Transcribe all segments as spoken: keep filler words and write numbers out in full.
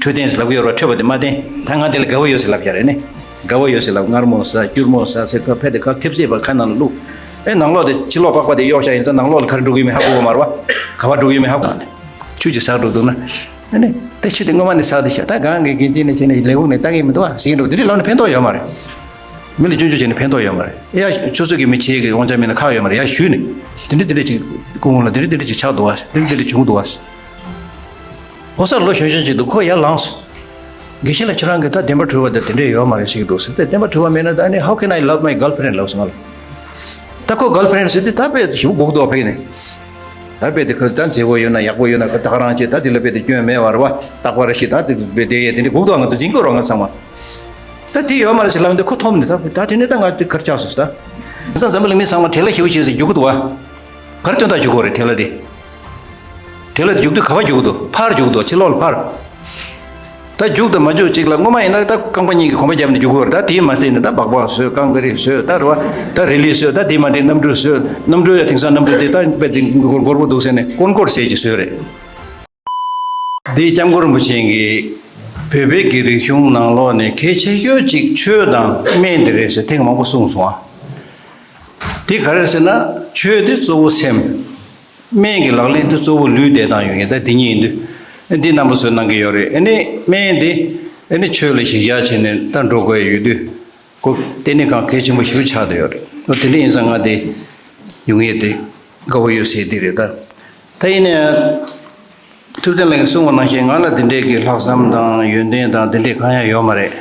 འཕྲོད་བསྟེན་ཟེར་ལབ་ཀྱི་ཡོད་རེད་བ། འཕྲོད་པ་དེ་མ་བསྟེན། ད་ང་དེ་ལ་དགའ་བོ་ཡོད་ཟེར་ལབ་ཡ་རེད་ནི། དགའ་བོ་ཡོད་ཟེར་ལབ། མངར་མོ་ཟ། སྐྱུར་མོ་ཟ་ཟེར་ཁ་ཕེ་དེ་ཁ་ཐེབས་ཟེར་བ་ཁ་ནང་ལ་བླུགས། ཨེ་ནང་ལོགས་དེ་ཕྱི་ལོགས་པགས་པ་དེ་གཡོག་བཞག་ཡིན་ཙང་ནང་ལོགས་ལ་ག་རེ་འགྲོ་གི་ཡོད་མེད་ཧ་གོ་གི་མ་རེད་བ། ག་པར་འགྲོ་གི་ཡོད་མེད་ཧ་གོ་གི་མ་རེད། ཆུ་ཅིག་ཟག་འགྲོ་འདུག་ན། ཨ་ནི། ད་ཆུ་དེ་སྔོན་མ་ནས་ཟག་དེ་ཤ་ད་གང་གི་འགན་འཛིན་ནས་བྱས་ནས་ལས་ཁུངས་ནས་ལྟ་གི་མི་འདུག་བ་ཟེར་གྱི་འདུག་དེ་འདྲའི་ལབ་ན་ཕན་ཐོགས་ཡོད་མ་རེད། མི་ལ་སྐྱོན་བརྗོད་བྱས་ནས་ཕན་ཐོགས་ཡོད་མ་རེད། ཡ་སོ་སོ་གི་མི་ཆེ་གི་དབང་ཆ་མེད་ན་ཁག་ཡོད་མ་རེད། ཡ་ཞུས་ནས་དེ་འདྲ་དེ་འདྲ་ཅིག་སྐུ་ངོ་ལ་དེ་འདྲ་དེ་འདྲ་ཅིག་ཆགས་འདུག་བ། དེ་འདྲ་དེ་འདྲ་བྱུང་འདུག་བ། ཕོ་གསར་ལོ་གཞོན་གཞོན་ཅིག་འདུག་ཁོ་ཡར་ལངས་སོང་། དགེ་བཤེས་ལགས་ཁྱེད་རང་གིས་ད་བདེན་པ་གྲུབ་པ་དང་དེ་འདྲས་ཡོད་མ་རེད་ཟེར་གྱི་འདུག་ཟེར་ཏེ། བདེན་པ་གྲུབ་པ་མེད་ན་ད་ནི་how can I love my girlfriend ལབ་སོང་ང་ལ། ད་ཁོ་girlfriend ཟེར་དུས་ད་དཔེ་ཞེ་པོ་སྒུག་འདུག་བ་ཕ་གི་ནས། ད་དཔེ་དེ་ཁོ་ད་མཛེས་པོ་ཡོད་ན་ཡག་པོ་ཡོད་ན་ཁོ་ད་ག་རང་བྱེད། ད་དེ་ལ་དཔེ་དེ་སྐྱོན་མེད་བ་རེད་བ། རྟག་པར་ཞིག་ད་དེ་དཔེ་དེ་ཡས་དེ་འདྲས་སྒུག་འདུག་ང་ཚོ་འཛིན་དགོས་རོགས་ང་ཚང་མ། ད་དེ་ཡོད་མ་རེད་ཟེར་ལབ་འདུག་ཁོ་མཐོང་ནས་ད་དཔེ་ད་དེ་ནས་ད་ང་དེ་གར་ཆགས་སོང་ཟེར་ད། ས་འཛམ་བུ་གླིང་མི་ཚང་མ་བྲེལ་བ་ཞེ་པོ་བྱས་ཟེར་རྒྱུག་གི་འདུག་བ། གར་སྟོན་ཐག་རྒྱུག་དགོས་རེད་བྲེལ་བ་དེ། བྲེལ་བ་རྒྱུག་དུས་ག་པར་རྒྱུག་གི་འདུག་ཕར་རྒྱུག་གི་འདུག་ཕྱི་ལོགས་ལ་ཕར། ད་རྒྱུག་དང་མ་རྒྱུག་གཅིག་ལ་སྔོན་མ་ཡིན་ན་ད་རྐང་པ་གཉིས་ཀྱིས་གོམ་པ་བརྒྱབ་ནས་རྒྱུག་གི་ཡོད་རེད། ད་དེའི་མ་ཟད་ནས་ད་སྦག་སྦག་བཟོས། རྐང་ག་རེ་བཟོས། ད་རེད་བ། ད་རི་ལི་བཟོས། ད་དེ་མ་འདྲེས་གནམ་གྲུ་བཟོས། གནམ་གྲུ་ཡང་དེང་སང་གནམ་གྲུ་དེ་ད་དཔེ་དེ་མགོར་མགོར་པོ་འདུག་ཟེར་ནས་ཀོན་ཀོར་ཟེར་གྱི་བཟོས་རེད། འདི་སྐྱབས་མགོན་རིན་པོ་ཆེ་གིས་བོད་པའི་གི་རིག་གཞུང་ནང་ལོགས་ནས་གལ་ཆེ་ཤོས་གཅིག་ཆོས་དང་སྨན་དེ་རེད་ཟེར་ཐེངས་མང་པོ་གསུངས་སོང་ཨ། དེ་ག་རེ་ཟེར་ན་ཆོས་དེ་གཙོ་བོ་སེམས། སྨན་གྱི་ལག་ལེན་དེ་གཙོ་བོ་ལུས་བདེ་ཐང་ཡོང་ཡིན། ད་དེ་གཉིས་ཡིན་དུས། འདི་རྣམ་པ་ཚོས་གནང་གི་ཡོད་རེད། ཨ་ནི་སྨན་དེ་ཨ་ནི་ཆོས་ལ་གཞི་བཞག་བྱས་ནས་ད་འགྲོ་དགོས་ཡོད་དུས། ཁོ་ལྟེ་གནས་ཁང་གལ་ཆེན་པོ་ཞིག་ཆགས་བསྡད་ཡོད་རེད། ཨོ་དེ་འདྲ་ཡིན་ཙང་ང་དེ་ཡོང་ཡས་དེ་དགའ་བོ་ཡོད་ཟེར་དེ་རེད་ད། ད་ཡིན་ནའི་ཐུབ་བསྟན་ལགས་ཀྱིས་གསུངས་པ་ནང་བཞིན་ང་ལ་དེ་འདྲའི་གི་ལྷག་བསམ་དང་ཡོན་ཏན་དང་དེ་འདྲའི་གང་ཡང་ཡོད་མ་རེད།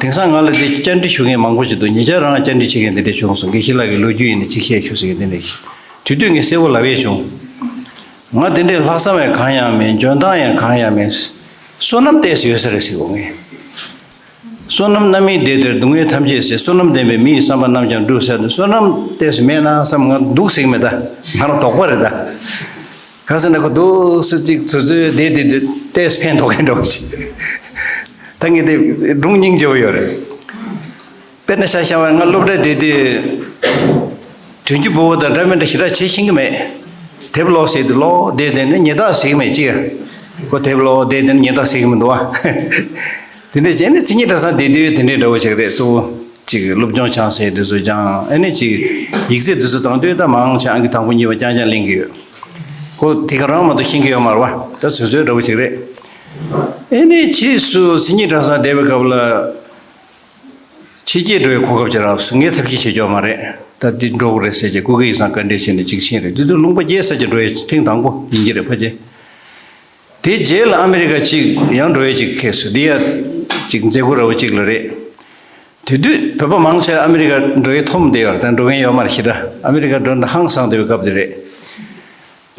དེང་སང་ང་ལ་དེ་བཅར་འདྲི་ཞུ་མཁན་མང་པོ་ཅིག་འདུག་ཉེ་ཆར་རང་བཅར་འདྲི་བྱེད་མཁན་དེ་འདྲ་བྱུང་སོང་། དགེ་བཤེས་ལགས་ཀྱི་ལོ་རྒྱུས་ཡིན་ན་ཅིག་བཤད་ཤོག་ཟེར་མཁན་དེ་འདྲ་ཞིག་དེ་དུས་ངས་གསལ་པོ་ལབ་ཡས་བྱུང་། ང་དེ་འདྲའི་ལྷག་བསམ་ཡང་གང་ཡང་མེད། འཇོན་ཐང་ཡང་གང་ཡང་མེད། བསོད་ནམས་ཏོག་ཙམ་ཡོད་ས་རེད་ཟེར་གོ་ངས། བསོད་ནམས་རྣམ་སྨིན་བདེ་སྟེར་སྡུག་བསྔལ་ཐམས་ཅད་སེལ། བསོད་ནམས་ལྡན་པས་མི་ཡི་བསམ་པ་རྣམས་ཀྱང་འགྲུབ་ཟེར་ནས། བསོད་ནམས་ཏོག་ཙམ་མེད་ན་བསམ། ང་འདུག་ཟེར་གི་མེད་ད། ང་རང་དོགས་པ་རེད་ད། གང་ཟེར་ན་ཁོ་འདུག་སེ་གཅིག་ཚོད་ཚོད་བསྡད་བསྡད་དུས་ཏོག་ཙམ་ཕན་ཐོགས་མཁན་འདྲ་བོ་ཞིག་ད་ངས་དེ་སྒྲུང་སྙིང་རྗེ་པོ་ཡོད་རེད། དཔེར་ན་ཆ་བཞག་པ་ང་སློབ་གྲྭར་བསྡད་དུས། དོན་གྱི་བུ་བོ་དང་འདྲ་མི་འདྲ་ཞེ་དྲག་བྱེད་ཤེས་ཀྱི་མེད། དེབ་ཀློག་ཟེར་དུས་ཀློག་བསྡད་དེ་ནི་ཉན་ཐག་ཟེར་གྱི་མེད་ཅི། ཁོ་དེབ་ཀློག་བསྡད་དེ་ནི་ཉན་ཐག་ཟེར་གྱི་མི་འདུག་བ། དེ་འདྲས་བྱས་ནས་མཚན་ཉིད་གྲྭ་ཚང་བསྡད་དུས་དེ་འདྲས་འདྲ་བོ་ཅིག་རེད། གཙོ་བོ་ཅིག་སློབ་སྦྱོང་སྦྱང་ཟེར་དེ་ཚོ་སྦྱང་། ཨ་ནི་ཅིག་ཡིག་ཚད་དེ་ཚོ་བཏང་དུས་ད་མང་ཆེ་ཨང་ཀི་དང་པོ་གཉིས་པ་རྐྱང་རྐྱང་ལེན་གྱི་ཡོད། ཁོ་དེ་ག་རང་མ་གཏོགས་ཤེས་ཀྱི་ཡོད་མ་རེད་བ། ད་ཚོད་ཚོད་འདྲ་བོ་ཅིག་རེད། ཨ་ནི་ཕྱིས་སུ་མཚན་ཉིད་གྲྭ་ཚང་བསྡད་པའི་སྐབས་ལ། ཕྱི་རྒྱལ་འགྲོ་བའི་གོ་སྐབས་ཅིག་རག་སོང་། ངས་ཐབས་ཤེས་བྱེད་ཆོག་མ་རེད། ད་འདི་འགྲོ་དགོས་རེད་ཟེར་བྱས་སྐུ་སྒེར་ཡིག་ཚང་བཀའ་འདྲི་བྱས་ནས་ཅིག་ཕྱིན་རེད། དེ་དུས་ལུང་པ་བརྒྱད་ཙམ་ཅིག་འགྲོ་ཡས་ཐེངས་དང་པོ་ཡིན་གྱི་རེད་ཕལ་ཆེར། དེའི་རྗེས་ལ་ཨ་མི་རི་ཀ་ཅིག་ཡང་འགྲོ་ཡས་ཅིག་ཁེལ་སོང་། འདི་ཡ་ཅིག་མཛད་སྒོ་ར་བ་ཅིག་ལ་རེད། དེ་དུས་བོད་པ་མང་ཆེ་ཨ་མི་རི་ཀ་འགྲོ་ཡས་འཐོམ་བསྡད་ཡོད་རེད། ད་འགྲོ་མཁན་ཡོད་མ་རེད་ཞེ་དྲག་ཨ་མི་རི་ཀ་འགྲོ་ན་ཧང་སངས་བསྡད་པའི་སྐབས་དེ་རེད།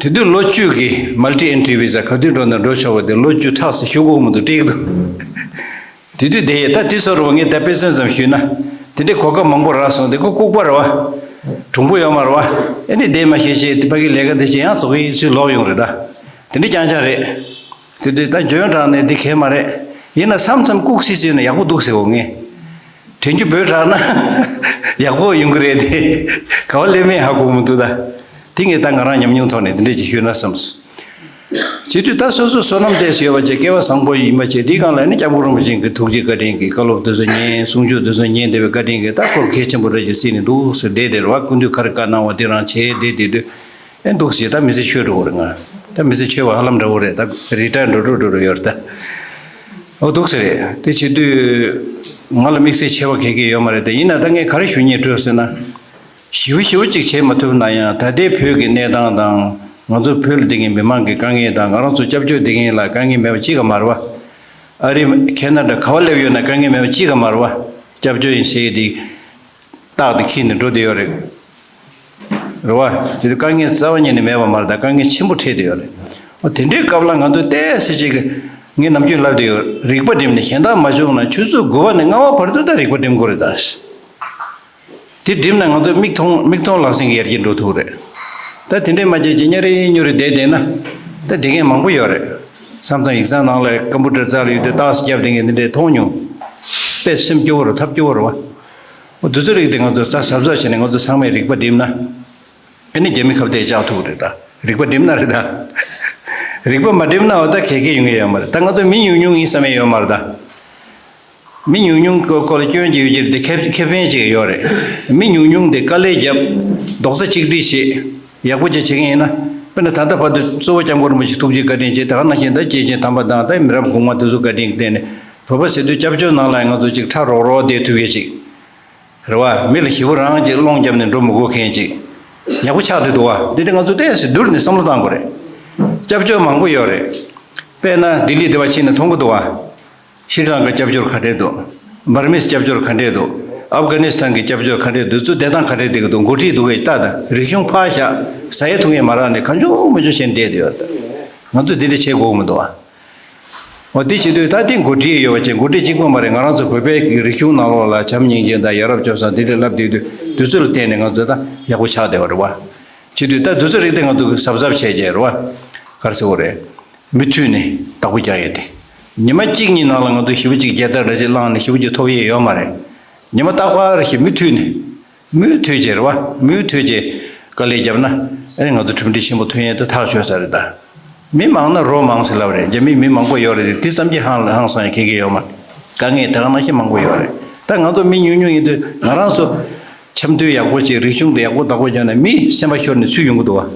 དེ་དུས་ལོ་བཅུ་གི་མལ་ཊི་ཨེན་ཊི་བི་ཟ་ག་དུས་འགྲོ་ན་འགྲོ་ཆོག་པ་དེ་ལོ་བཅུ་ཕྲག་ཙམ་བཞུགས་དགོས་མི་འདུག་སྤྲད་ཀྱི་འདུག་དེ་དུས་དེ་ཡས་ད་དེ་ཚོ་རུ་ངས་ད་དཔེ་མཚོན་ཙམ་ཞུས་ན། དེ་འདྲའི་གོ་སྐབས་མང་པོ་རག་སོང་། དེ་ཁོ་ལྐུགས་པ་རེད་བ། གྲུང་པོ་ཡོད་མ་རེད་བ། ཨེ་ནི་དེ་མ་ཤེས་ཤེས་དེ་ཕ་གི་ལས་ཀ་དེ་བྱེད་ཡང་ཙོག་གི་ཚུར་ལོག་ཡོང་རེད་ད། དེ་འདྲའི་རྐྱང་རྐྱང་རེད། དེ་དུས་ད་འཇོན་དྲགས་ནས་དེ་གལ་མ་རེད། ཡིན་ན་མཚམས་མཚམས་ལྐུགས་སི་སི་ཡོད་ན་ཡག་པོ་འདུག་ཟེར་འོ་ངས། དྲན་རྒྱུ་བོད་དྲགས་ན་ཡག་པོ་ཡོང་གི་རེད་དེ། ག་བ་སླེབས་མིན་ཧ་གོ་མི་འདུག་ད། དེ་ངས་ད་ང་རང་ཉམས་མྱོང་ཐོག་ནས་དེ་འདྲས་ཅིག་ཤོད་ན་བསམས། བྱེད་དུས་ད་སོ་སོ་བསོད་ནམས་ཏོག་ཙམ་ཡོད་པ་བྱས་སྐལ་བ་བཟང་པོ་ཡིན་པ་བྱས་དེའི་སྒང་ལ་ནི་སྐྱབས་མགོན་རིན་པོ་ཆེ་གི་ཐུགས་རྗེ་བཀའ་དྲིན་གྱིས་བཀའ་སློབ་དེ་ཚོ་ཉན། གསུང་ཆོས་དེ་ཚོ་ཉན་བསྡད་པའི་བཀའ་དྲིན་གྱིས་ད་ཁོར་གལ་ཆེན་པོ་རེད་ཅེས་བརྩིས་ནས་འདུག་ཟེར་བསྡད་དེ་རེད་བ། སྐུ་མདུན་ག་རེ་བཀའ་གནང་བ་དེ་རང་བྱས་བསྡད་བསྡད་དུས་ཨེ་འདུག་ཟེར་ད་མི་ཚེ་ཆོད་འགྲོ་གི་རེད། ང་ད་མི་ཚེ་ཆོད་པ་ཧ་ལམ་འདྲ་བོ་རེད། ད་རི་ཊ་ཡར་འགྲོ་འགྲོ་འགྲོ་འགྲོ་ཡོད་རེད་ད། འོ་འདུག་ཟེར་རེད། དེ་བྱེད་དུས་ང་ལ་དམིགས་བསལ་ཆེ་བ་ག་གེ་ཡོད་མ་རེད་དེ། ཡིན་ན་ད་ངས་ག་རེ་ཞུ་སྙིང་བྲོས་ཟེར་ན། ཞེ་པོ་ཞེ་པོ་ཅིག་བྱེད་མ་ཐུབ་ན་ཡང་ད་ལྟའི་བོད་ཀྱི་གནས་སྟངས་དང་ང་ཚོ་བོད་ལ་བསྡད་མཁན་མི་མང་གི་དཀའ་ངལ་དང་ང་རང་ཚོ་སྐྱབས་བཅོལ་བསྡད་མཁན་ལ་དཀའ་ངལ་མེད་པ་གཅིག་ཀྱང་མ་རེད་བ། ཨ་རི་ཁེ་ན་ཌ་ག་བ་སླེབས་ཡོད་ན་དཀའ་ངལ་མེད་པ་གཅིག་ཀྱང་མ་རེད་བ། སྐྱབས་བཅོལ་ཡིན་ཟེར་ཡས་དེ་རྟགས་དེ་འཁྱེར་ནས་འགྲོ་བསྡད་ཡོད་རེད། རེད་བ། དེ་དུས་དཀའ་ངལ་རྩ་བ་ཉིད་ནས་མེད་པ་མ་རེད། ད་དཀའ་ངལ་ཆེན་པོ་འཕྲད་བསྡད་ཡོད་རེད། འོ་དེ་འདྲའི་སྐབས་ལ་ང་ཚོ་ཏོག་ཙམ་ཅིག་ངས་ནམ་རྒྱུན་ལབ་བསྡད་ཡོད། རིག་པ་བསྒྲིམས་ནས་གཞན་དག་མ་བྱུང་ན་ཆུ་ཚོད་དགུ་པ་ནས་ལྔ་པ་བར་དུ་ད་རིག་པ་བསྒྲིམ་དགོས་རེད་ད། དེ་བསྒྲིམས་ན་ང་ཚོ་མིག་མཐོང་མིག་མཐོང་ལག་ཟིན་གྱི་ཡར་རྒྱས་འགྲོ་ཐུབ་རེད། ད་དེ་འདྲས་མ་བྱས་ཀྱི་གཉའ་རེ་གཉུ་རེ་བསྡད་བསྡད་ན། ད་བསྡད་མཁན་མང་པོ་ཡོད་རེད། བསམ་བཏང་ཡིག་ཚང་ནང་ལ་ཀམ་པུ་ཊར་རྩ་ལ་ཡོད་དུས་རྟགས་སུ་བརྒྱབ་བསྡད་མཁན་འདི་འདྲས་མཐོང་མྱོང་། དཔེ་སེམས་སྐྱོ་བོ་རེད། ཐབས་སྐྱོ་བོ་རེད་བ། འོ་དེ་ཚོ་རིགས་དེ་ང་ཚོ་རྩ་གཟབ་གཟབ་བྱས་ནས་ང་ཚོ་ཚང་མས་རིག་པ་བསྒྲིམས་ན། ཨ་ནི་རྒྱ་མི་ཁ་བརྡས་བཅག་ཐུབ་རེད་ད། རིག་པ་བསྒྲིམས་ན་རེད་ད། རིག་པ་མ་སྒྲིམ་ན་འོ་ད་གལ་གལ་ཡོང་གི་ཡོད་མ་རེད། ད་ང་ཚོ་མི་ཉུང་ཉུང་ཡིན་བསམ་ཡས་ཡོད་མ་རེད་ད། མི་ཉུང་ཉུང་སྐོར་སྐོར་ལ་སྐྱོན་གྱི་ཡོད་ཀྱི་རེད་དེ་ཁེ་ཁེ་ཕན་ཅིག་ཡོད་རེད། མི་ཉུང་ཉུང་དེ་དཀའ་ལས་རྒྱབ། རྡོག་རྩ་གཅིག་སྒྲིལ་བྱེད། ཡག་པོ་ཅིག་བྱེད་མཁན་ཡིན་ན། དཔེར་ན་ད་ལྟ་བར་དུ་གཙོ་བོ་སྐྱབས་མགོན་རིན་པོ་ཆེ་ཐུགས་རྗེ་བཀའ་དྲིན་ཆེ། ད་ག་ནང་བཞིན་ད་སྐྱེས་ཆེན་དམ་པ་དང་ད་མི་རབས་གོང་མ་དེ་ཚོ་བཀའ་དྲིན་གྱི་སྟེང་ནས་བོད་པ་ཟེར་དུས་སྐྱབས་བཅོལ་ནང་ལ་ང་ཚོ་ཅིག་ཕྲ་རོག་རོག་བསྡད་ཐུབ་ཡས་ཅིག་རེད་བ། མི་ལ་ཞེ་པོ་རང་གི་སློང་བརྒྱབ་ནས་འགྲོ་མི་དགོས་མཁན་ཅིག་ཡག་པོ་ཆགས་བསྡད་འདུག་བ། འདི་འདྲ་ང་ཚོ་ཏོག་ཙམ་བསྡུར་ནས་བསམ་བློ་བཏང་དགོས་རེད། སྐྱབས་བཅོལ་མང་པོ་ཡོད་རེད། དཔེར་ན་ལྡི་ལི་དེ་བ་ཕྱིན་ན་མཐོང་གི་འདུག་བ། ཤྲི་ལང་ཀ་སྐྱབས་བཅོལ་ག་འདྲས་འདུག་འབར་མིས་སྐྱབས་བཅོལ་ག་འདྲས་འདུག་ཨབ་གྷ་ནི་སི་ཐན་གྱི་སྐྱབས་བཅོལ་ག་འདྲས་འདུག་ཚུར་བསྡད་སྟངས་ག་འདྲས་བསྡད་ཀྱི་འདུག་འགོ་ཁྲིད་འདུག་གས་ལྟ་དང་། རིག་གཞུང་ཕར་བཞག་ཟ་ཡས་འཐུང་ཡས་མ་རག་ནས་གང་བྱུང་མང་བྱུང་བྱས་ནས་བསྡད་ཡོད་རེད། ང་ཚོ་འདི་འདྲ་བྱེད་དགོས་ཀྱི་མི་འདུག་བ། འོ་དེ་བྱེད་དུས་ད་དེ་འགོ་ཁྲིད་ཡོད་པ་བྱས། འགོ་ཁྲིད་གཅིག་པོ་མ་རེད། ང་རང་ཚོ་བོད་པའི་རིག་གཞུང་ནང་ལོགས་ལ་བྱམས་སྙིང་རྗེ་དང་ཡ་རབས་སྤྱོད་བཟང་དེ་འདྲ་ལབ་བསྡད་དུས་དུས་ཚོད་ལ་བརྟེན་ནས་ང་ཚོ་ད་ཡག་པོ་ཆགས་བསྡད་པ་རེད་བ། བྱེད་དུས་ད་དུས་ཚོད་རིག་སྟེ་ང་ཚོ་གཟབ་གཟབ་བྱས་བྱས་རེད་བ། ག་རེ་ཟེར་དགོས་རེད། མུ་མཐུད་ནས་བདག་པོ་རྒྱག་ཡས་དེ། ཉི་མ་གཅིག་གཉིས་ནང་ལ་ང་ཚོ་ཞེ་པོ་ཅིག་རྒྱལ་དར་འདྲ་ཞིག་བསླངས་ནས་ཞེ་པོ་ཅིག་ཐོབ་ཡས་ཡོད་མ་རེད། ཉི་མ་རྟག་པར་ཞིག་མུ་མཐུད་ནས། མུ་མཐུད་བྱས་རེད་བ། མུ་མཐུད་བྱས་དཀའ་ལས་བརྒྱབ་ན་ཨ་ནི་ང་ཚོ་གྲུབ་འབྲས་ཆེན་པོ་ཐོན་ཡས་དེ་ཐག་ཆོད་ས་རེད་ད། མི་མང་ན་རོ་མང་ཟེར་ལབ་རེད། རྒྱ་མི་མི་མང་པོ་ཡོད་རེད། དེ་ཙམ་གྱིས་ཧང་ཧང་སང་ཡས་ཁེ་ཁེ་ཡོད་མ་རེད། དཀའ་ངལ་དེ་ག་ནང་བཞིན་མང་པོ་ཡོད་རེད། ད་ང་ཚོ་མི་ཉུང་ཉུང་ཡིན་དུས་ང་རང་ཚོ་འཆམ་མཐུན་ཡག་པོ་བྱས། རིག་གཞུང་དེ་ཡག་པོ་བདག་པོ་བརྒྱབ་ན་མི་སེམས་པ་ཤོར་ནས་ཚུར་ཡོང་གི་འདུག་བ།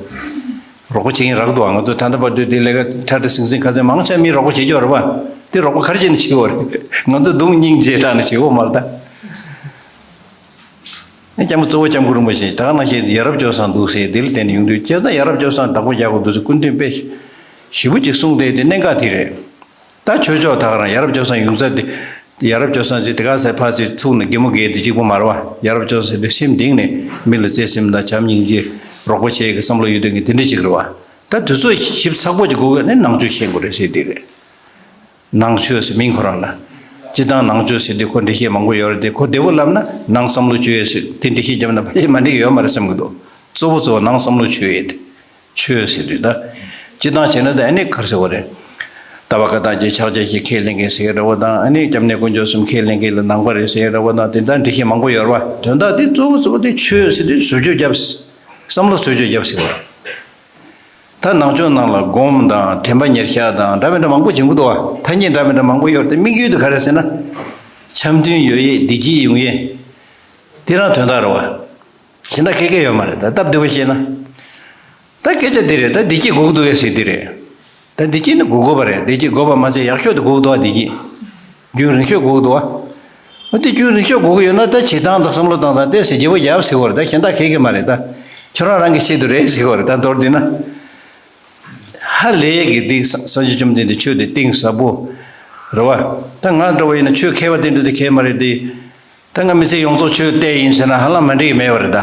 རོགས་པ་བྱེད་མཁན་རག་འདུག་བ། ང་ཚོ་ད་ལྟ་བར་དུ་དེ་ལས་ཀ་ཁྲ་ཁྲ་ཟིང་ཟིང་ག་ཚོད་མང་ཆེ་མི་རོགས་པ་བྱེད་ཀྱི་ཡོད་རེད་བ། དེ་རོགས་པ་ག་རེ་བྱས་ནས་བྱེད་དགོས་རེད། ང་ཚོ་གདོང་སྙིང་རྗེ་དྲག་ནས་བྱེད་དགོས་མ་རེད་ད། ཨེ་སྐྱབས་མགོན་གཙོ་བོ་སྐྱབས་མགོན་རིན་པོ་ཆེ་ད་ག་ནང་བཞིན་ཡ་རབས་སྤྱོད་བཟང་འདུག་ཟེར། འདི་ལ་བརྟེན་ནས་ཡོང་དུས་བྱས་ཙང་ཡ་རབས་སྤྱོད་བཟང་བདག་པོ་རྒྱག་དགོས་འདུག་ཟེར་སྐུ་མདུན་དཔེ་ཞེ་པོ་ཅིག་གསུངས་ཏེ། དེ་གནད་འགག་དེ་རེད། ད་ཆོས་ཕྱོགས་ད་ག་རང་ཡ་རབས་སྤྱོད་བཟང་ཡོང་ཚད་དེ། ཡ་རབས་སྤྱོད་བཟང་ཟེར་དེ་ག་ཟེར་ཕར་ཚུར་ཐུག་ནས་གད་མོ་བགད་དེ་གཅིག་པོ་མ་རེད་བ། ཡ་རབས་སྤྱོད་བཟང་ཟེར་དེ་སེམས་གཏིང་ནས་མི་ལ་བརྩེ་སེམས་དང་བྱམས་སྙིང་རྗེ་རོགས་པ་བྱེད་ཀྱི་བསམ་བློ་ཡོད་དོན་གྱི་དེ་འདྲ་ཅིག་རེད་བ། ད་དུས་ཚོད་ཞིབ་ཚགས་པོ་ཅིག་དགོས་ཀྱི་ཡོད་ན་ནང་ཆོས་ཤེས་དགོས་རེད་ཟེར་དེ་རེད། ནང་ཆོས་ཟེར་མིང་ཁོ་རང་ལ། སྤྱིར་བཏང་ནང་ཆོས་ཟེར་དུས་ཁོ་འགྲེལ་བཤད་མང་པོ་ཡོད་རེད་དེ། ཁོ་བདེ་པོ་ལབ་ན་ནང་བསམ་བློ་བཅོས་ཡས་ཟེར་དེ་འགྲེལ་བཤད་བརྒྱབ་ན་ཕལ་ཆེར་མ་འགྲིག་གི་ཡོད་མ་རེད་བསམ་གྱི་འདུག་གཙོ་བོ་གཙོ་བོ་ནང་བསམ་བློ་བཅོས་ཡས་དེ། ཆོས་ཟེར་དུས་ད། སྤྱིར་བཏང་བྱས་ན་ད་ཨ་ནི་ག་རེ་ཟེར་དགོས་རེད། ལྟ་བ་བཀའ་ཐམས་ཅད་ཕྱག་རྒྱ་བཞི་ཁས་ལེན་མཁན་ཟེར་འདྲ་བོ་དང་། ཨ་ནི་སྐྱབས་གནས་དཀོན་མཆོག་གསུམ་ཁས་ལེན་མཁན་ལ་ནང་པ་རེད་ཟེར་འདྲ་བོ་དང་། དེ་འདྲ་འགྲེལ་བཤད་མང་པོ་ཡོད་རེད་བ། དོན་དག་དེ་གཙོ་བོ་གཙོ་བོ་དེ་ཆོས་ཟེར་དུས་བཟོ་བཅོས་བརྒྱབ། བསམ་བློ་བཟོ་བཅོས་བརྒྱབ་ཟེར་བ། ད་ནང་ཆོས་ནང་ལ་སྒོམ་དང་དྲན་པ་ཉེར་བཞག་དང་འདྲ་མི་འདྲ་མང་པོ་བྱེད་ཀྱི་འདུག་བ། ཐ་སྙད་འདྲ་མི་འདྲ་མང་པོ་ཡོད་རེད་དེ། དམིགས་ཡུལ་དེ་ག་རེ་ཟེར་ན། འཆམ་མཐུན་ཡོང་ཡས། བདེ་སྐྱིད་ཡོང་ཡས། དེ་རང་དོན་དག་རེད་བ། གཞན་དག་ག་གེ་ཡོད་མ་རེད། ད་སྟབས་བདེ་པོ་བཤད་ན། ད་སྐད་ཆ་འདི་རེད། ད་བདེ་སྐྱིད་དགོས་ཀྱི་འདུག་གས་ཟེར་འདི་རེད། ད་བདེ་སྐྱིད་ནི་དགོས་དགོས་པ་རེད། བདེ་སྐྱིད་དགོས་པ་མ་ཚད་ཡག་ཤོས་དེ་དགོས་ཀྱི་འདུག་བ། བདེ་སྐྱིད་རྒྱུན་རིང་ཤོས་དགོས་ཀྱི་འདུག་བ། འོ་དེ་རྒྱུན་རིང་ཤོས་དགོས་ཀྱི་ཡོད་ན་ད་བྱེད་སྟངས་དང་བསམ་བློ་བཏང་སྟངས་དེ་ཟེར་བརྗེ་པོ་རྒྱབ་ཟེར་བ་རེད། ད་གཞན་དག་ག་གེ་མ་རེད། ད་ཁྱོད་རང་རང་གི་ཆེད་དུ་རེད་ཟེར་བ་རེད། ད་མདོར་བསྡུས་ན། ཧ་ལས་ཀྱི་འདི་སངས་རྒྱས་བཅོམ་ལྡན་འདས་ཆོས་དེ་གཏིང་ཟབ་པོ་རེད་བ། ད་ང་འདྲ་བོ་ཡིན་ན་ཆོས་མཁས་པ་དེ་འདྲ་དེ་མཁས་མ་རེད་དེ། ད་ང་མི་ཚེ་ཡོངས་རྫོགས་ཆོས་བལྟས་ཡིན་ཟེར་ན་ཧ་ལམ་མ་འགྲིག་གི་མེད་པ་རེད་ད།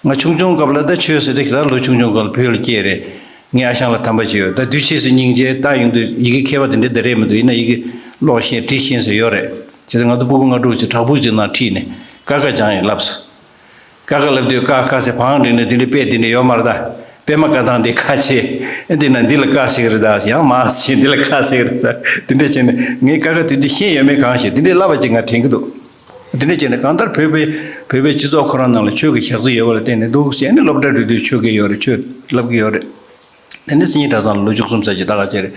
ང་ཆུང་ཆུང་སྐབས་ལ་ད་ཆོས་ཟེར་དེ་ད་ལོ་ཆུང་ཆུང་སྐབས་ལ་བོད་ལ་སྐྱེས་རེད། ངའི་ཨ་ཞང་ལ་དམ་པ་ཅིག་ཡོད། ད་དུས་ཕྱིས་སུ་སྙིང་རྗེ་ད་ཡོང་དུས་ཡི་གེ་མཁས་པ་དེ་འདྲ་ད་རེད་མི་འདུག་ཡིན་ན་ཡི་གེ་ཀློག་ཤེས་འབྲི་ཤེས་ཟེར་ཡོད་རེད། བྱས་ཙང་ང་ཚོ་སྤུ་གུ་ལྔ་དྲུག་ཅིག་བྲག་ཕུག་ཅིག་ནང་ཁྲིད་ནས་ཀ་ཁ་སྦྱངས་ཡིན་ལབ་སོང་། ཀ་ཁ་ལབ་དུས་ཀ་ཁ་ཟེར་བང་བསྒྲིགས་ནས་དེ་འདྲའི་དཔེ་དེ་འདྲ་ཡོད་མ་རེད་ད། པད་མ་བཀའ་ཐང་དེ་ཁ་ཕྱེ། ཨེ་འདི་ན་འདི་ལ་ཀ་ཟེར་གི་རེད་ད། ཡང་མ་ཟེར་འདི་ལ་ཁ་ཟེར་གི་རེད་ད། དེ་འདྲ་བྱས་ནས་ངས་ཀ་ཁ་དེ་དུས་ཤེས་ཡོད་མེད་གང་ཤེས། དེ་འདྲའི་བསླབ་པ་ཅིག་ང་དྲན་གི་འདུག་དེ་འདྲ་བྱས་ནས་གང་ལྟར་བོད་པའི་བོད་པའི་སྤྱི་ཚོགས་ཁོ་རང་ནང་ལ་ཆོས་ཀྱི་ཞག་རྩི་ཡོད་པ་ལ་བརྟེན་ནས་འདུག་ཟེར་ནས་སློབ་གྲྭ་འགྲོ་དུས་ཆོས་དགེ་ཡོད་རེད། ཆོས་བསླབ་གི་ཡོད་རེད། དེ་ནས་སེང་གེ་གྲྭ་ཚང་ལ་ལོ་བཅུ་གསུམ་ཙམ་ཅིག་ལྟ་ག་བྱས་རེད།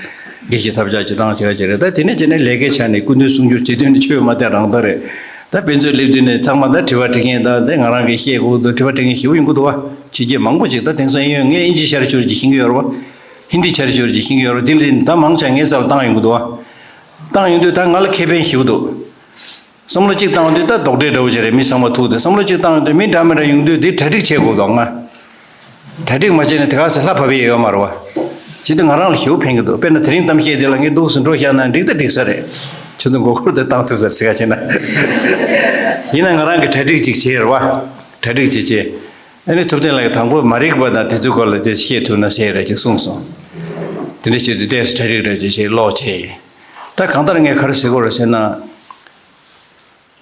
དགེ་བཤེས་ཐབས་ཆག་ཅིག་བཏང་བྱས་ར་བྱས་རེད། ད་དེ་ནས་བྱས་ནས་ལས་ཀའི་ཆ་ནས་སྐུ་མདུན་གསུང་སྒྱུར་བྱེད་དུས་ནས་ཆོས་མ་བསྡད་རང་ད་རེད། ད་དཔེ་མཛོད་སླེབས་དུས་ནས་ཚང་མ་ད་དྲི་བ་དྲི་མཁན་དང་དེ་ང་རང་གིས་བཤད་དགོས་འདུག་དྲི་བ་དྲི་མཁན་ཞེ་པོ་ཡོང་གི་འདུག་བ། ཕྱི་རྒྱལ་མང་པོ་ཅིག་ད་དེང་སང་ཨེ་ཡོད། ངས་ཨིན་ཇི་ཤར་ཕྱོགས་ཀྱི་ཤེས་ཀྱི་ཡོད་རེད་བ། ཧིན་དི་ཤར་ཕྱོགས་ཀྱི་ཤེས་ཀྱི་ཡོད་རེད་བ། དེ་ལས་ད་མང་ཆེ་ངའི་རྩ་ལ་བཏང་ཡོང་གི་འདུག་བ། བཏང་ཡོང་དུས་ད་ང་ལ་ཁེ་ཕན་ཞེ་པོ་འདུག་བསམ་བློ་གཅིག་བཏང་དུས་ད་རྡོག་ཁྲེས་འདྲ་བོ་ཅིག་རེད། མི་ཚང་མ་ཐུག་དེ་བསམ་བློ་གཅིག་བཏང་དུས་མི་འདྲ་མི་འདྲ་ཡོང་དུས་དེ་གྲ་སྒྲིག་བྱེད་དགོས་འདུག་ང་། གྲ་སྒྲིག་མ་བྱས་ན་དེ་ག་ཚོད་ལྷ་བབས་ཡས་ཡོད་མ་རེད་བ། བྱེད་དུས་ང་རང་ལ་ཞེ་པོ་ཕན་གྱི་འདུག་དཔེར་ན་དེ་རིང་གཏམ་བཤད་དེ་ལ་ངས་འདུག་སེ་འགྲོ་བཞག་ན་འགྲིག་ད་འགྲིག་ས་རེད། ཁྱོད་ཚོ་མགོ་སྐོར་དེ་བཏང་ཐུབ་ས་རེད་ཟེར་ག་བྱས་ན། ཡིན་ན་ང་རང་གིས་གྲ་སྒྲིག་ཅིག་བྱས་རེད་བ། གྲ་སྒྲིག་ཅིག་བྱས། ཨ་ནི་ཐུབ་བསྟན་ལགས་ཀྱིས་དང་པོ་མ་རིག་པ་དང་དེ་ཚོའི་སྐོར་ལ་དེ་བཤད་ཐུབ་ན་ཟེར་རེད་ཅིག་གསུངས་སོང་། དེ་འདྲ་བྱས་དུས་ཏོག་ཙམ་གྲ་སྒྲིག་འདྲ་ཅིག་བྱས་ཀློག་བྱས། ད་གང་ལྟར་ངས་ག་རེ་ཟེར་དགོས་རེད་ཟེར་ན།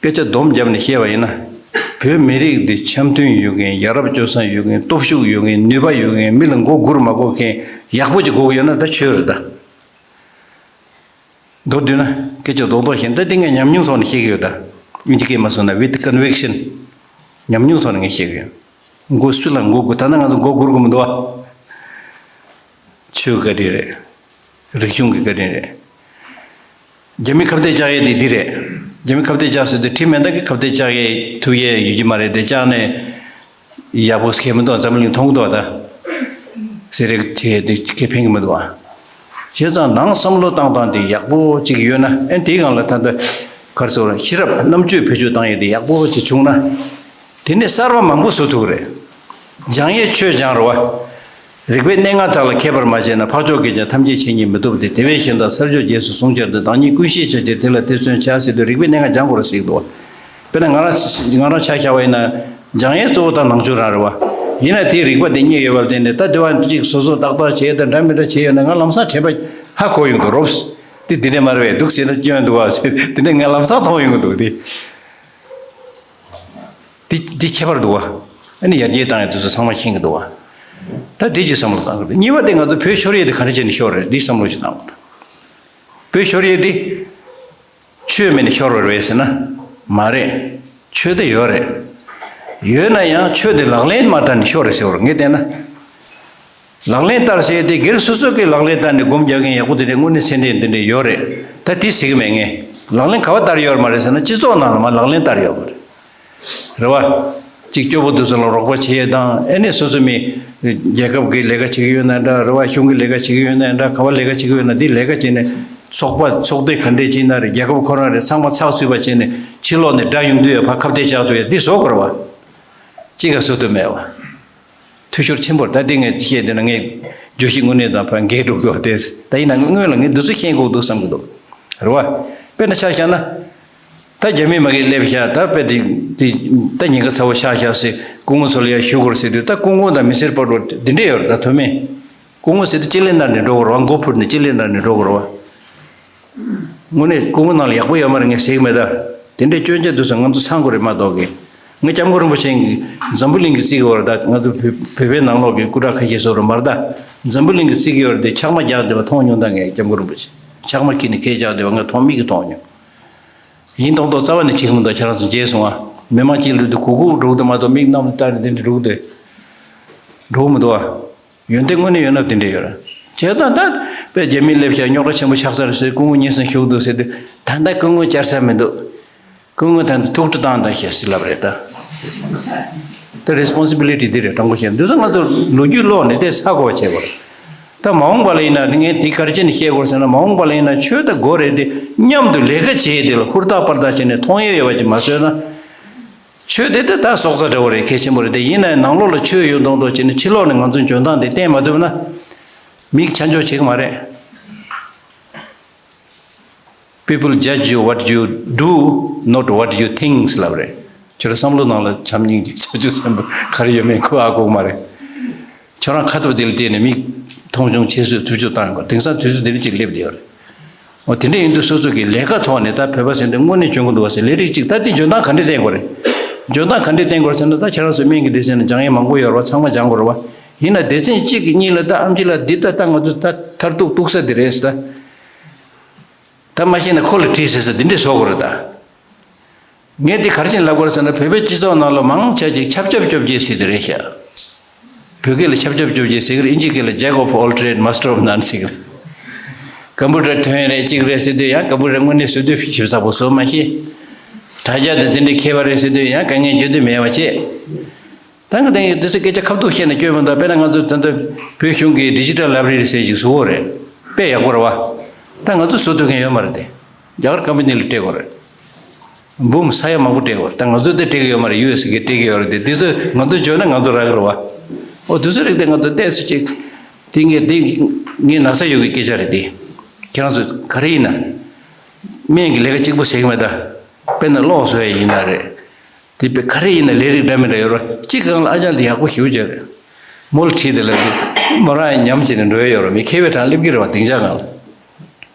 སྐད་ཆ་སྡོམ་བརྒྱབ་ནས་བཤད་པ་ཡིན་ན། བོད་མི་རིགས་འདི་འཆམ་མཐུན་ཡོད་མཁན། ཡ་རབས་སྤྱོད་བཟང་ཡོད་མཁན། སྟོབས་ཤུགས་ཡོད་མཁན། ནུས་པ་ཡོད་མཁན། མི་ལ་མགོ་སྒུར་མ་དགོས་མཁན་ཡག་པོ་ཅིག་དགོས་ཀྱི་ཡོད་ན་ད་ཆོས་རེད་ད། མདོར་བསྡུས་ན་སྐད་ཆ་རྡོག་རྡོག་བཤད་ན་ད་འདི་ངས་ཉམས་མྱོང་ཐོག་ནས་བཤད་ཀྱི་ཡོད་ད། ཨིན་ཇི་སྐད་མ་སོང་ན་with conviction། ཉམས་མྱོང་ཐོག་ནས་ངས་བཤད་ཀྱི་ཡོད། མགོ་སུ་ལ་མགོ་སྒུར། ད་ལྟ་ང་ཚོ་མགོ་སྒུར་དགོས་མི་འདུག་ཨ། ཆོས་བཀའ་དྲིན་རེད། རིག་གཞུང་གི་བཀའ་དྲིན་རེད། རྒྱ་མི་ཁ་གཏད་བཅག་ཡས་དེ་འདི་རེད། རྒྱ་མི་ཁ་གཏད་བཅག་ཟེར་དུས་ཁྲིམས་མེད་ན་གི་ཁ་གཏད་བཅག་ཡས་ཐུབ་ཡས་ཡོད་ཀྱི་མ་རེད་དེ། བཅག་ནས་ཡག་པོ་ཁེ་མི་འདུག་འཛམ་བུ་གླིང་མཐོང་གི་འདུག་ད། ཟེར་རེད་བྱས་དེ་ཁེ་ཕན་གི་མི་འདུག་ཨ། བྱས་ཙང་ནང་བསམ་བློ་བཏང་སྟངས་དེ་ཡག་པོ་ཅིག་ཡོད་ན། ཨེ་དེའི་སྒང་ལ་ད་ལྟ་གར་སོང་ཤེས་རབ་རྣམ་དཔྱོད་བེད་སྤྱོད་བཏང་ཡས་དེ་ཡག་པོ་ཅིག་བྱུང་ན། དེ་ནས་གསར་པ་མང་པོ་བཟོ་ཐུབ་ཀྱི་རེད། སྦྱང་ཡས་ཆོས་སྦྱང་རེད་བ། རིག་པའི་གནས་ལྔ་དག་ལ་མཁས་པར་མ་བྱས་ན། འཕགས་མཆོག་གིས་ཀྱང་ཐམས་ཅད་མཁྱེན་ཉིད་མི་ཐུབ་སྟེ། དེ་བས་གཞན་དག་ཚར་གཅོད་རྗེས་སུ་བཟུང་བྱར་ཐལ། བདག་ཉིད་ཀུན་ཤེས་བྱ་ཕྱིར་དེ་ལ་དེ་བརྩོན་བྱ་ཟེར་དུས་རིག་པའི་གནས་ལྔ་སྦྱང་དགོས་རེད་ཟེར་གྱི་འདུག་བ། དཔེར་ན་ང་རང་ང་རང་ཆ་བཞག་པ་ཡིན་ན། སྦྱང་ཡས་གཙོ་བོ་དང་ནང་ཆོས་རང་རེད་བ། ཡིན་ན་དེའི་རིག་པ་དེ་རྙེད་ཡོད་པ་ལ་བརྟེན་ནས། ད་དེ་བ་གཅིག་སོ་སོ་ཏག་ཏག་བྱས་དང་འདྲ་མི་འདྲ་བྱས་ཡོད་ན། ང་ལམ་སང་དྲན་པ་ཧ་གོ་ཡོང་འདུག་རོབ། དེ་དེ་འདྲ་མ་རེད་བས། འདུག་ཟེར་ན་སྐྱོན་འདུག་བ་ཟེར། དེ་འདྲ་ང་ལམ་སང་མཐོང་ཡོང་གི་འདུག་དེ། འདི་འདི་ཁྱད་པར་འདུག་བ། ཨ་ནི་ཡར་རྒྱས་བཏང་ཡ་དེ་ཚོ་ཚང་མ་ཤེས་ཀྱི་འདུག་བ། ད་འདི་ཅིག་བསམ་བློ་བཏང་དགོས། གཉིས་པ་དེ་ང་ཚོ་བོད་ཤོར་ཡས་དེ་ག་འདྲ་བྱས་ནས་ཤོར་རེད། འདི་བསམ་བློ་ཅིག་བཏང་དགོས། བོད་ཤོར་ཡས་དེ་ཆོས་མེད་ནས་ཤོར་བ་རེད་ཟེར་ན་མ་རེད། ཆོས་དེ་ཡོད་རེད། ཡོད་ན་ཡང་ཆོས་དེ་ལག་ལེན་མ་བསྟར་ནས་ཤོར་རེད་ཟེར་བ་རེད། ངས་བལྟས་ན། ལག་ལེན་བསྟར་ཟེར་དེ་སྒེར་སོ་སོ་གིས་ལག་ལེན་བསྟར་ནས་སྒོམ་རྒྱག་མཁན་ཡག་པོ་དེ་འདྲའི་དངོས་གནས་ཚད་ལྡན་དེ་འདྲའི་ཡོད་རེད། ད་དེ་ཟེར་གི་མེད། ངས་ལག་ལེན་ག་བ་བསྟར་ཡོད་མ་རེད་ཟེར་ན། སྤྱི་ཚོགས་ནང་ལ་མར་ལག་ལེན་བསྟར་ཡོད་པ་རེད། རེད་བ། གཅིག་སྐྱོ་པོ་དེ་ཚོ་ལ་རོགས་པ་བྱེད་ཡས་དང་། ཨེ་ནས་སོ་སོ་མི་རྒྱལ་ཁབ་ཀྱི་ལས་ཀ་བྱེད་ཀྱི་ཡོད་ན་འདྲ། རེད་བ། གཞུང་གི་ལས་ཀ་བྱེད་ཀྱི་ཡོད་ན་འདྲ། ག་བ་ལས་ཀ་བྱེད་ཀྱི་ཡོད་ན་དེ་ལས་ཀ་བྱས་ནས། ཚོགས་པ་ཚོགས་སྡེ་ག་འདྲས་ཅིག་ན་རེད། རྒྱལ་ཁབ་ཁོ་རང་རེད། ཚང་མ་ཚགས་ཚུད་པ་བྱས་ནས་ཕྱི་ལོགས་ནས་དགྲ་ཡོང་དུས་ཡ་ཕར་ཁ་གཏད་བཅག་ཐུབ་ཡ་འདི་བཟོ་དགོས་རེད་བ། གཅིག་ག་བཟོ་ཐུབ་མེད་བ། འཐུས་ཤོར་ཆེན་པོ་རེད། ད་འདི་ངས་བཤད་དེ་ན་ངས་བརྗོད་གཞི་དངོས་གནས་དང་ཕར་འགལ་འགྲོ་གི་འདུག་སྟེ། ད་ཡིན་ན་སྔོན་ལ་ངས་འདི་ཚོ་ཤེས་དགོས་འདུག་བསམ་གི་འདུག་རེད་བ། དཔེར་ན་ཆ་བཞག་ན། ད་རྒྱ་མི་མ་གིར་སླེབས་ཤག་ད་དཔེ་དེ་དེ་ད་ཉེན་ཁ་ཚ་བོ་ཆགས་ཤག་ཟེར། སྐུ་ངོ་ཚོ་ལ་ཡ་ཞུ་དགོས་རེད་ཟེར་དུས། ད་སྐུ་ངོ་དང་མི་སེར་བར་དུ་འདི་འདྲས་ཡོད་རེད། ད་དོན་མེད། སྐུ་ངོ་ཟེར་དུས་ལྕེ་ལེ་འདར་ནས་འགྲོ་དགོས་རེད་བ། མགོ་ཕུད་ནས་ལྕེ་ལེ་འདར་ནས་འགྲོ་དགོས་རེད་བ། དངོས་གནས་སྐུ་ངོ་ནང་ལ་ཡག་པོ་ཡོད་མ་རེད། ངས་ཟེར་གི་མེད་ད། དེ་འདྲའི་སྐྱོན་ཆ་དེ་ཚོ་ང་ཚོ་ཚང་དགོས་རེད་མ་གཏོགས་གི། ངས་སྐྱབས་མགོན་རིན་པོ་ཆེ་འཛམ་བུ་གླིང་གི་རྩིས་ཀྱི་བར་ད། ང་ཚོ་བོད་བོད་པའི་ནང་ལོགས་ཀྱི་སྐུ་དྲག་ཁ་ཤས་སོ་རུ་མར་ད། འཛམ་བུ་གླིང་གི་རྩིས་ཀྱི་བར་དེ་ཕྱག་མ་རྒྱག་བསྡད་པ་མཐོང་མྱོང་ད། ངས་སྐྱབས་མགོན་རིན་པོ་ཆེ་ཕྱག་མ་འཁྱེར་ནས་སྐད་རྒྱག་བསྡད་པ་ང་མཐོང་མིག་གིས་མཐོང་མྱོང་། ཡིན་མདོག་མདོག་རྩ་བ་ནས་བྱེད་ཀྱི་མི་འདུག་ཁྱེད་རང་ཚོ་མཇལ་སོང་ཨ། མི་མང་གཅིག་ལུས་དུ་གུག་གུག་འགྲོ་གི་འདུག་མ་གཏོགས། མིག་གནམ་ལ་བལྟས་ནས་དེ་འདྲ་འགྲོ་གི་འདུག་འགྲོ་གི་མི་འདུག་ཨ། ཡོན་ཏན་དངོས་གནས་ཡོད་ན་དེ་འདྲ་ཡོད་རེད། བྱས་ཙང་ད་དཔེ་རྒྱ་མི་སླེབས་ཤག་རྙོག་དྲ་ཆེན་པོ་ཆགས་ས་རེད་ཟེར། སྐུ་ངོ་སྙན་སེང་ཞུ་གི་འདུག་ཟེར་དུས། ད་ལྟ་སྐུ་ངོ་བཅར་ས་མི་འདུག་སྐུ་ངོ་ད་ལྟ་ཐུགས་སྤྲོ་བཏང་དང་ཞེས་ཟེར་ལབ་རེད་ད། ད་རེ་སི་པོན་སི་བི་ལི་ཊི་འདི་རེད། དྲང་པོ་བཤད་ན་འདི་ཚོ་ང་ཚོ་ལོ་རྒྱུས་ཀློག་ནས་དེ་ཧ་གོ་བ་བྱེད་དགོས་རེད། ད་མ་འོངས་པ་ལ་ཡིན་ན་ངས་འདི་ག་རེ་བྱས་ནས་བཤད་དགོས་རེད་ཟེར་ན། མ་འོངས་པ་ལ་ཡིན་ན་ཆོས་ད་དགོས་རེད་དེ། མཉམ་དུ་ལས་ཀ་བྱས་དེ་ལ་ཧུར་ཐག་པར་ཐག་བྱས་ནས་མཐོང་ཡས་ཡོད་པ་ཅིག་མ་བཟོས་ན། ཆོས་དེ་དེ་ད་སྲོག་རྩ་འདྲ་བོ་རེད། གལ་ཆེན་པོ་རེད་དེ། ཡིན་ནའི་ནང་ལོགས་ལ་ཆོས་ཡོད་མདོག་མདོག་བྱས་ནས་ཕྱི་ལོགས་ནས་ང་ཚོའི་འཇོན་ཐང་དེ་བསྟན་མ་ཐུབ་ན། མིས་ཆ་འཇོག་བྱེད་ཀྱི་མ་རེད། People judge you what you do, not what you think ལབ་རེད། ཁྱོད་རང་བསམ་བློ་ནང་ལ་བྱམས་སྙིང་རྗེ་བྱང་ཆུབ་སེམས་དཔའ་ག་རེ་ཡོད་མེད་ཁོ་ཧ་གོ་གི་མ་རེད། ཁྱོད་རང་ཁ་ཐུབ་དེ་ལ་བལྟས་ནས་མིག་མཐོང་ཆུང་བྱེད་སྲོལ་ཐུབ་ཚོད་བཏང་ཡོད་པ། དེང་སང་དུས་ཚོད་འདི་འདྲ་ཅིག་སླེབས་བསྡད་ཡོད་རེད། འོ་དེ་འདྲ་ཡིན་དུས་སོ་སོ་གི་ལས་ཀ་ཐོག་ནས་ད་བོད་པ་ཟེར་འདི་དངོས་གནས་འཇོན་གི་འདུག་བ་ཟེར། ལས་རིགས་གཅིག་ད་འདི་འཇོན་ཐང་ག་འདྲས་བསྟན་དགོས་རེད། འཇོན་ཐང་ག་འདྲས་བསྟན་དགོས་རེད་ཟེར་ན། ད་ཁྱེད་རང་ཚོ་སྨན་གྱི་སྡེ་ཚན་ནང་སྦྱང་ཡས་མང་པོ་ཡོད་རེད་བ། ཚང་མ་སྦྱང་དགོས་རེད་བ། ཡིན་ན་སྡེ་ཚན་གཅིག་གི་གཉིས་ལ་ད་ཨེམ་ཆི་ལགས་འདི་ད་ད་ང་ཚོ་ད་མཐར་ཐུག་གཏུག་ས་འདི་རེད་ཟེར། ད་ད་མ་ཤེས་ན་ཁོ་ལ་དྲིས་ཟེར་ཟེར་འདི་འདྲས་བཟོ་དགོས་རེད་ད། ངས་འདི་ག་རེ་བྱས་ནས་ལབ་དགོས་རེད་ཟེར་ན། བོད་པའི་སྤྱི་ཚོགས་ནང་ལ་མང་ཆེ་ཅིག་ཆབ་ཆབ་ཅོབ་ཅེས་ཟེར་དེ་རེད་ཤག་བོད་སྐད་ལ་ཆབ་ཆབ་ཅོབ་ཅེས་ཟེར་གི་རེད། ཨིན་ཇི་སྐད་ལ་Jack of all trade, master of none ཟེར་གི་རེད། ཀམ་པུ་ཊར་ཐོན་རེད་གཅིག་རེད་ཟེར་དུས་ཡང་ཀམ་པུ་ཊར་དངོས་གནས་བཟོ་དུས་ཞིབ་ཚགས་པོ་བཟོ་མ་ཤེས། དྲ་རྒྱ་དང་དེ་འདྲའི་མཁས་པ་རེད་ཟེར་དུས་ཡང་དཀའ་ངལ་བརྗོད་དུས་མེད་པ་བྱས། ད་ང་དེ་དེ་ཚོ་སྐད་ཆ་ཁ་ཐུག་བཤད་ན་སྐྱོན་མི་འདུག་དཔེར་ན་ང་ཚོ་ད་ལྟ་བོད་གཞུང་གིས་ཌི་ཇི་ཊལ་ལའི་བྷ་རེ་རི་ཟེར་ཞིག་བཟོ་གི་རེད། དཔེ་ཡག་པོ་རེད་བ། ད་ང་ཚོ་བཟོ་ཐུབ་མཁན་ཡོད་མ་རེད་དེ། རྒྱ་གར་ཀམ་པ་ནི་ལ་སྤྲད་དགོས་རེད། འབུམ་ས་ཡ་མང་པོ་སྤྲད་དགོས་རེད། ད་ང་ཚོ་དེ་སྤྲད་ཀྱི་ཡོད་མ་རེད། ཡུ་ཨེས་གིས་སྤྲད་ཀྱི་ཡོད་རེད་དེ། དེ་ཚོ་ང་ཚོ་འཇོན་ན་ང་ཚོ་རག་གི་རེད་བ། འོ་དེ་ཚོ་རིགས་དེ་ང་ཚོ་ཏོག་ཙམ་ཅིག་དེ་ངས་དེ་ངས་ན་ཚ་ཡོད་ཀྱི་སྐད་ཆ་རེད་དེ། ཁྱེད་རང་ཚོ་ག་རེ་ཡིན་ན། སྨན་གྱི་ལས་ཀ་གཅིག་པུ་བྱེད་ཀྱི་མེད་ད། དཔེར་ན་གློག་བཟོ་ཡ་ཡིན་ན་རེད། དེ་དཔེ་ག་རེ་ཡིན་ན་ལས་རིགས་འདྲ་མི་འདྲ་ཡོད་རེད། གཅིག་སྒང་ལ་ཨ་ཅག་འདི་ཡག་པོ་ཞེ་པོ་ཅིག་རེད། མོ་ལ་དྲིས་དེ་ལ་དེ་མོ་རང་ཡང་ཉམས་བྱས་ནས་འགྲོ་ཡ་ཡོད་རེད། མི་མཁས་པའི་གྲས་སླེབས་ཀྱི་རེད་བ། སྡིངས་ཆ་སྒང་ལ།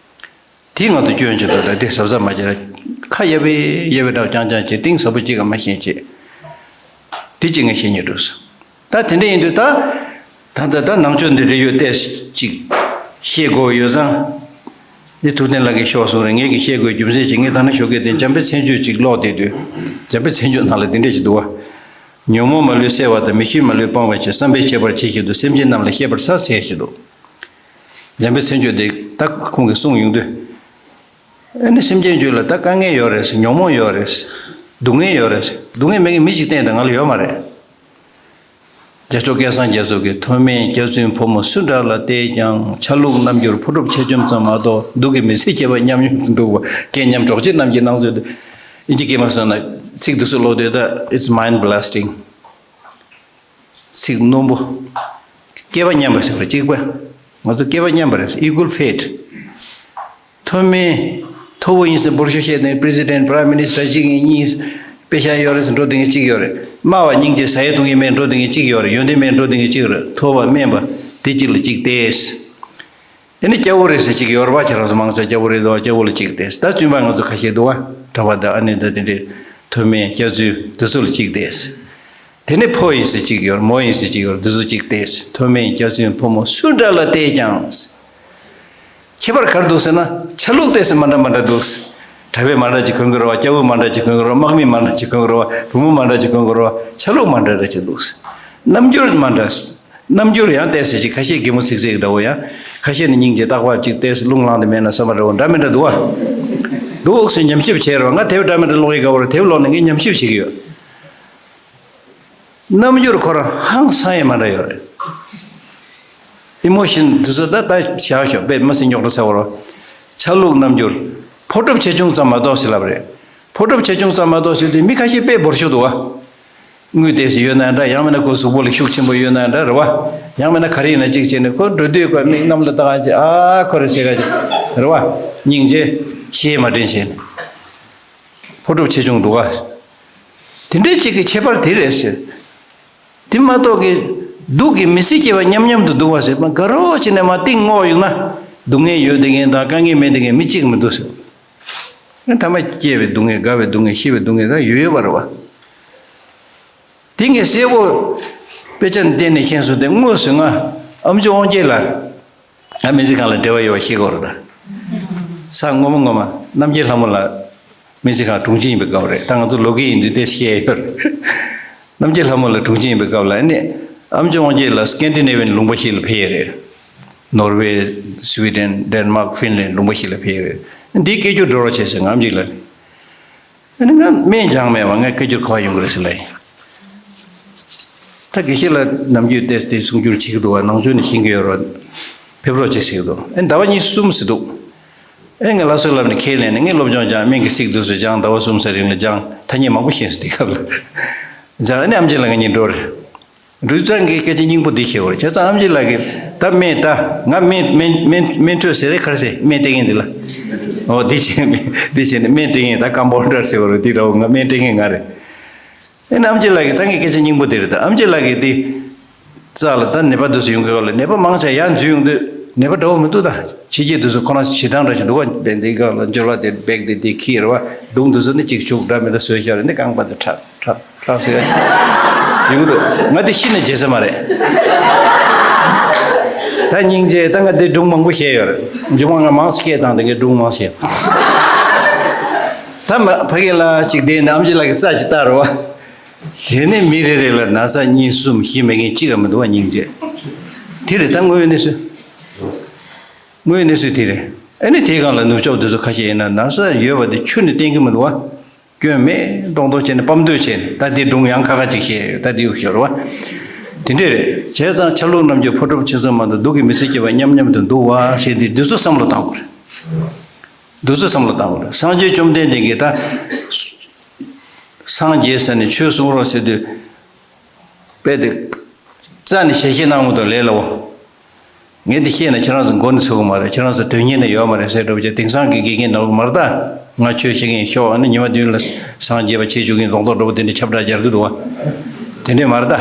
དེ་ང་ཚོ་སྐྱོན་ཆེ་འདུག་ད་དེ་གཟབ་གཟབ་མ་བྱས་ན། ཁ་གཡར་བའི་གཡར་བའི་འདྲ་བ་རྐྱང་རྐྱང་བྱས། གཏིང་ཟབ་པོ་གཅིག་ག་མ་ཤེས་བྱས། དེ་གཅིག་ངས་བཤད་སྙིང་འདོད་སོང་། ད་དེ་འདྲ་ཡིན་དུས་ད། ད་ད་ད་ནང་ཆོས་འདི་འདྲ་ཡོད་ཏེ་ཅིག་བཤད་དགོས་ཡོད་ཙང་། འདི་ཐུབ་བསྟན་ལགས་ཀྱིས་ཤོག་གསུངས་རེད། ངས་ཀྱིས་བཤད་དགོས་རྒྱུ་མཚན་ཅིག་ངས་ད་ནི་ཞོགས་ཀས་དེ་འཇམ་དཔལ་མཚན་བརྗོད་ཅིག་ཀློག་བསྡད་དུས། འཇམ་དཔལ་མཚན་བརྗོད་ནང་ལ་འདི་འདྲ་ཞིག་འདུག་བ། ཉོན་མོངས་མ་ལུས་བསལ་བ་དང་། མི་ཤེས་མ་ལུས་སྤང་བའི་ཕྱིར། བསམ་པས་ཁྱད་པར་ཇི་བཞིན་དུ། སེམས་ཅན་རྣམས་ལ་བཤད་པར་བྱ། ཟེར་ཞིག་འདུག་འཇམ་དཔལ་མཚན་བརྗོད་དེ་ད་ཁོང་གིས་གསུངས་ཡོང་དུས། ཨ་ནི་སེམས་ཅན་རྒྱུད་ལ་ད་དཀའ་ངལ་ཡོད་རེད་ཟེར། ཉོན་མོངས་ཡོད་རེད་ཟེར། སྡུག་བསྔལ་ཡོད་རེད་ཟེར། སྡུག་བསྔལ་མེད་མཁན་མི་གཅིག་གཏན་དུ་ང་ལ་ཡོད་མ་རེད། རྒྱལ་མཆོག་སྐལ་བཟང་རྒྱ་མཚོ་གིས། མཐོ་དམན་སྐྱ་རྫུན་ཕོ་མོ་སུ་འདྲ་ལ་བལྟས་ཀྱང་། ཆ་ལུགས་རྣམ་འགྱུར་ཕོ་གྲུབ་ཆེ་ཆུང་ཙམ་མ་གཏོགས། སྡུག་གི་མི་ཚེ་སྐྱེལ་བ་མཉམ་མཉམ་དུ་འདུག་པ། སྐད་ཉམས་གྲོགས་བྱེད་རྣམས་ཀྱི་སྣང་ཚུལ་དུ། ཨིན་ཇི་སྐད་མ་སོང་ན་ཚིག་འདི་ཚོ་ཀློག་དུས་ད་it's mind blasting། ཚིག་རྣོན་པོ། སྐལ་པ་མཉམ་པ་ཟེར་བ་གཅིག་པ། ང་ཚོ་སྐལ་པ་མཉམ་པ་རེད། Equal fate། མཐོ་དམན། མཐོ་བོ་ཡིན་ཟེར་འབོར་ཤོག་བཤད་ནས་President Prime Minister གཅིག་ཡིན་གཉིས། དཔེ་ཤ་ཡོད་རེད་ཟེར་འགྲོ་བསྡད་མཁན་གཅིག་ཡོད་རེད། དམའ་བ་སྙིང་རྗེ་ཟ་ཡས་འཐུང་ཡས་མེད་འགྲོ་བསྡད་མཁན་གཅིག་ཡོད་རེད། ཡོན་ཏན་མེད་འགྲོ་བསྡད་མཁན་གཅིག་རེད། མཐོ་བ་དམན་པ་དེ་གཅིག་ལ་གཅིག་ཏེས། ཨ་ནི་སྐྱ་བོ་རེད་ཟེར་གཅིག་ཡོད་རེད་པ། ཁྱེད་རང་ཚོ་མང་ཆེ་སྐྱ་བོ་རེད་འདུག་པ། སྐྱ་བོ་ལ་གཅིག་ཏེས། ད་བཙུན་པ་ང་ཚོ་ཁ་ཤས་འདུག་པ། གྲྭ་པ་དང་ཨ་ནེ་དང་དེ་འདྲའི་མཐོ་དམན་སྐྱ་རྫུན་དེ་ཚོ་ལ་གཅིག་ཏེས། དེ་ནས་ཕོ་ཡིན་ཟེར་གཅིག་ཡོད། མོ་ཡིན་ཟེར་གཅིག་ཡོད། འདི་ཚོ་གཅིག་ཏེས། མཐོ་དམན་སྐྱ་རྫུན་ཕོ་མོ་སུ་འདྲ་ལ་བལྟས་ཀྱང་། ཁྱད་པར་ག་རེ་འདུག་ཟེར་ན། ཆ་ལུགས་ཏོག་ཙམ་མ་འདྲ་མ་འདྲ་འདུག། གྲྭ་པས་མ་འདྲ་ཅིག་གོན་གྱི་རེད་པ། སྐྱ་བོས་མ་འདྲ་ཅིག་གོན་གྱི་རེད་པ། དམག་མིས་མ་འདྲ་ཅིག་གོན་གྱི་རེད་པ། བུ་མོས་མ་འདྲ་ཅིག་གོན་གྱི་རེད་པ། ཆ་ལུགས་མ་འདྲ་འདྲ་ཅིག་འདུག། རྣམ་འགྱུར་མ་འདྲ། རྣམ་འགྱུར་ཡང་ཏོག་ཙམ་ཅིག་ཁ་ཤས་གད་མོ་ཚིག་ཚིག་འདྲ་བོ། ཡང་ཁ་ཤས་ནི་སྙིང་རྗེ་རྟག་པར་ཅིག་ཏོག་ཙམ་རླུང་ལངས་ཏེ་མེད་ན་བསམ་པ་འདྲ་བོ་འདྲ་མི་འདྲ་འདུག་པ། འདུག་ཟེར་ཉམས་ཞིབ་བྱས་རོགས། ང་དེབ་འདྲ་མི་འདྲ་ཀློག་ཡས་དགའ་བོ་རེད། དེབ་ཀློག་ནས་ངས་ཉམས་ཞིབ་བྱེད་ཀྱི་ཡོད། རྣམ་འགྱུར་ཁོ་རང་ཧང་སང་ཡས་མ་འདྲ་ཡོད་རེད། ཨི་མོ་ཤན་དེ་ཚོ་ད་ད་བཞག་ཤོག། དཔེ་མི་སྲིད་རྙོག་དྲ་ཚ་བོ་རེད། ཆ་ལུགས་རྣམ་འགྱུར། ཕོ་གྲུབ་ཆེ་ཆུང་ཙམ་མ་གཏོགས་ཟེར་ལབ་རེད། ཕོ་གྲུབ་ཆེ་ཆུང་ཙམ་མ་གཏོགས་ཟེར་དུས་མི་ཁ་ཤས་དཔེ་འབོར་ཤོག་འདུག་པ། དངུལ་ཏོག་ཙམ་ཡོད་ན་འདྲ། ཡང་མིན་ན་ཁོ་གཟུགས་པོ་ལ་ཤུགས་ཆེན་པོ་ཡོད་ན་འདྲ་རེད་པ། ཡང་མིན་ན་ག་རེ་ཡིན་ན་གཅིག་བྱས་ནས་ཁོ་འགྲོ་དུས་ཁོ་མིག་གནམ་ལ་བལྟ་ག་ཅིག། ཨ་ཁོ་རེད་ཟེར་ག་ཅིག་རེད་པ། སྙིང་རྗེ། ཤེས་མ་དྲན་བྱས་ནས། ཕོ་གྲུབ་ཆེ་ཆུང་འདུག་ག། དེ་འདྲའི་གཅིག་གི་ཁྱད་པར་དེ་རེད་ཟེར། དེ་མ་གཏོགས་ཀྱི། སྡུག་གི་མི་ཚེ་སྐྱེལ་བ་མཉམ་མཉམ་དུ་འདུག་པ་ཟེར། མ་དགའ་རོགས་བྱས་ནས་མ་གཏིང་སྔོག་ཡོང་ན། སྡུག་བསྔལ་ཡོད་བསྡད་མཁན་དང་དཀའ་ངལ་མེད་བསྡད་མཁན་མི་གཅིག་མི་འདུག་ཟེར། ཐ་མ་སྐྱེ་བའི་སྡུག་བསྔལ། རྒ་བའི་སྡུག་བསྔལ། ཤི་བའི་སྡུག་བསྔལ་ད་ཡོད་ཡོད་པ་རེད་པ། དེ་ངས་གསལ་པོ་དཔེ་ཆ་ནས་བལྟས་ནས་ཤེས་སོང་སྟེ། དངོས་སུ་ང་ཨམ་ཅོག་དབང་རྒྱལ་ལགས། ང་སྨན་རྩིས་ཁང་ལ་འབྲེལ་བ་ཡོད་པ་ཤེས་དགོས་རེད་ད། ས་སྔོན་མ་སྔོན་མ་རྣམ་རྒྱལ་ལྷ་མོ་ལགས་སྨན་རྩིས་ཁང་དྲུང་ཆེ་ཡིན་པའི་སྐབས་རེད། ད་ང་ཚོ་ལོ་རྒས་ཡིན་དུས་དེ་བཤད་ཡོད་རེད། རྣམ་རྒྱལ་ལྷ་མོ་ལགས་དྲུང་ཆེ་ཡིན་པའི་སྐབས་ལ་ནི། ཨམ་ཅོག་དབང་རྒྱལ་ལགས་སི་ཀན་ཌི་ནེ་ཝི་ཡན་ལུང་པ་ཞིག་ལ་ཕེབས་ཡོད་རེད། ནོར་ཝེ། སི་ཝི་ཌེན། ཌེན་མཱག་ཧྥིན་ལན་ལུང་པ་ཞིག་ལ་ཕེབས་ཡོད་རེད། འདིའི་སྐད་སྒྱུར་འགྲོ་རོགས་བྱེད་ཟེར། ང་ཨམ་ཅིག་ལ། ཨ་ནི་ང་སྨན་སྦྱངས་མེད་པ། ང་སྐད་སྒྱུར་ག་པར་ཡོང་གི་རེད་ཟེར་ལབ་ཡིན། ད་དགེ་བཤེས་ལགས་ནམ་རྒྱུན་ཏོག་ཙམ་གསུང་སྒྱུར་བྱེད་ཀྱི་འདུག་པ། ནང་ཆོས་ནས་ཤེས་ཀྱི་ཡོད་རེད། ཕེབས་རོགས་བྱེད་ཟེར་གྱི་འདུག། ཨ་ནི་ཟླ་བ་གཉིས་གསུམ་ཟེར་འདུག། ཨ་ནི་ང་ལགས་སོ་ལབ་ནས་ཁས་ལེན་ནས། ངས་སློབ་སྦྱོང་སྦྱངས། སྨན་གྱི་ཚིག་འདི་ཚོ་སྦྱངས། ཟླ་བ་གསུམ་ཙམ་རིང་ལ་སྦྱངས། ཐ་སྙད་མང་པོ་ཤེས་སོང་དེ་སྐབས་ལ། སྦྱངས། ཨ་ནི་ཨམ་ཆི་ལགས་ང་གཉིས་འགྲོ་རེད། འབྲུག་ཚང་གི་སྐད་ཆ་སྙིང་པོ་འདི་བཤད་པ་རེད། བྱས་ཙང་ཨམ་ཆི་ལགས་ཀྱིས་ད་སྨན། ད་ང་སྨན་སྨན་སྨན་སྨན་སྤྲོད་ཟེར་རེད། ག་རེ་ཟེར། སྨན་སྤྲད་མཁན་འདི་ལ། འོ་འདི་བྱས་ནས་འདི་བྱས་ནས་སྨན་སྤྲད་མཁན། ད་ཀམ་པའུ་ཌར་ཟེར་བ་རེད། འདི་འདྲ་བོ། ང་སྨན་སྤྲད་མཁན་ང་རེད། ཨ་ནི་ཨམ་ཆི་ལགས་ཀྱིས་ད་ངའི་སྐད་ཆ་སྙིང་པོ་འདི་རེད། ད་ཨམ་ཆི་ལགས་ཀྱིས་འདི་རྩ་ལ་ད་ནད་པ་འདི་ཚོ་ཡོང་གི་སྐབས་ལ། ནད་པ་མང་ཆེ་ཡར་འཛུལ་ཡོང་དུས་ནད་པ་འདྲ་བོ་མི་འདུག། ད་ཕྱི་རྒྱལ་འདི་ཚོ་ཁོ་རང་ཞེ་སྡང་འདྲ་ཞིག་འདུག་པ། བན་དེ་སྒང་ལ་འབྱོར་བ་དེ་བེག་དེ་དེ་ཁྱེར་བ། མདུང་འདི་ཚོ་ནི་གཅིག་བྱུག་འདྲ་མི་འདྲ་བཟོས་བཞག་རེད། འདི་རྐང་པ་དེ་ཁྲག་ཁྲག་ཁྲག་ཟེར་ཡོང་གི་འདུག། ང་དེ་ཤི་ནས་བརྗེད་ས་མ་རེད། ད་སྙིང་རྗེ། ད་ང་དེ་སྒྲུང་མང་པོ་བཤད་ཡོད་རེད། མཇུག་མ་ང་མང་ཙམ་སྐད་བཏང་དེ་ངས་སྒྲུང་མང་བཤད། ད་མ་ཕ་གི་ལ་གཅིག་བསྡད་ནས་ཨམ་ཆི་ལགས་ཀྱིས་རྩ་ཅིག་བལྟ་རོགས། དེ་ནས་མི་རེ་རེ་ལ་ན་ཚ་གཉིས་གསུམ་ཤི་མེད་མཁན་གཅིག་ཀྱང་མི་འདུག་པ། སྙིང་རྗེ། དེ་རེད། ད་དངོས་ཡོད་གནས་ཚུལ། དངོས་ཡོད་གནས་ཚུལ་དེ་རེད། ཨ་ནི་དེའི་སྒང་ལ་ནུབ་ཕྱོགས་དེ་ཚོ་ཁ་ཤས་ཡིན་ན་ན་ཚ་ཡོད་པ་དེ་ཁྱོན་ནས་བསྟན་གྱི་མི་འདུག་པ། སྐྱོན་མེད་མདོག་མདོག་བྱས་ནས་སྤམ་འདོད་བྱས་ནས། ད་དེ་སྒྲུང་ཡང་ཁ་ཁ་ཅིག་བཤད་ཡོད། ད་དེ་ཡོད་ཤོར་བ། དེ་འདྲས་རེད། བྱས་ཙང་ཆ་ལུགས་རྣམ་འགྱུར་ཕོ་གྲུབ་ཆེ་ཆུང་མ་གཏོགས། སྡུག་གི་མི་ཚེ་སྐྱེལ་བ་མཉམ་མཉམ་དུ་འདུག་པ་ཞེས་འདི་འདི་ཚོ་བསམ་བློ་བཏང་དགོས་རེད། འདི་ཚོ་བསམ་བློ་བཏང་དགོས་རེད། སངས་རྒྱས་བཅོམ་ལྡན་འདས་ཀྱིས་ད་སངས་རྒྱས་ཟེར་ནས་ཆོས་གསུང་རོགས་ཟེར་དུས། དཔེ་དེ་རྩ་ནས་ཞལ་བཞེས་གནང་མི་འདུག་ལས་སླ་བོ། ངས་འདི་བཤད་ན་ཁྱེད་རང་ཚོ་མགོ་ནས་ཚོས་ཀྱི་མ་རེད། ཁྱེད་རང་ཚོ་དོན་གཉེར་ནས་ཡོད་མ་རེད་ཟེར་འགྲོ་བྱས། དེང་སང་གི་དགེ་རྒན་འདྲ་བོ་མ་རེད་ད། ང་ཆོས་བཤད་མཁན་ཤོག། ཨ་ནི་ཉི་མ་བདུན་ལ་སངས་རྒྱས་པ་བྱེད་བཅུག་མཁན་རྡོག་རྡོག་འདྲ་བོ་དེ་འདྲ་ཁྱབ་བསྒྲགས་རྒྱག་གི་འདུག་པ། དེ་འདྲས་མ་རེད་ད།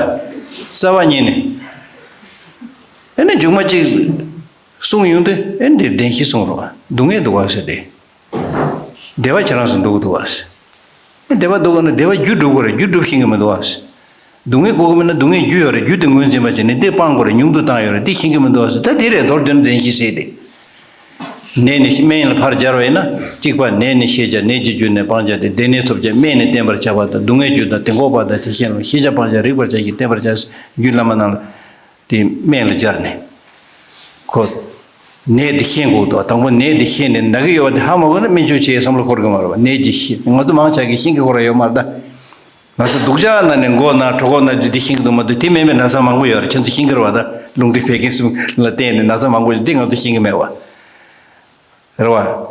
རྩ་བ་ཉིད་ནས། ཨ་ནི་མཇུག་མ་གཅིག་གསུངས་ཡོང་དུས། ཨ་ནི་འདིར་བདེན་བཞི་གསུངས་རོགས། སྡུག་བསྔལ་འདུག་པ་ཟེར་ཏེ། བདེ་བ་ཁྱེད་རང་ཚོ་འདུག་འདུག་པ། བདེ་བ་འདུག་ག་ན་བདེ་བ་རྒྱུ་སྒྲུབ་དགོས་རེད། རྒྱུ་སྒྲུབ་ཤེས་ཀྱི་མི་འདུག་པ། སྡུག་བསྔལ་དགོས་ཀྱི་མིན་ན་སྡུག་བསྔལ་རྒྱུ་ཡོད་རེད། རྒྱུ་དེ་ངོས་འཛིན་པ་བྱས་ནས་འདི་སྤང་དགོས་རེད། ཉུང་དུ་བཏང་ཡོད་རེད། འདི་ཤེས་ཀྱི་མི་འདུག་པ་ཟེར། ད་དེ་རེད། མདོར་བསྡུས་ན་བདེན་བཞི་ཟེར་ཏེ། ནད་ནི། སྨན་ལ་ཕར་སྦྱར་བ་ཡིན་ན། གཅིག་པ་ནད་ནི་ཤེས་བྱ། ནད་ཀྱི་རྒྱུ་ནི་སྤང་བྱ་སྟེ། བདེ་གནས་ཐོབ་བྱ་སྨན་ནི་བསྟེན་པར་བྱ་བ་དང་། སྡུག་བསྔལ་རྒྱུ་དང་དེ་འགོག་པ་དང་དེ་གཞན་ལ་ཤེས་བྱ་སྤང་བྱ་རིག་པར་བྱ་ཞིང་བསྟེན་པར་བྱ་ཟེར། རྒྱུད་བླ་མ་རྣམས་ལ་དེ་སྨན་ལ་སྦྱར་ནས་ཁོ། ནད་འདི་ཤེས་དགོས་འདུག་དང་པོ་ནད་འདི་ཤེས་ནས་ན་གི་ཡོད་པ་དེ་ཧ་མ་གོ་ན་སྨན་བཅོས་བྱེད་བསམ་བློ་འཁོར་གི་མ་རེད་པ། ནད་ཀྱི་ཤེས་ང་ཚོ་མང་ཆ་གིས་ཤེས་ཀྱི་ཁོ་རང་ཡོད་མ་རེད་ད། ང་ཚོ་སྡུག་ཅག་ན་ནས་མགོ་ན་གྲོད་ཁོག་ན་རྒྱུ་འདི་ཤེས་ཀྱི་འདུག་མ་གཏོགས་དེ་མིན་པའི་ན་ཚ་མང་པོ་ཡོད་རེད། ཁྱེད་ཚོ་ཤེས་ཀྱི་རེད་པ། ད་རླུང་མཁྲིས་བད་ཀན་གསུམ་ལ་བརྟེན་ནས་ན་ཚ་མང་པོ་ཡོད་འདི་ང་ཚོ་ཤེས་ཀྱི་མེད་པ། རེད་པ།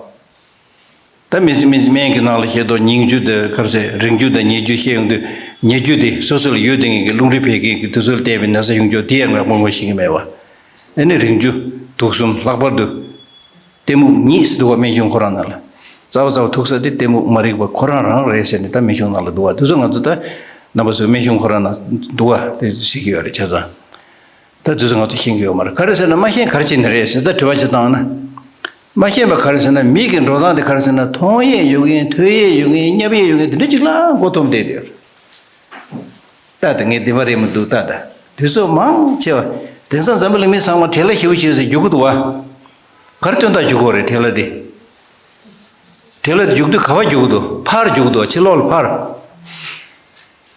ད་མི་མི་སྨན་གྱི་ནང་ལ་བཤད་དོ་སྙིང་རྒྱུ་དང་ག་རེ་ཟེར་རེངས་རྒྱུ་དང་ཉེ་རྒྱུ་བཤད་ཡོང་དུས་ཉེ་རྒྱུ་དེ་སོ་སོ་ལ་ཡོད་དེ་ངེས་ཀྱི་རླུང་མཁྲིས་བད་ཀན་གྱི་དེ་ཚོ་ལ་བརྟེན་པའི་ན་ཚ་ཡོང་རྒྱུ་དེ་ཡང་ང་དངོས་པོ་ཤེས་ཀྱི་མེད་པ། ཨ་ནི་རེངས་རྒྱུ་དུག་གསུམ་ལྷག་པར་དུ་གཏི་མུག་གཉིས་སུ་འདུག་པ་སྨན་གཞུང་ཁོ་རང་ནང་ལ། རྩ་བ་རྩ་བ་ཐུག་ས་དེ་གཏི་མུག་མ་རིག་པ་ཁོ་རང་རང་རེད་ཟེར་ནས་ད་སྨན་གཞུང་ནང་ལ་འདུག་པ། དེ་ཚོ་ང་ཚོ་ད་རྣམ་པ་ཚོའི་སྨན་གཞུང་ཁོ་རང་ནང་འདུག་པ་དེ་གཟིགས་ཀྱི་ཡོད་རེད་ཆ་ཚང་། ད་དུས་ཚོད་ང་ཚོ་ཤེས་ཀྱི་ཡོད་མ་རེད། ག་རེ་ཟེར་ན་མ་ཤེས་ག་རེ་བྱས་ནས་རེད་ཟེར་ད་དྲི་བ་ཅིག་བཏང་ན། མ་ཤེས་པ་ག་རེ་ཟེར་ན་མི་གི་འགྲོ་སྟངས་དེ་ག་རེ་ཟེར་ན་མཐོང་ཡས་ཡོད་མཁན་ཐོས་ཡས་ཡོད་མཁན་མཉམ་ཡས་ཡོད་མཁན་དེ་འདྲ་ཅིག་ལ་མགོ་འཐོམས་བསྡད་དེ། ད་ལྟ་ངས་བདེན་པ་རེད་མི་འདུག་ད་ལྟ་དུས་ཚོད་མང་ཆེ་བ་དེང་སང་འཛམ་བུ་གླིང་མི་ཚང་མ་བྲེལ་བ་ཞེ་པོ་ཞིག་ཟེར་རྒྱུག་གི་འདུག་བ། ག་རེ་དོན་དག་རྒྱུག་གི་རེད་བྲེལ་བ་དེ། བྲེལ་བ་དེ་རྒྱུག་དུས་ག་པར་རྒྱུག་གི་འདུག་ཕར་རྒྱུག་གི་འདུག་ཕྱི་ལོགས་ལ་ཕར།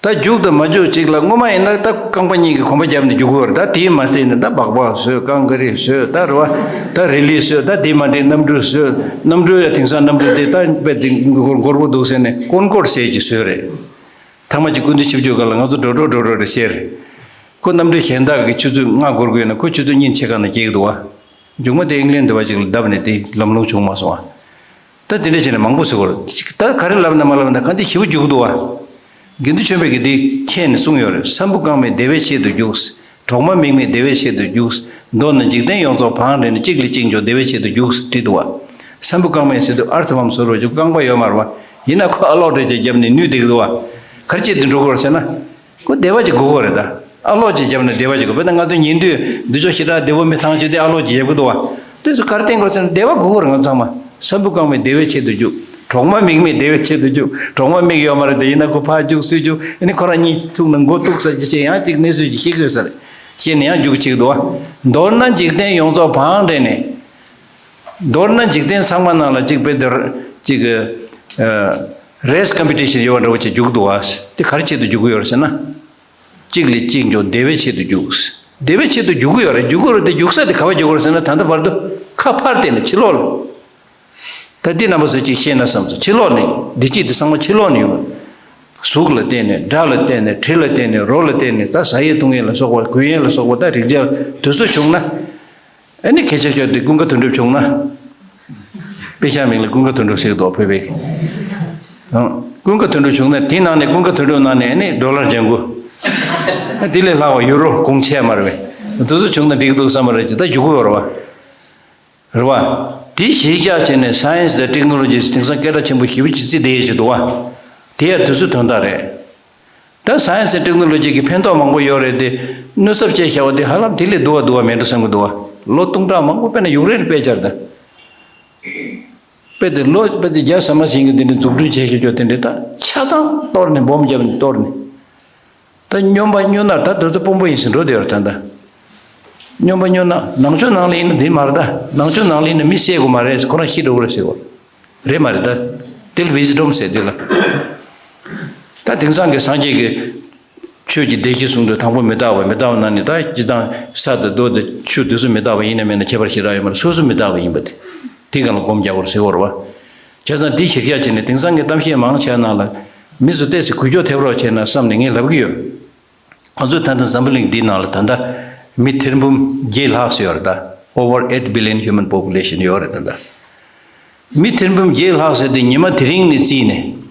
ད་རྒྱུག་དང་མ་རྒྱུག་ཅིག་ལ་སྔོན་མ་ཡིན་ན་ད་རྐང་པ་གཉིས་ཀྱི་གོམ་པ་བརྒྱབ་ནས་རྒྱུག་གི་ཡོད་རེད། ད་དེའི་མ་ཟད་ནས་ད་སྦག་སྦག་བཟོས་རྐང་ག་རེ་བཟོས་ད་རེད་བ། ད་རི་ལི་བཟོས་ད་དེ་མ་འདྲའི་གནམ་གྲུ་བཟོས། གནམ་གྲུ་ཡང་དེང་སང་གནམ་གྲུ་དེ་ད་དཔེ་དེ་འགོར་འགོར་པོ་འདུག་ཟེར་ནས་ཀོན་ཀོར་ཟེར་ཅིག་བཟོས་རེད། ཐ་མ་ཅིག་སྐུ་མདུན་ཆིབས་བསྒྱུར་སྐབས་ལ་ང་ཚོ་འགྲོ་འགྲོ་འགྲོ་འགྲོ་རེད་ཟེར། ཁོ་གནམ་གྲུ་གཞན་དག་གི་ཆུ་ཚོད་ལྔ་འགོར་དགོས་ན་ཁོ་ཆུ་ཚོད་གཉིས་ཕྱེད་ཀ་ནས་སྐྱེལ་གི་འདུག་བ། མཇུག་མ་དེ་ཨིང་ལན་འདི་བ་ཅིག་ལ་བརྡབས་ནས་དེ་ལམ་ལྷོང་བྱུང་མ་སོང་བ། ད་དེ་འདྲ་བྱས་ནས་མང་པོ་ཟེར་བ་རེད། ད་ག་རེ་ལབ་ན་མ་ལབ་ན་གང་དེ་ཞེ་པོ་རྒྱུག་འདུག་བ། དགེ་འདུན་ཆོས་འཕེལ་གྱིས་དེ་མཁྱེན་ནས་གསུངས་ཡོད་རེད། ས་འབུ་རྐང་མའི་བདེ་བའི་ཆེད་དུ་རྒྱུགས། གྲོག་མ་མིག་མའི་བདེ་བའི་ཆེད་དུ་རྒྱུགས། མདོར་ན་འཇིག་རྟེན་ཡོངས་རྫོགས་བང་བསྒྲིགས་ནས་གཅིག་ལས་གཅིག་མགྱོགས་བདེ་བའི་ཆེད་དུ་རྒྱུགས་བྲིས་འདུག་བ། ས་འབུ་རྐང་མའི་ཟེར་དུས་ཨར་ཐི་ཝམ་བཟོ་རོགས་ཀྱི་རྐང་པ་ཡོད་མ་རེད་བ། ཡིན་ན་ཁོ་ཨ་ལོག་འདྲ་ཅིག་བརྒྱབ་ནས་ནུས་བསྡད་ཀྱི་འདུག་བ། ག་རེ་བྱས་དེ་འགྲོ་དགོས་རེད་ཟེར་ན། ཁོ་བདེ་བ་ཅིག་དགོས་ཀྱི་རེད་ད། ཨ་ལོག་ཅིག་བརྒྱབ་ན་བདེ་བ་ཅིག་དགོས། དཔེར་ན་ང་ཚོ་ཉིན་དུས་འདི་ཚོ་ཞེ་དྲག་བདེ་པོ་མི་ཐང་ཆད་དེ་ཨ་ལོག་ཅིག་བརྒྱབ་ཀྱི་འདུག་བ། དེ་ཚོ་ག་རེ་བསྟན་དགོས་ཟེར་ན་བདེ་བ་དགོས་ཀྱི་རེད་ང་ཚང་མ། ས་འབུ་རྐང་མའི་བདེ་བའི་ཆེད་དུ་རྒྱུགས། གྲོག་མ་མིག་མའི་བདེ་བའི་ཆེད་དུ་རྒྱུགས། གྲོག་མ་མིག་ཡོད་མ་རེད་དེ་ཡིན་ན་ཁོ་ཕར་རྒྱུགས་ཚུར་རྒྱུགས་ཨ་ནི་ཁོ་རང་གཉིས་ཐུག་ན་མགོ་གཏུག་ས་ཅི་བྱེད་ཡང་ཅིག་གནས་ཚུལ་ཅིག་ཤེས་ཀྱི་ཡོད་ས་རེད། ཤེས་ནས་ཡང་རྒྱུགས་བྱེད་ཀྱི་འདུག་བ། མདོར་ན་འཇིག་རྟེན་ཡོངས་རྫོགས་བང་བསྒྲིགས་ནས། མདོར་ན་འཇིག་རྟེན་ཚང་མ་ནང་ལ་གཅིག་དཔེ་དེར་གཅིག་གི་རེས་ཀམ་པི་ཊི་ཤན་ཡོད་པ་འདྲ་བོ་ཅིག་རྒྱུག་འདུག་བ། དེ་ག་རེ་ཆེད་དུ་རྒྱུག་གི་ཡོད་རེད་ཟེར་ན། གཅིག་ལས་གཅིག་མགྱོགས་བདེ་བའི་ཆེད་དུ་རྒྱུགས། བདེ་བའི་ཆེད་དུ་རྒྱུག་གི་ཡོད་རེད། རྒྱུག་གི་རེད་དེ་རྒྱུག་ས་དེ་ག་པར་རྒྱུག་གི་རེད་ཟེར་ན་ད་ལྟ་བར་དུ་ཁ་ཕར་བལྟས་ནས་ཕྱི་ལོགས་ལ། ད་འདི་རྣམ་པ་ཚོས་ཅིག་ཤེས་ན་བསམ་སོང་། ཕྱི་ལོགས་ནས་བདེ་སྐྱིད་དེ་ཚང་མ་ཕྱི་ལོགས་ནས་ཡོང་གི། གཟུགས་ལ་བརྟེན་ནས་སྒྲ་ལ་བརྟེན་ནས་དྲི་ལ་བརྟེན་ནས་རོ་ལ་བརྟེན་ནས་ད་ཟ་ཡས་བཏུང་ཡས་ལ་སོགས་པ་གོན་ཡས་ལ་སོགས་པ་ད་རིགས་བརྒྱ་དེ་ཚོ་བྱུང་ན། ཨ་ནི་སྐད་ཆ་ཤོད་དེ་ཀུན་དགའ་དོན་གྲུབ་བྱུང་ན། དཔེ་ཤག་མིང་ལ་ཀུན་དགའ་དོན་གྲུབ་ཟེར་གི་འདུག་བོད་པའི་གི། ཨང་། ཀུན་དགའ་དོན་གྲུབ་བྱུང་ན་དེའི་ནང་ནས་ཀུན་དགའ་དོན་གྲུབ་ནང་ནས་ཨ་ནི་ཌོ་ལར་ལྗང་གུ། ཨ་དེ་ལས་ལྷག་པ་ཡུ་རོ་གོང་ཆེ་མ་རེད་པས། དེ་ཚོ་བྱུང་ན་འགྲིག་གི་འདུག་བསམ་པ་རེད་ཅེ་ད་རྒྱུག་གི་ཡོད་རེད་པ། རེད་པ། དེ་གཞི་བཞག་བྱས་ནས་སའེན་སི་དང་ཊེག་ནོ་ལོ་ཇི་དེང་སང་སྐད་གྲགས་ཆེན་པོ་ཞེ་པོ་ཅིག་བརྩི་བསྡད་ཡས་ཅིག་འདུག་བ། དེ་ཡང་དུས་ཚོད་དོན་དག་རེད། ད་སའེན་སི་དང་ཊེག་ནོ་ལོ་ཇི་གི་ཕན་ཐོགས་མང་པོ་ཡོད་རེད་དེ། གནོད་ཚབས་ཆེ་ཤོས་དེ་ཧ་ལམ་དེ་ལས་སྡུག་པ་སྡུག་པ་མེད་འགྲོ་བསམ་གྱི་འདུག་བ། ལོ་སྟོང་ཕྲག་མང་པོ་དཔེར་ན་ཡུཀ་རེན་དཔེ་བཅར་དང་། དཔེ་དེ་ལོ་དཔེ་དེ་བརྒྱ་ཟ་མ་ཟིན་གྱི་དེ་འདྲ་འཛུགས་སྐྲུན་བྱས་ཤོས་ཀྱོ་དེ་འདྲ་ད་ཆ་ཚང་གཏོར་ནས་སྦོམ་བརྒྱབ་ནས་གཏོར་ནས། ད་སྨྱོན་པ་སྨྱོ་ནར་ད་དེ་ཚོ་དཔོན་པོ་ཡིན་ཟེར་འགྲོ་བསྡད་ཡོད་རེད་ད་ལྟ། སྨྱོན་པ་སྨྱོ་ནར་ནང་ཆོས་ནང་ལ་ཡིན་ན་དེ་མ་རེད་ད། ནང་ཆོས་ནང་ལ་ཡིན་ན་མི་བསད་དགོས་མ་རེད་ཁོ་རང་ཤི་འགྲོ་གི་རེད་ཟེར་གོ། རེད་མ་རེད་ད། དེ་ལ་ཝི་སི་ཌམ་ཟེར་དེ་ལ། ད་དེང་སང་གི་སངས་རྒྱས་ཀྱི་ཆོས་ཀྱི་བདེ་སྐྱིད་གསུང་དུས་དང་པོ་མི་རྟག་པ་མི་རྟག་པ་ན་ནི་ད་སྤྱིར་བཏང་ས་དང་རྡོ་དང་ཆུ་དེ་ཚོ་མི་རྟག་པ་ཡིན་ན་མིན་ན་ཁྱད་པར་ཞེ་དྲག་ཡོད་མ་རེད། སོ་སོ་མི་རྟག་པ་ཡིན་པ་དེ་དེ་གང་ལ་སྒོམ་རྒྱག་དགོས་རེད་ཟེར་བ་རེད་བ། བྱས་ཙང་དེ་གཞིར་བཞག་བྱས་ནས་དེང་སང་གི་གཏམ་བཤད་མང་ཆེ་ནང་ལ་མི་ཚོ་ཏོག་ཙམ་འགུལ་སྐྱོད་ཐེབས་རོགས་བྱས་ན་བསམ་ནས་ངས་ལབ་ཀྱི་ཡོད། ང་ཚོས་ད་ལྟ་འཛམ་བུ་གླིང་འདིའི་ནང་ལ་ད་ལྟ་མི་ཐེར་འབུམ་བརྒྱད་ལྷག་ཙམ་ཡོད་རེད་ད། Over eight billion human population ཡོད་རེད་ད་ལྟ། མི་ཐེར་འབུམ་བརྒྱད་ལྷག་ཙམ་དེ་ཉི་མ་དེ་རིང་ནས་བརྩིས་ནས།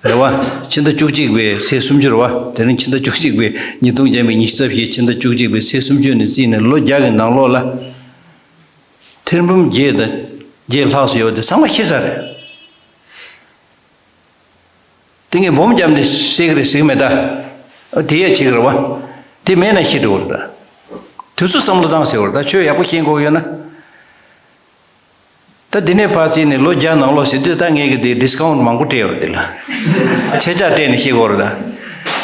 རེད་བ། ཕྱི་ཟླ་བཅུ་གཅིག་པའི་ཚེས་སུམ་ཅུ་རེད་བ། དེ་རིང་ཕྱི་ཟླ་བཅུ་གཅིག་པའི་ཉིས་སྟོང་བརྒྱ་མེད་ཉི་ཤུ་རྩ་བཞི་ཕྱི་ཟླ་བཅུ་གཅིག་པའི་ཚེས་སུམ་ཅུ་ནས་བརྩིས་ནས་ལོ་བརྒྱ་གི་ནང་ལོགས་ལ། ཐེར་འབུམ་བརྒྱད་དང་བརྒྱད་ལྷག་ཙམ་ཡོད་དེ་ཚང་མ་ཤི་ཚར་རེད། དེ་ངས་སྦོམ་བརྒྱབ་ནས་བཤད་གི་རེད་ཟེར་གི་མེད་ད། ཨ་དེ་ཡས་བྱེད་གི་རེད་བ། དེ་མེད་ན་ཤི་འགྲོ་གི་རེད་ད། དུས་ཚོད་བསམ་བློ་བཏང་ཟེར་བ་རེད་ད། ཆོས་ཡག་པོ་ཤེས་དགོས་ཡོད་ན། ད་འདི་ནས་ཕར་བརྩིས་ནས་ལོ་བརྒྱ་ནང་ལོགས་ཟེར་དུས་ད་ངས་གི་དེ་ཌི་སི་ཀའུན་ཊི་མང་པོ་སྤྲད་ཡོད་རེད་དེ་ལ། ཆད་ཆག་སྤྲད་ནས་ཤི་དགོས་རེད་ད།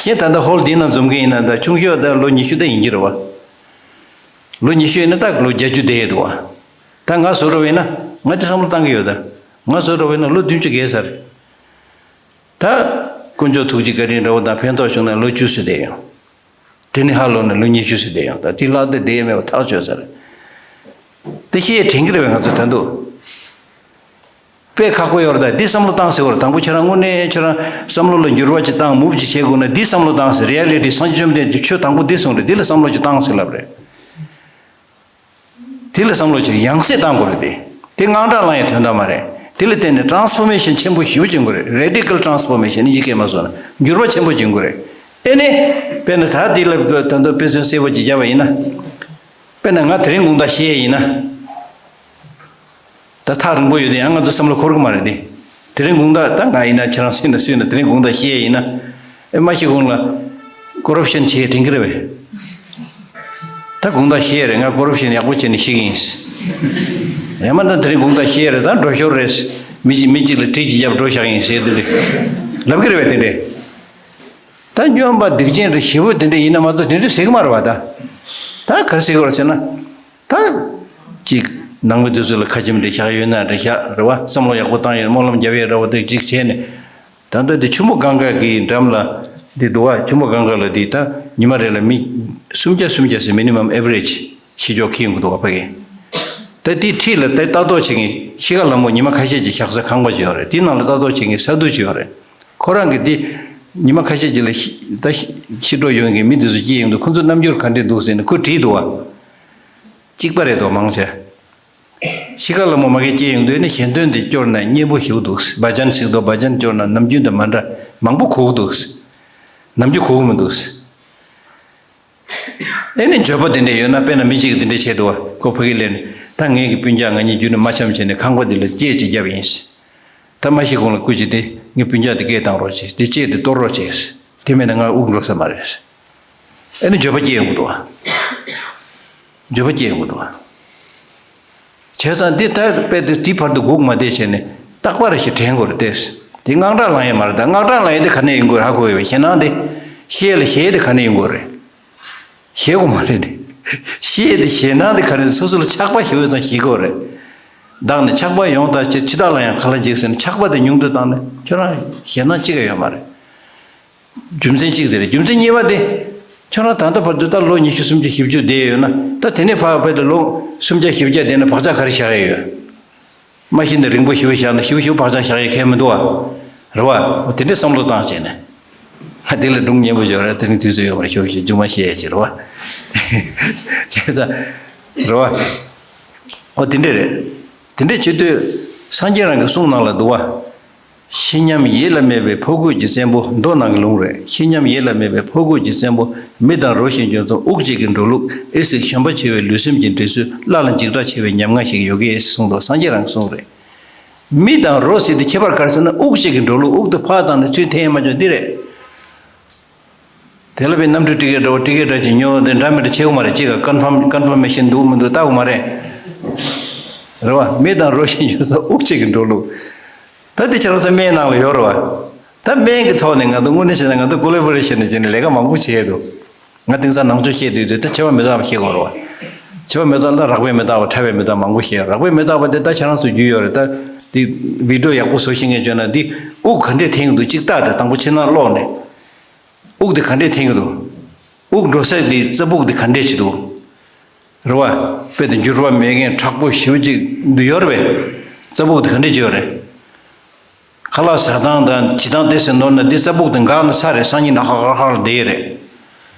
གཞན་ད་ལྟ་ཧོལ་འདི་ནང་འཛོམས་གི་ཡིན་ན་ད་ཆུང་ཤོས་ད་ལོ་ཉི་ཤུ་ད་ཡིན་གྱི་རེད་བ། ལོ་ཉི་ཤུ་ཡིན་ན་ད་ལོ་བརྒྱད་ཅུ་བསྡད་ཡོད་འདུག་བ། ད་ང་བཟོ་འདྲ་བ་ཡིན་ན་ང་དེ་བསམ་བློ་བཏང་གི་ཡོད་ད། ང་བཟོ་འདྲ་བ་ཡིན་ན་ལོ་བདུན་ཅུ་བརྒལ་ཚར་རེད། ད་དཀོན་མཆོག་ཐུགས་རྗེ་བཀའ་དྲིན་འདྲ་བོ་དང་ཕན་ཐོགས་བྱུང་ན་ལོ་བཅུ་ཙམ་བསྡད་ཡོང་། དེ་ནི་ཧ་ལོ་ནས་ལོ་ཉི་ཤུ་ཙམ་བསྡད་ཡོང་། ད་དེ་ལྷག་སྟེ་བསྡད་ཡས་མེད་པ་ཐག་ཆོད་ཚར། དེ་ཤེས་དྲན་གྱི་རེད་བས། ང་ཚོ་ད་དུང་དཔེ་ཁག་པོ་ཡོད་རེད། ད་འདི་བསམ་བློ་བཏང་ཟེར་བར། དང་པོ་ཁྱེད་རང་དངོས་གནས་ཁྱེད་རང་བསམ་བློ་ལ་འགྱུར་བ་ཅིག་བཏང་མུབ་ཅིག་བྱེད་དགོས་ན། འདི་བསམ་བློ་བཏང་ཟེར། རི་ཡ་ལི་ཊི། སངས་རྒྱས་བཅོམ་ལྡན་འདས་ཀྱིས་ཆོས་དང་པོ་འདི་གསུངས་རེད། འདི་ལ་བསམ་བློ་ཅིག་བཏང་ཟེར་ལབ་རེད། དེ་ལ་བསམ་བློ་ཅིག་ཡང་སེ་བཏང་དགོས་རེད་དེ། དེ་དངངས་སྐྲག་ལངས་ཡའི་དོན་དག་མ་རེད། དེ་ལ་བརྟེན་ནས་ཊ་རན་སི་ཕོར་མེ་ཤན་ཆེན་པོ་ཞེ་པོ་ཅིག་འགྲོ་གི་རེད། རེ་ཌི་ཀལ་ཊ་རན་སི་ཕོར་མེ་ཤན། ཨིན་ཇི་སྐད་མ་སོང་ན་འགྱུར་བ་ཆེན་པོ་ཅིག་འགྲོ་གི་རེད། ཨེ་ནས་དཔེར་ན་ད་དེ་ལ་ད་དུང་དཔེ་མཚོན་གསལ་པོ་ཅིག་བརྒྱབ་པ་ཡིན་ན། དཔེར་ན་ང་དེ་རིང་དགོང་དག་ཤི་ཡས་ཡིན་ན། ད་ཐག་རིང་པོ་ཡོད་དེ་ཡང་ང་ཚོ་བསམ་བློ་འཁོར་གི་མ་རེད་དེ། དེ་རིང་དགོང་དག་ད་ང་ཡིན་ན་ཁྱེད་རང་སུ་ཡིན་ན་སུ་ཡིན་ན་དེ་རིང་དགོང་དག་ཤི་ཡས་ཡིན་ན། ཨེ་མ་ཤི་གོང་ལ་ཀོ་རབ་ཤན་བྱེད་དྲན་གྱི་རེད་བས། ད་དགོང་དག་ཤི་ཡས་རེད། ང་ཀོ་རབ་ཤན་ཡག་པོ་བྱས་ནས་ཤི་གི་ཡིན། ཡང་མ་ད་དེ་རིང་དགོང་དག་ཤི་ཡས་རེད། ད་འགྲོ་ཞོར་རེད། མི་གཅིག་མི་གཅིག་ལ་གྲི་གཅིག་བརྒྱབ་འགྲོ་བཞག་ཡིན་ཟེར་དེ་འདྲ་ལབ་ཀྱི་རེད་བས། དེ་འདྲས། ད་སྨྱོན་པ་སྡིག་ཅན་རེད། ཞེ་པོ་དེ་འདྲ་ཡིན་ན་མ་གཏོགས་དེ་འདྲ་ཟེར་གི་མ་རེད་བ། ད་ད་ག་རེ་ཟེར་གི་རེད་ཟེར་ན། ད་ཅིག་ནང་མི་དེ་ཚོ་ལ་ཁ་ཆེམས་དེ་བཞག་ཡོད་ན་རེད་བཞག་རེད་བ། བསམ་བློ་ཡག་པོ་བཏང་ཡོད། སྨོན་ལམ་རྒྱབ་ཡོད་རེད་བ། དེ་ཅིག་བྱས་ནས་ད་ལྟ་དེ་ཆུ་མོ་གངྒཱ་གི་འགྲམ་ལ་དེ་འདུག་བ། ཆུ་མོ་གངྒཱ་ལ་དེ་ད་ཉི་མ་རེ་ལ་མི་སུམ་བརྒྱ་སུམ་བརྒྱ་ཟེར། མི་ནི་མམ་ཨེ་ཝ་རེཇ་ཤི་ཆོག་ཁེལ་ཡོང་གི་འདུག་བ། ཕ་གི་ད་དེའི་འཁྲིས་ལ་དེ་ལྟ་རྟོག་བྱེད་མཁན་ཤི་ཁ་ལ་མོ་ཉི་མ་ཁ་ཤས་ཀྱི་བཞག་ས་ཁང་པ་ཅིག་ཡོད་རེད། དེའི་ནང་ལ་ལྟ་རྟོག་བྱེད་མཁན་ས་འདུག་ཅིག་ཡོད་རེད། ཁོ་རང་གིས་འདི་ཉི་མ་ཁ་ཤས་ཅིག་ལ་ཤི་ད་ཤི་ཤི་འགྲོ་ཡོང་མཁན་མི་འདི་ཚོ་སྐྱེས་ཡོང་དུས་ཁོ་ཚོ་རྣམ་འགྱུར་ག་འདྲས་འདུག་ཟེར་ནས་ཁོས་དྲིས་འདུག་བ། གཅིག་པ་རེད་དོ་མང་ཆེ། ཤི་ཁ་ལ་མོ་མ་གི་སྐྱེས་ཡོང་དུས་ནི་ཞལ་འདོན་དེ་སྐྱོར་ན་སྙན་པོ་ཞིག་འདུག་བ་ཇན་ཞིག་འདུག་བ་ཇན་སྐྱོར་ན་ནམ་རྒྱུན་དང་མ་འདྲ་མང་པོ་གོ་གི་འདུག་ནམ་རྒྱུན་གོ་གི་མི་འདུག་ཨེ་ནི་འགྱོད་པ་དེ་འདྲས་ཡོད་ན། དཔེར་ན་མི་གཅིག་གིས་དེ་འདྲས་བྱས་འདུག་བ། ཁོ་ཕ་གི་སླེབས་ནས་ད་ངེད་ཀྱི་སྤུན་ཀྱག་ང་གཉིས་རྒྱུན་ནས་མ་འཆམ་བྱས་ནས་ཁང་པ་འདི་ལ་སྐྱེས་ཅིག་བརྒྱབ་ཡིན། ད་མ་ཤི་གོང་ལ་སྐུ་མཁྱེན་ཏེ་ངའི་སྤུན་ཀྱག་དེ་སྐད་བཏང་རོགས་བྱེད། དེ་ལྕེ་དེ་གཏོར་རོགས་བྱེད། དེ་མེད་ན་ང་དབུགས་འགྲོ་ས་མ་རེད། ཨེ་ནི་འགྱོད་པ་སྐྱེ་ཡོང་གི་འདུག་བ། འགྱོད་པ་སྐྱེ་ཡོང་གི་འདུག་བ། བྱས་ཙང་འདི་ལྟར་དཔེ་དེ་དེའི་བར་དུ་སྒུག་མ་བསྡད་བྱས་ནས་རྟག་པར་ཞིག་དྲན་དགོས་རེད་དེ། དེ་དངངས་སྐྲག་ལངས་ཡས་མ་རེད། ད་དངངས་སྐྲག་ལངས་ཡས་དེ་ག་ནས་ཡོང་གི་རེད། ཧ་གོ་ཡོད་པས། ཞེད་སྣང་དེ་ཤི་ཡས་ལ་ཞེད་ཡས་དེ་ག་ནས་ཡོང་གི་རེད། ཞེད་དགོས་མ་རེད་དེ། ཤི་ཡས་དེ་ཞེད་སྣང་དེ་ག་རེ་སོ་སོ་ལ་ཆགས་པ་ཞེ་པོ་ཙམ་ཞིག་དགོས་རེད། བདག་ནི་ཆགས་པ་ཡོངས་དག་ཕྱིར། འཆི་བདག་ལ་ཡང་ག་ལ་འཇིགས་ཟེར་ནས་ཆགས་པ་དེ་ཉུང་དུ་བཏང་ནས་ཁྱོད་རང་ཞེད་སྣང་གཅིག་ཀྱང་ཡོད་མ་རེད། རྒྱུ་མཚན་གཅིག་དེ་རེད། རྒྱུ་མཚན་གཉིས་པ་དེ། ཁྱོད་རང་ད་ལྟ་བར་དུ་ད་ལོ་ཉི་ཤུ་སུམ་ཅུ་བཞི་བཅུ་བསྡད་ཡོད་ན། ད་དེ་ནས་ཕར་བལ་དུ་ལོ་སུམ་བརྒྱ་བཞི་བརྒྱ་བསྡད་ན་བག་ཆགས་ག་རེ་བཞག་ཡས་ཡོད། མ་གཞི་ནས་རིང་པོ་ཞེ་པོ་བཞག་ན་ཞེ་པོ་ཞེ་པོ་བག་ཆགས་བཞག་ཡས་གལ་མི་འདུག་བ། རེད་བ། འོ་དེ་འདྲའི་བསམ་བློ་བཏང་བྱས་ནས། ང་དེ་ལ་སྒྲུང་སྙན་པོ་ཞིག་ཡོད་རེད། དེ་རིང་དུས་ཚོད་ཡོད་མ་རེད། ཞོགས་ཞོགས་མཇུག་མ་བཤད་ཡས་ཅིག་རེད་བ། བྱས་ཙང་། རེད་བ། འོ་དེ་འདྲས་རེད། དེ་འདྲས་བྱེད་དུས་སངས་རྒྱས་རང་གི་གསུང་ནང་ལ་འདུག་བ། ཤེས་ཉམས་ཡིད་ལ་མེད་པའི་ཕོ་རྒོད་ཀྱི་བཙན་པོ། མདོ་ནང་གི་ལུང་རེད། ཤེས་ཉམས་ཡིད་ལ་མེད་པའི་ཕོ་རྒོད་ཀྱི་བཙན་པོ། མི་དང་རོ་བཞིན་འགྱུར་ཙམ་དབུགས་གཅིག་གིས་འགྲོ་ལུགས། ཨེ་སི་གཞོན་པ་ཆེ་བའི་ལུས་སེམས་ཀྱི་འདྲེས་སུ། སླར་འཇིགས་སྐྲག་ཆེ་བའི་ཉམ་ང་ཞིག་ཡོད་ཀྱི་ཨེ་སི་གསུངས་འདུག་སངས་རྒྱས་རང་གི་གསུང་རེད། མི་དང་རོ་ཟེར་དེ་ཁྱད་པར་ག་རེ་ཟེར་ན། དབུགས་གཅིག་གིས་འགྲོ་ལུགས། དབུགས་དེ་ཕར་བཏང་ནས་ཚུར་འཐེན་ཡས་མ་བྱུང་། འདི་རེད། དེ་ལ་བའི་གནམ་གྲུ་ཊི་ཀེ་ཊི་འདྲ་བོ། ཊི་ཀེ་ཊི་འདྲ་ཅིག་ཉོ་དེ་འདྲ་མི་འདྲ་བྱེད་དགོས་མ་རེད། གཅིག་ག་ཀོན་ཕམ་ཀོན་ཕོར་མེ་ཤན་འདུག་མི་འདུག་ལྟ་དགོས་མ་རེད། རེད་བ། མི་དང་རོ་བཞིན་འགྱུར་ཙམ་དབུགས་གཅིག་གིས་འགྲོ་ལུགས། ད་འདི་ཁྱེད་རང་ཚོ་སྨན་ནང་ལ་ཡོད་རེད་བ། ད་སྨན་གྱི་ཐོག་ནས་ང་ཚོ་དངོས་གནས་བྱས་ན་ང་ཚོ་ཀོ་ལེ་བོ་རེ་ཤན་ནས་བྱས་ནས་ལས་ཀ་མང་པོ་བྱས་འདུག་ང་དེང་སང་ནང་ཆོས་བཤད་དུས་དུས་ད་འཆི་བ་མི་རྟག་པ་བཤད་དགོས་རེད་བ། འཆི་བ་མི་རྟག་ལ་རགས་པའི་མི་རྟག་པ། ཕྲ་བའི་མི་རྟག་མང་པོ་བཤད། རགས་པའི་མི་རྟག་པ་དེ་ད་ཁྱེད་རང་ཚོ་རྒྱུས་ཡོད་རེད། ད་འདི་བི་ཌི་ཡོ་ཡག་པོ་བཟོ་ཤེས་མཁན་བྱུང་ན། འདི་དབུགས་ག་འདྲས་འཐེན་གྱི་འདུག་གཅིག་ལྟ་དང་། དང་པོ་ཕྱི་ནང་ཀློག་ནས། དབུགས་དེ་ག་འདྲས་འཐེན་གྱི་འདུག་དབུགས་འགྲོ་ས་དེ་རྩ་ཕུག་དེ་ག་འདྲས་ཅིག་འདུག་རེད་བ། དཔེ་དེ་འགྱུར་བ་མེད་མཁན་མཁྲེགས་པོ་ཞེ་པོ་ཅིག་འདུག་ཡོད་རེད་པས། རྩ་ཕུག་དེ་ག་འདྲས་ཅིག་ཡོད་རེད། ཁ་ལག་ཟ་སྟངས་དང་བྱེད་སྟངས་དེ་ཚོ་ནོར་ན། འདི་རྩ་ཕུག་དེ་འགག་ན་ཚར་རེད། སང་ཉིན་ནས་ཧ་ཧ་ཧ་ལ་བསྡད་ཡོད་རེད།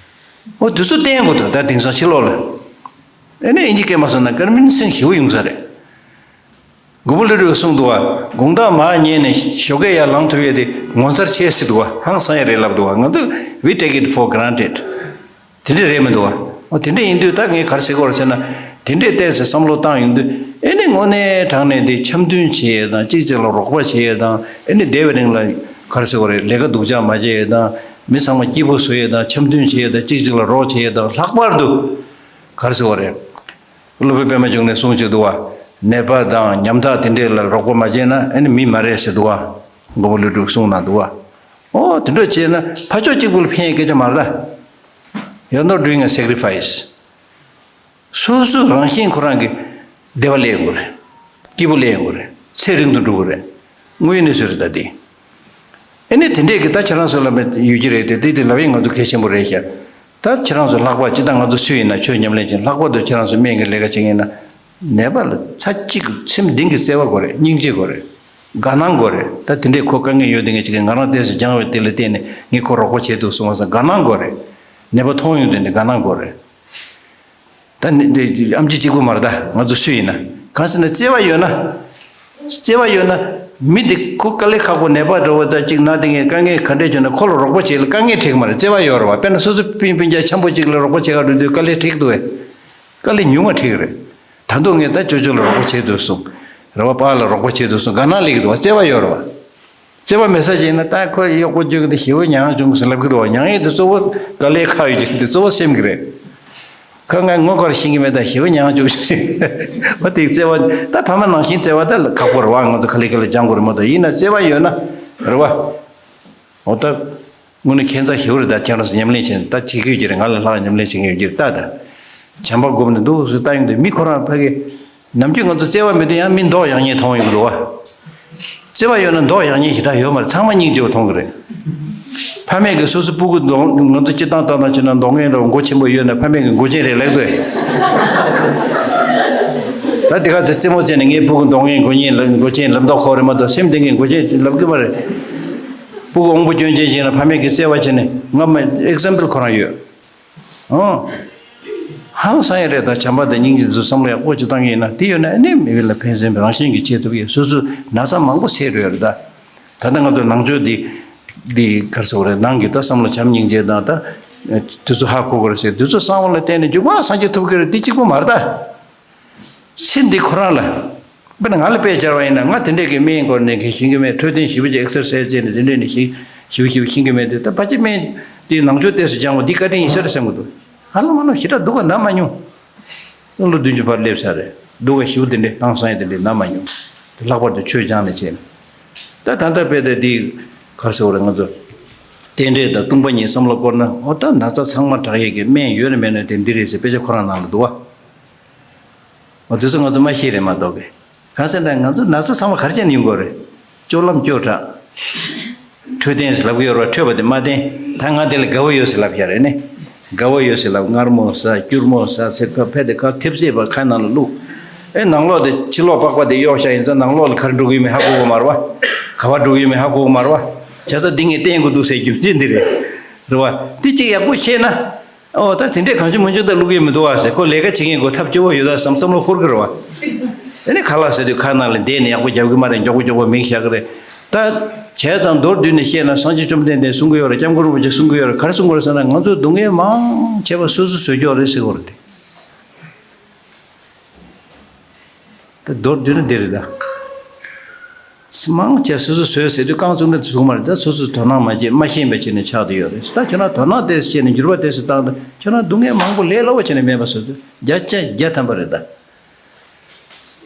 འོ་དེ་ཚོ་བསྟན་དགོས་འདུག་ད་དེང་སང་ཕྱི་ལོགས་ལ། ཨེ་ནས་ཨིན་ཇི་སྐད་མ་སོང་ན་ཀོན་བིན་སིང་ཞེ་པོ་ཡོང་ས་རེད། མགོན་པོ་ཀླུ་སྒྲུབ་གསུངས་འདུག་བ། དགོང་དག་མར་ཉལ་ནས་ཞོགས་ཀས་ཡར་ལངས་ཐུབ་ཡས་དེ་ངོ་མཚར་ཆེ་ཟེར་འདུག་བ། ཧང་སང་ཡས་རེད་ལབ་འདུག་བ། ང་ཚོ་we take it for granted། དེ་འདྲས་རེད་མི་འདུག་བ། འོ་དེ་འདྲས་ཡིན་དུས་ད་ངས་ག་རེ་ཟེར་དགོས་རེད་ཟེར་ན། དེ་འདྲས་བལྟས་ཚེ་བསམ་བློ་བཏང་ཡོང་དུས། ཨེ་ནི་དངོས་གནས་དྲང་གནས་དེ་འཆམ་མཐུན་བྱེད་ཡས་དང་། གཅིག་གཅིག་ལ་རོགས་པ་བྱེད་ཡས་དང་། ཨེ་ནི་བསྡད་པའི་རིང་ལ་ག་རེ་ཟེར་དགོས་རེད། ལས་ཀ་སྡུག་ཅག་མ་བྱེད་ཡས་དང་། མི་ཚང་མ་སྐྱིད་པོ་བཟོ་ཡས་དང་། འཆམ་མཐུན་བྱེད་ཡས་དང་། གཅིག་གཅིག་ལ་རོགས་བྱེད་ཡས་དང་། ལྷག་པར་དུ་ག་རེ་ཟེར་དགོས་རེད། སློབ་དཔོན་པད་མ་འབྱུང་གནས་གསུང་གཅིག་འདུག་བ། ནད་པ་དང་ཉམ་ཐག་དེ་འདྲས་ལ་རོགས་པ་མ་བྱས་ན་ཨེ་ནི་མི་མ་རེད་ཟེར་འདུག་བ། མགོན་པོ་ཀླུ་སྒྲུབ་གསུང་ནང་འདུག་བ། ཨོ་དེ་འདྲ་བྱས་ན་ཕར་ཕྱོགས་གཅིག་པུ་ལ་ཕན་ཡས་སྐད་ཆ་མ་རེད་ད། You're not doing a sacrifice. སོ་སོ་རང་བཞིན་ཁོ་རང་གི་བདེ་བ་སླེབས་ཡོང་གི་རེད། སྐྱིད་པོ་སླེབས་ཡོང་གི་རེད། ཚེ་རིང་དུ་འགྲོ་གི་རེད། དངོས་ཡོད་གནས་ཚུལ་རེད་ད་འདི། ཨེ་ནི་དེ་འདྲས་ཀྱི་ད་ཁྱེད་རང་ཚོ་ལ་མེད་ཡོད་ཀྱི་རེད་དེ། དེ་དེ་ལབ་ཡས་ང་ཚོ་གལ་ཆེན་པོ་རེད་ཤག་ད་ཁྱེད་རང་ཚོ་ལྷག་པར་སྤྱིར་བཏང་ང་ཚོ་སུ་ཡིན་ན་ཆོས་ཉམས་ལེན་བྱེད། ལྷག་པར་དུ་ཁྱེད་རང་ཚོ་སྨན་གྱི་ལས་ཀ་བྱེད་མཁན་ཡིན་ན། ནད་པ་ལ་ཚར་གཅིག་སེམས་གཏིང་གི་བརྩེ་བ་དགོས་རེད། སྙིང་རྗེ་དགོས་རེད། དགའ་སྣང་དགོས་རེད། ད་དེ་འདྲའི་ཁོ་དཀའ་ངལ་ཡོད་དེ་ངས་ཅིག་ང་རང་ཏོག་ཙམ་སྦྱངས་པའི་དེ་ལ་བརྟེན་ནས་ངས་ཁོ་རོགས་པ་བྱེད་ཐུབ་སོང་བ་བསམ་དགའ་སྣང་དགོས་རེད། ནད་པ་མཐོང་ཡོང་དུས་ནས་དགའ་སྣང་དགོས་རེད། ད་ནི་འདི་ཨམ་ཆི་གཅིག་པུ་མ་རེད། ད་ང་ཚོ་སུ་ཡིན་ན། གང་ཟེར་ན་བརྩེ་བ་ཡོད་ན། བརྩེ་བ་ཡོད་ན། མི་འདི་ཁོ་དཀའ་ལས་ཁག་པོ་ནད་པ་འདྲ་བོ་ད་ཅིག་ན་དེ་ངས་དཀའ་ངལ་ག་འདྲས་བྱུང་ན་ཁོ་ལ་རོགས་པ་བྱེད་ལ་དཀའ་ངལ་འཕྲད་ཀྱི་མ་རེད། བརྩེ་བ་ཡོད་རེད་བ། དཔེར་ན་སོ་སོ་སྤུན་སྤུན་ཀྱག་འཆམ་པོ་གཅིག་ལ་རོགས་པ་བྱེད་ག་འགྲོ་དུས་དཀའ་ལས་འཕྲད་ཀྱི་འདུག་བས། དཀའ་ལས་ཉུང་ང་འཕྲད་ཀྱི་རེད། ད་དུང་ངས་ད་ཅོ་ཅོ་ལ་རོགས་པ་བྱེད་དུ་སོང་། རེད་བ། པཱ་ལ་རོགས་པ་བྱེད་དུ་སོང་། དགའ་སྣང་སླེབས་ཀྱི་འདུག་བ། བརྩེ་བ་ཡོད་རེད་བ། བརྩེ་བ་མེད་ས་ཅིག་ཡིན་ན་ད་ཁོ་གཡོག་པོ་རྒྱུག་གི་འདི་ཞེ་པོ་མྱངས་བྱུང་ཟེར་ལབ་ཀྱི་འདུག་བ། མྱངས་ཡས་དེ་གཙོ་བོ་དཀའ་ལས་ཁག་ཡོད་ཀྱི་འདི་གཙོ་བོ་སེམས་ཀྱི་རེད། ཁོ་ང་ངོ་དཀར་ཤེས་ཀྱི་མེད། ད་ཞེ་པོ་མྱངས་བྱུང་ཟེར། བ་དེ་བརྩེ་བ་ད་ཕ་མ་ནང་བཞིན་བརྩེ་བ་ད་ཁག་པོ་རེད་བ། ང་ཚོ་ག་ལེ་ག་ལེ་སྦྱང་དགོས་རེད་མ་གཏོགས། ཡིན་ན་བརྩེ་བ་ཡོད་ན་རེད་བ། འོ་ད། དངོས་གནས་ཁྱད་མཚར་ཞེ་པོ་རེད། ད་ཁྱེད་རང་ཚོ་ཉམས་ལེན་བྱེད་ད་བྱེད་ཀྱི་ཡོད་ཀྱི་རེད། ང་ལས་ལྷག་ཉམས་ལེན་བྱེད་མཁན་ཡོད་ཀྱི་རེད། ད་ད་བྱམས་པ་སྒོམ་ནས་འདུག་ཟེར་ལྟ་ཡོང་དུས་མི་ཁོ་རང་ཕ་གི་ནམ་རྒྱུན་ང་ཚོ་བརྩེ་བ་མེད་དུས་ཡང་མི་མདོག་ཡག་ཉེས་མཐོང་ཡོང་གི་འདུག་བ། བརྩེ་བ་ཡོད་ན་མདོག་ཡག་ཉེས་ཞེ་དྲག་ཡོད་མ་རེད། ཚང་མ་སྙིང་རྗེ་པོ་མཐོང་གི་རེད། ཕ་མས་ཀྱི་སོ་སོ་སྤུ་གུ་གདོང་ང་ཚོ་སྤྱིར་བཏང་ལྟ་ན་བྱས་ན་མདོག་ངན་རེད། མགོ་ཆེན་པོ་ཡོད་ན་ཕ་མས་ཀྱི་མགོ་ཆེན་རེད་ལབ་དགོས། ད་དེ་ག་ཚོད་རྩེད་མོ་རྩེ་ནས་ངའི་སྤུ་གུ་མདོག་ངན་མགོ་ངན་ལབ། མགོ་ཆེན་ལབ་མདོག་ཁ་པོ་རེད་མ་གཏོགས་སེམས་གཏིང་གི་མགོ་ཆེན་ལབ་གི་མ་རེད། སྤུ་གུ་དབང་པོ་སྐྱོན་ཅན་ཅིག་ཡིན་ན་ཕ་མས་ཀྱི་བརྩེ་བ་བྱས་ནས་ང་མ་ཨེག་སམ་པལ་ཁོ་རང་ཡོད། ཨང་། ཧང་སང་ཡ་རེད། ད་བྱམས་པ་དང་སྙིང་རྗེ་ཚོ་བསམ་བློ་ཡག་པོ་ཅིག་བཏང་གི་ཡིན་ན་དེ་ཡོད་ན་ཨ་ནི་མི་ལ་ཕན་སེམས་རང་བཞིན་གྱིས་བྱེད་ཐུབ་ཀྱི། སོ་སོའི་ན་ཚ་མང་པོ་སེལ་འགྲོ་ཡ་རེད་ད། ད་ལྟ་ང་ཚོ་ནང་ཆོས་འདི་འདི་ག་རེ་ཟེར་དགོས་རེད། ནང་གི་ད་བསམ་བློ་བྱམས་སྙིང་རྗེ་དང་ད་དེ་ཚོ་ཧ་གོ་དགོས་རེད་ཟེར། དེ་ཚོ་གསང་བ་ལ་བརྟེན་ནས་མཇུག་མ་སངས་རྒྱས་ཐུབ་ཀྱི་རེད། འདི་གཅིག་པུ་མ་རེད་ད། ཚེ་འདི་ཁོ་རང་ལ། དཔེར་ན་ང་ལ་དཔེ་སྦྱར་བ་ཡིན་ན་ང་དེ་འདྲས་ཀྱི་སྨན་སྐོར་ནས་གི་ཤེས་ཀྱི་མེད། འཕྲོད་བསྟེན་ཞིབ་པོ་ཅིག་ཨེག་སར་སའི་ཛི་བྱས་ནས་དེ་འདྲས་ནས་ཤེས་ཞིབ་ཞིབ་ཤེས་ཀྱི་མེད་དེ། ད་ཕལ་ཆེར་སྨན་དེ་ནང་ཆོས་ཏོག་ཙམ་སྦྱང་བ་འདི་བཀའ་དྲིན་ཡིན་ས་རེད་བསམ་གྱི་འདུག་ཧ་ལམ་ཧ་ལམ་ཞེ་དྲག་སྡུག་ག་ན་མ་མྱོང་། ལོ་བདུན་ཅུ་བར་སླེབས་ས་རེད། སྡུག་ག་ཞེ་པོ་དེ་འདྲས་ཧང་སང་ཡ་དེ་འདྲས་ན་མ་མྱོང་། དེ་ལྷག་པར་དུ་ཆོས་སྦྱངས་ནས་བྱས་ནས། ད་ད་ལྟ་དཔེ་དེ་འདི་ག་རེ་ཟེར་དགོས་རེད། ང་ཚོ་རྟེན་འབྲེལ་དང་སྟོང་པ་ཉིད་བསམ་བློ་བསྐོར་ན་འོ་ད་ན་ཚ་ཚང་མ་དྲག་ཡས་ཀྱི་སྨན་ཡོད་རེད་མེད་ན་དེ་འདི་རེད་ཟེར་དཔེ་ཆ་ཁོ་རང་ནང་ལ་འདུག་བ། འོ་དེ་ཚོ་ང་ཚོ་མ་ཤེས་རེད་མ་གཏོགས་པས། གང་ཟེར་ན་ང་ཚོ་ན་ཚ་ཚང་མ་ག་རེ་བྱས་ནས་ཡོང་གི་ཡོད་རེད། སྤྱོད་ལམ་སྐྱོ་དྲགས། འཕྲོད་བསྟེན་ཟེར་ལབ་ཀྱི་ཡོད་རེད་བ། འཕྲོད་པ་དེ་མ་བསྟེན། ད་ང་དེ་ལ་དགའ་བོ་ཡོད་ཟེར་ལབ་ཤག་རེད་ནི། དགའ་བོ་ཡོད་ཟེར་ལབ། མངར་མོ་ཟ། སྐྱུར་མོ་ཟ་ཟེར་ཁ་ཕེ་དེ་ཁ་ཐེབས་ཟེར་བ་ཁ་ནང་ལ་བླུགས། ཨེ་ནང་ལོགས་དེ་ཕྱི་ལོགས་པགས་པ་དེ་གཡོག་ཤག་ཡིན་ཙང་ནང་ལོགས་ལ་ག་རེ་འགྲོ་གི་ཡོད་མེད་ཧ་གོ་གི་མ་རེད་བ། ག་བ་འགྲོ་གི་ཡོད་མེད་ཧ་གོ་གི་མ་རེད་བ། བྱས་ཙང་འདི་ངས་བསྟེན་དགོས་འདུག་ཟེར་རྒྱུ་མཚན་འདི་རེད། རེད་བ། འདི་གཅིག་ཡག་པོ་ཤེས་ན། ཨོ་ད་དེ་འདྲས་གང་བྱུང་མང་བྱུང་ད་བླུག་གི་མི་འདུག་བ་ཟེར། ཁོ་ལས་ཀ་བྱེད་མཁན་ཁོ་ཐབས་སྐྱོ་བོ་ཡོད་ད་བསམ་བསམ་བློ་འཁོར་གི་རེད་བ། ཨ་ནི་ཁ་ལག་ཟེར་དུས་ཁ་ནང་ལ་བསྡད་ནས་ཡག་པོ་རྒྱབ་གི་མ་རེད། མགྱོགས་པོ་མགྱོགས་པོ་མིག་བཞག་གི་རེད། ད་བྱས་ཙང་མདོར་བསྡུས་ནས་བཤད་ན་སངས་རྒྱས་བཅོམ་ལྡན་འདས་གསུང་གི་ཡོད་རེད། སྐྱབས་མགོན་རིན་པོ་ཆེ་གསུང་གི་ཡོད་རེད། ག་རེ་གསུང་གི་རེད་ཟེར་ན་ང་ཚོས་སྡུག་བསྔལ་མང་ཆེ་བ་སོ་སོས་བཟོས་ཀྱི་ཡོད་རེད་ཟེར་གི་རེད་དེ། ད་མདོར་བསྡུས་ན་འདི་རེད་ད། མང་ཆེ་སོ་སོ་བཟོས་ཟེར་དུས་རྐང་བཙུགས་ན་བཟུང་མ་རེད། ད་སོ་སོས་དོ་སྣང་མ་བྱེད་མ་ཤེས་པའི་ཆེད་ནས་ཆགས་བསྡད་ཡོད་རེད། ད་ཁྱོད་རང་དོ་སྣང་དེ་བྱས་ནས་འགྱུར་བ་དེ་ཚོ་བཏང་ད་ཁྱོད་རང་སྡུག་བསྔལ་མང་པོ་ལས་སླ་བོ་བྱས་ནས་མེད་པ་བཟོ་དུས་བརྒྱ་ཆ་བརྒྱ་ཐམ་པ་རེད་ད།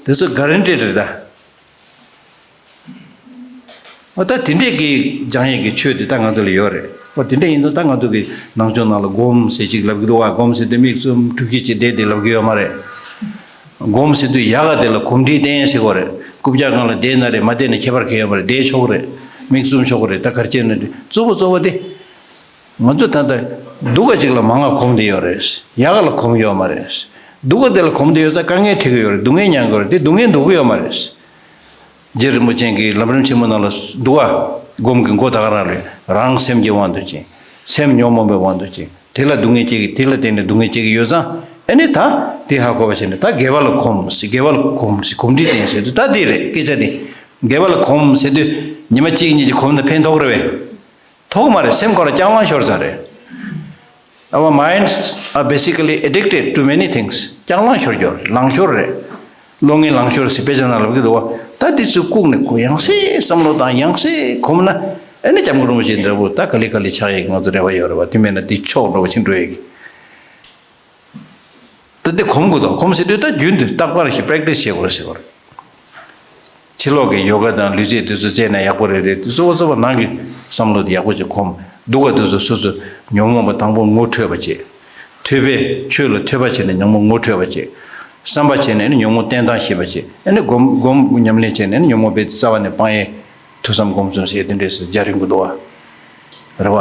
དེ་ཚོ་ག་རན་ཊི་རེད་ད། འོ་ད་དེ་འདྲས་ཀྱི་སྦྱང་ཡས་ཀྱི་ཆོས་དེ་ད་ང་ཚོ་ལ་ཡོད་རེད། འོ་དེ་འདྲས་ཡིན་དུས་ད་ང་ཚོ་གི་ནང་ཆོས་ནང་ལ་སྒོམ་ཟེར་ཅིག་ལབ་ཀྱི་འདུག་བ། སྒོམ་ཟེར་དུས་མིག་བཙུམ་གྲུ་བཞི་ཅིག་བསྡད་དེ་ལབ་ཀྱི་ཡོད་མ་རེད། སྒོམ་ཟེར་དུས་ཡག་ག་དེ་ལ་གོམས་འདྲིས་བསྟེན་ཟེར་གོ་རེད། རྐུབ་བཀྱག་སྒང་ལ་བསྡད་ན་རེད་མ་བསྡད་ན་ཁྱད་པར་གང་ཡོད་མ་རེད། བསྡད་ཆོག་གི་རེད། མིག་བཙུམ་ཆོག་གི་རེད། ད་ག་རེ་བྱས་ན་རེད། གཙོ་བོ་གཙོ་བོ་དེ། ང་ཚོ་ད་ལྟ་སྡུག་ག་ཅིག་ལ་མང་ང་གོམས་བསྡད་ཡོད་རེད། ཡག་ག་ལ་གོམས་ཡོད་མ་རེད། སྡུག་ག་དེ་ལ་གོམས་བསྡད་ཡོད་ཙང་དཀའ་ངལ་འཕྲད་ཀྱི་ཡོད་རེད། སྡུག་བསྔལ་མྱང་གི་ཡོད་རེད། དེ་སྡུག་བསྔལ་འདོར་གི་ཡོད་མ་རེད། རྗེ་རིན་པོ་ཆེ་གིས་ལམ་རིམ་ཆེན་མོ་ནང་ལ་འདུག་བ། སྒོམ་གྱི་མགོ་ད་ག་རང་རེད། རང་སེམས་ཀྱི་དབང་དུ་བྱས། སེམས་ཉོན་མོངས་པའི་དབང་དུ་བྱས། དེ་ལ་སྡུག་བསྔལ་སྐྱེ་གི་དེ་ལ་བརྟེན་ནས་སྡུག་བསྔལ་སྐྱེ་གི་ཡོད་ཙང་ཨ་ནི་ད་དེ་ཧ་གོ་བ་བྱས་ནས་ད་དགེ་བ་ལ་གོམས་ཟེར། དགེ་བ་ལ་གོམས་ཟེར། གོམས་འདྲིས་བསྟེན་ཟེར་དུས་ད་དེ་རེད་སྐད་ཆ་དེ། དགེ་བ་ལ་གོམས་ཟེར་དུས་ཉི་མ་གཅིག་གཉིས་ཀྱི་གོམས་ན་ཕན་ཐོགས་རེད་བས། ཐོགས་མ་རེད། སེམས་ཁོ་རང་སྐྱག་ལང་ཤོར་ཚར་རེད། Our minds are basically addicted to many things. སྐྱག་ལང་ཤོར་རྒྱུ་རེད། ལང་ཤོར་རེད། བློ་ངན་ལང་ཤོར་ཟེར་དཔེ་ཆ་ནང་ལབ་ཀྱི་འདུག་བ། ད་འདི་ཚོས་བཀུག་ནས་ཁོ་ཡང་སེ་བསམ་བློ་བཏང་ཡང་སེ་གོམས་ན་ཨ་ནི་སྐྱབས་མགོན་རིན་པོ་ཆེ་འདྲ་པོ་ད་ག་ལེ་ག་ལེ་ཆགས་ཡས་ཀྱི་ང་ཚོ་རེ་བ་ཡོད་རེད་བ། དེ་མེད་ན་འདི་ཕྱོགས་འགྲོ་བ་ཕྱིན་འགྲོ་ཡས་ཀྱི། ད་དེ་གོམས་དགོས་དོ། གོམས་ཟེར་དུས་ད་རྒྱུན་དུ་རྟག་པར་ཞིག་པེ་རེག་ཊི་སི་བྱེད་དགོས་ཟེར་བ་རེད། ཕྱི་ལོགས་ཀྱི་ཡོ་ག་དང་ལུས་རྩལ་དེ་ཚོ་རྩེས་ན་ཡག་པོ་རེད་རེད། དེ་གཙོ་བོ་གཙོ་བོ་ནང་གི་བསམ་བློ་དེ་ཡག་པོ་ཅིག་གོམས། སྡུག་ག་དེ་ཚོ་སོ་སོ་ཉོན་མོངས་པ་དང་པོ་ངོ་འཕྲོད་པ་བྱེད། ཐོས་པས་ཆོས་ལ་ཐོས་པ་བྱས་ནས་ཉོན་མོངས་ངོ་འཕྲོད་པ་བྱེད། བསམ་པ་བྱས་ནས་ནི་ཉོན་མོངས་བསྟེན་སྟངས་ཤེས་པ་བྱེད། ཨ་ནི་སྒོམ་སྒོམ་ཉམས་ལེན་བྱས་ནས་ནི་ཉོན་མོངས་པའི་རྩ་བ་ནས་སྤང་ཡས། ཐོས་བསམ་སྒོམ་གསུམ་ཟེར་དེ་འདྲས་སུ་སྦྱར་ཡོང་གི་འདུག་བ། རེད་བ།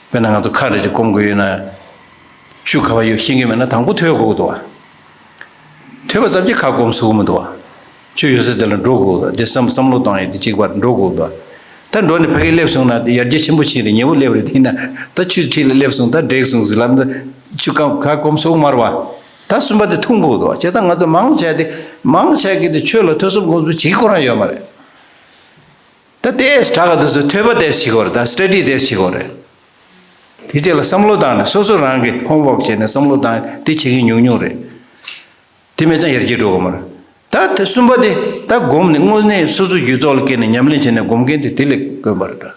དཔེར་ན་ང་ཚོ་ཁ་འདྲ་ཅིག་སྐོམ་དགོས་ཡོད་ན། ཆུ་ག་བ་ཡོད་ཤེས་ཀྱི་མེད་ན་དང་པོ་ཐོས་དགོས་ཀྱི་འདུག་བ། ཐོས་པ་ཙམ་གྱིས་ཁ་སྐོམ་སོང་གི་མི་འདུག་བ། ཆུ་ཡོད་ས་དེ་ལ་འགྲོ་དགོས་འདུག་དེ་བསམ་བསམ་བློ་བཏང་ཡས་དེ་གཅིག་པར་འགྲོ་དགོས་འདུག་ད་འགྲོ་ནས་ཕ་གིར་སླེབས་སོང་ན་དེ་ཡར་རྒྱས་ཆེན་པོ་ཕྱིན་རེད། ཉེ་བོ་སླེབས་རེད། དེ་ན་ད་ཆུ་འཁྲིས་ལ་སླེབས་སོང་། ད་འགྲིག་སོང་ཟེར་ལབ་ན་ཆུ་སྐམ་ཁ་སྐོམ་སོང་མ་རེད་བ། ད་གསུམ་པ་དེ་འཐུང་དགོས་འདུག་བ། བྱས་ཙང་ང་ཚོ་མང་ཆེ་དེ་མང་ཆེ་གི་དེ་ཆོས་ལ་ཐོས་བསམ་སྒོམ་གསུམ་བྱེད་ཀྱི་ཁོ་རང་ཡོད་མ་རེད། ད་ཏེས་དྲག་ག་དུས་སུ་ཐོས་པ་ཏེས་བྱེད་དགོས་རེད། ད་སི་ཊ་ཌི་ཏེས་བྱེད་དགོས་རེད། དེ་རྗེས་ལ་བསམ་བློ་བཏང་ནས་སོ་སོ་རང་གི་ཧོམ་ཝོག་བྱས་ནས་བསམ་བློ་བཏང་དེ་བྱེད་མཁན་ཉུང་ཉུང་རེད། དེ་མེད་ཙང་ཡར་རྒྱས་འགྲོ་གི་མ་རེད། ད་དེ་གསུམ་པ་དེ་ད་སྒོམ་ནས་དངོས་གནས་སོ་སོའི་རྒྱུད་ཚོགས་ལ་བསྐྱེད་ནས་ཉམས་ལེན་བྱས་ནས་སྒོམ་མཁན་དེ་དེ་ལས་དཀོན་པ་རེད་ད།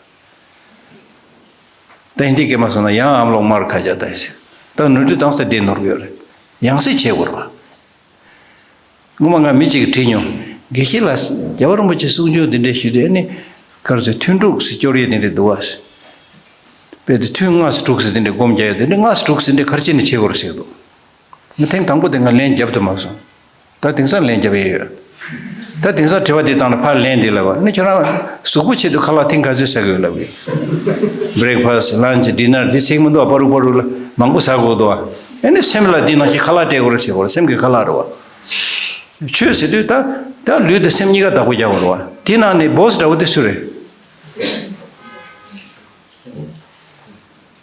ད་ཧིན་དི་སྐད་མ་སོང་ན་ཡང་ཨམ་ལོག་མར་ཁ་བྱ་ད་ཟེར། ད་ནོར་འཁྲུལ་དང་ས་དེ་ནོར་གི་ཡོད་རེད། ཡང་སེ་བྱེད་དགོས་རེད་བ། སྔོན་མ་ང་མི་གཅིག་གིས་དྲིས་མྱོང་། དགེ་བཤེས་ལགས། རྒྱལ་བ་རིན་པོ་ཆེ་གསུང་ཆོས་འདི་འདྲ་ཞུས་དུས་ཨ་ནི་ག་རེ་ཟེར། ཐུན་དྲུག་ཟེར་སྐྱོར་ཡས་དེ་འདྲ་འདུག་བ། དཔེ་དེ་ཐུན་ལྔ་ཟེར་དྲུག་ཟེར་དེ་འདྲ་སྒོམ་རྒྱག་ཡས་དེ་འདྲ་ལྔ་ཟེར་དྲུག་ཟེར་འདྲ་ག་རེ་བྱས་ནས་བྱེད་དགོས་རེད་ཟེར་འདུག་ང་ཐེངས་དང་པོ་དེ་ང་ལན་བརྒྱབ་ཐུབ་མ་སོང་། ད་དེང་སང་ལན་རྒྱབ་ཡས་ཡོད། ད་དེང་སང་དྲི་བ་འདི་བཏང་ན་ཕར་ལན་འདི་ལབ་པ་ནི་ཁྱོད་རང་གཟུགས་པོ་ཆེད་དུ་ཁ་ལག་ཐེངས་ག་ཚོད་ཟ་གི་ཡོད་ལབ་གི། བྷི་རེག་ཕ་སི་ཊི། ལན་ཆི། ཌི་ནར་འདི་ཚིག་མི་འདུག་བ། པ་རུག་པ་རུག་ལ་མང་པོ་ཟ་དགོས་འདུག་བ། ཨ་ནི་སེམས་ལ་འདི་ནང་བཞིན་ཁ་ལག་སྤྲད་དགོས་རེད་ཟེར་དགོས་རེད། སེམས་ཀྱི་ཁ་ལག་རེད་བ། ཆོས་ཟེར་དུས་ད་ད་ལུས་དང་སེམས་གཉིས་ཀ་བདག་པོ་རྒྱག་དགོས་རེད་བ། དེ་ནང་ནས་བོ་སི་འདྲ་བོ་དེ་སུ་རེད།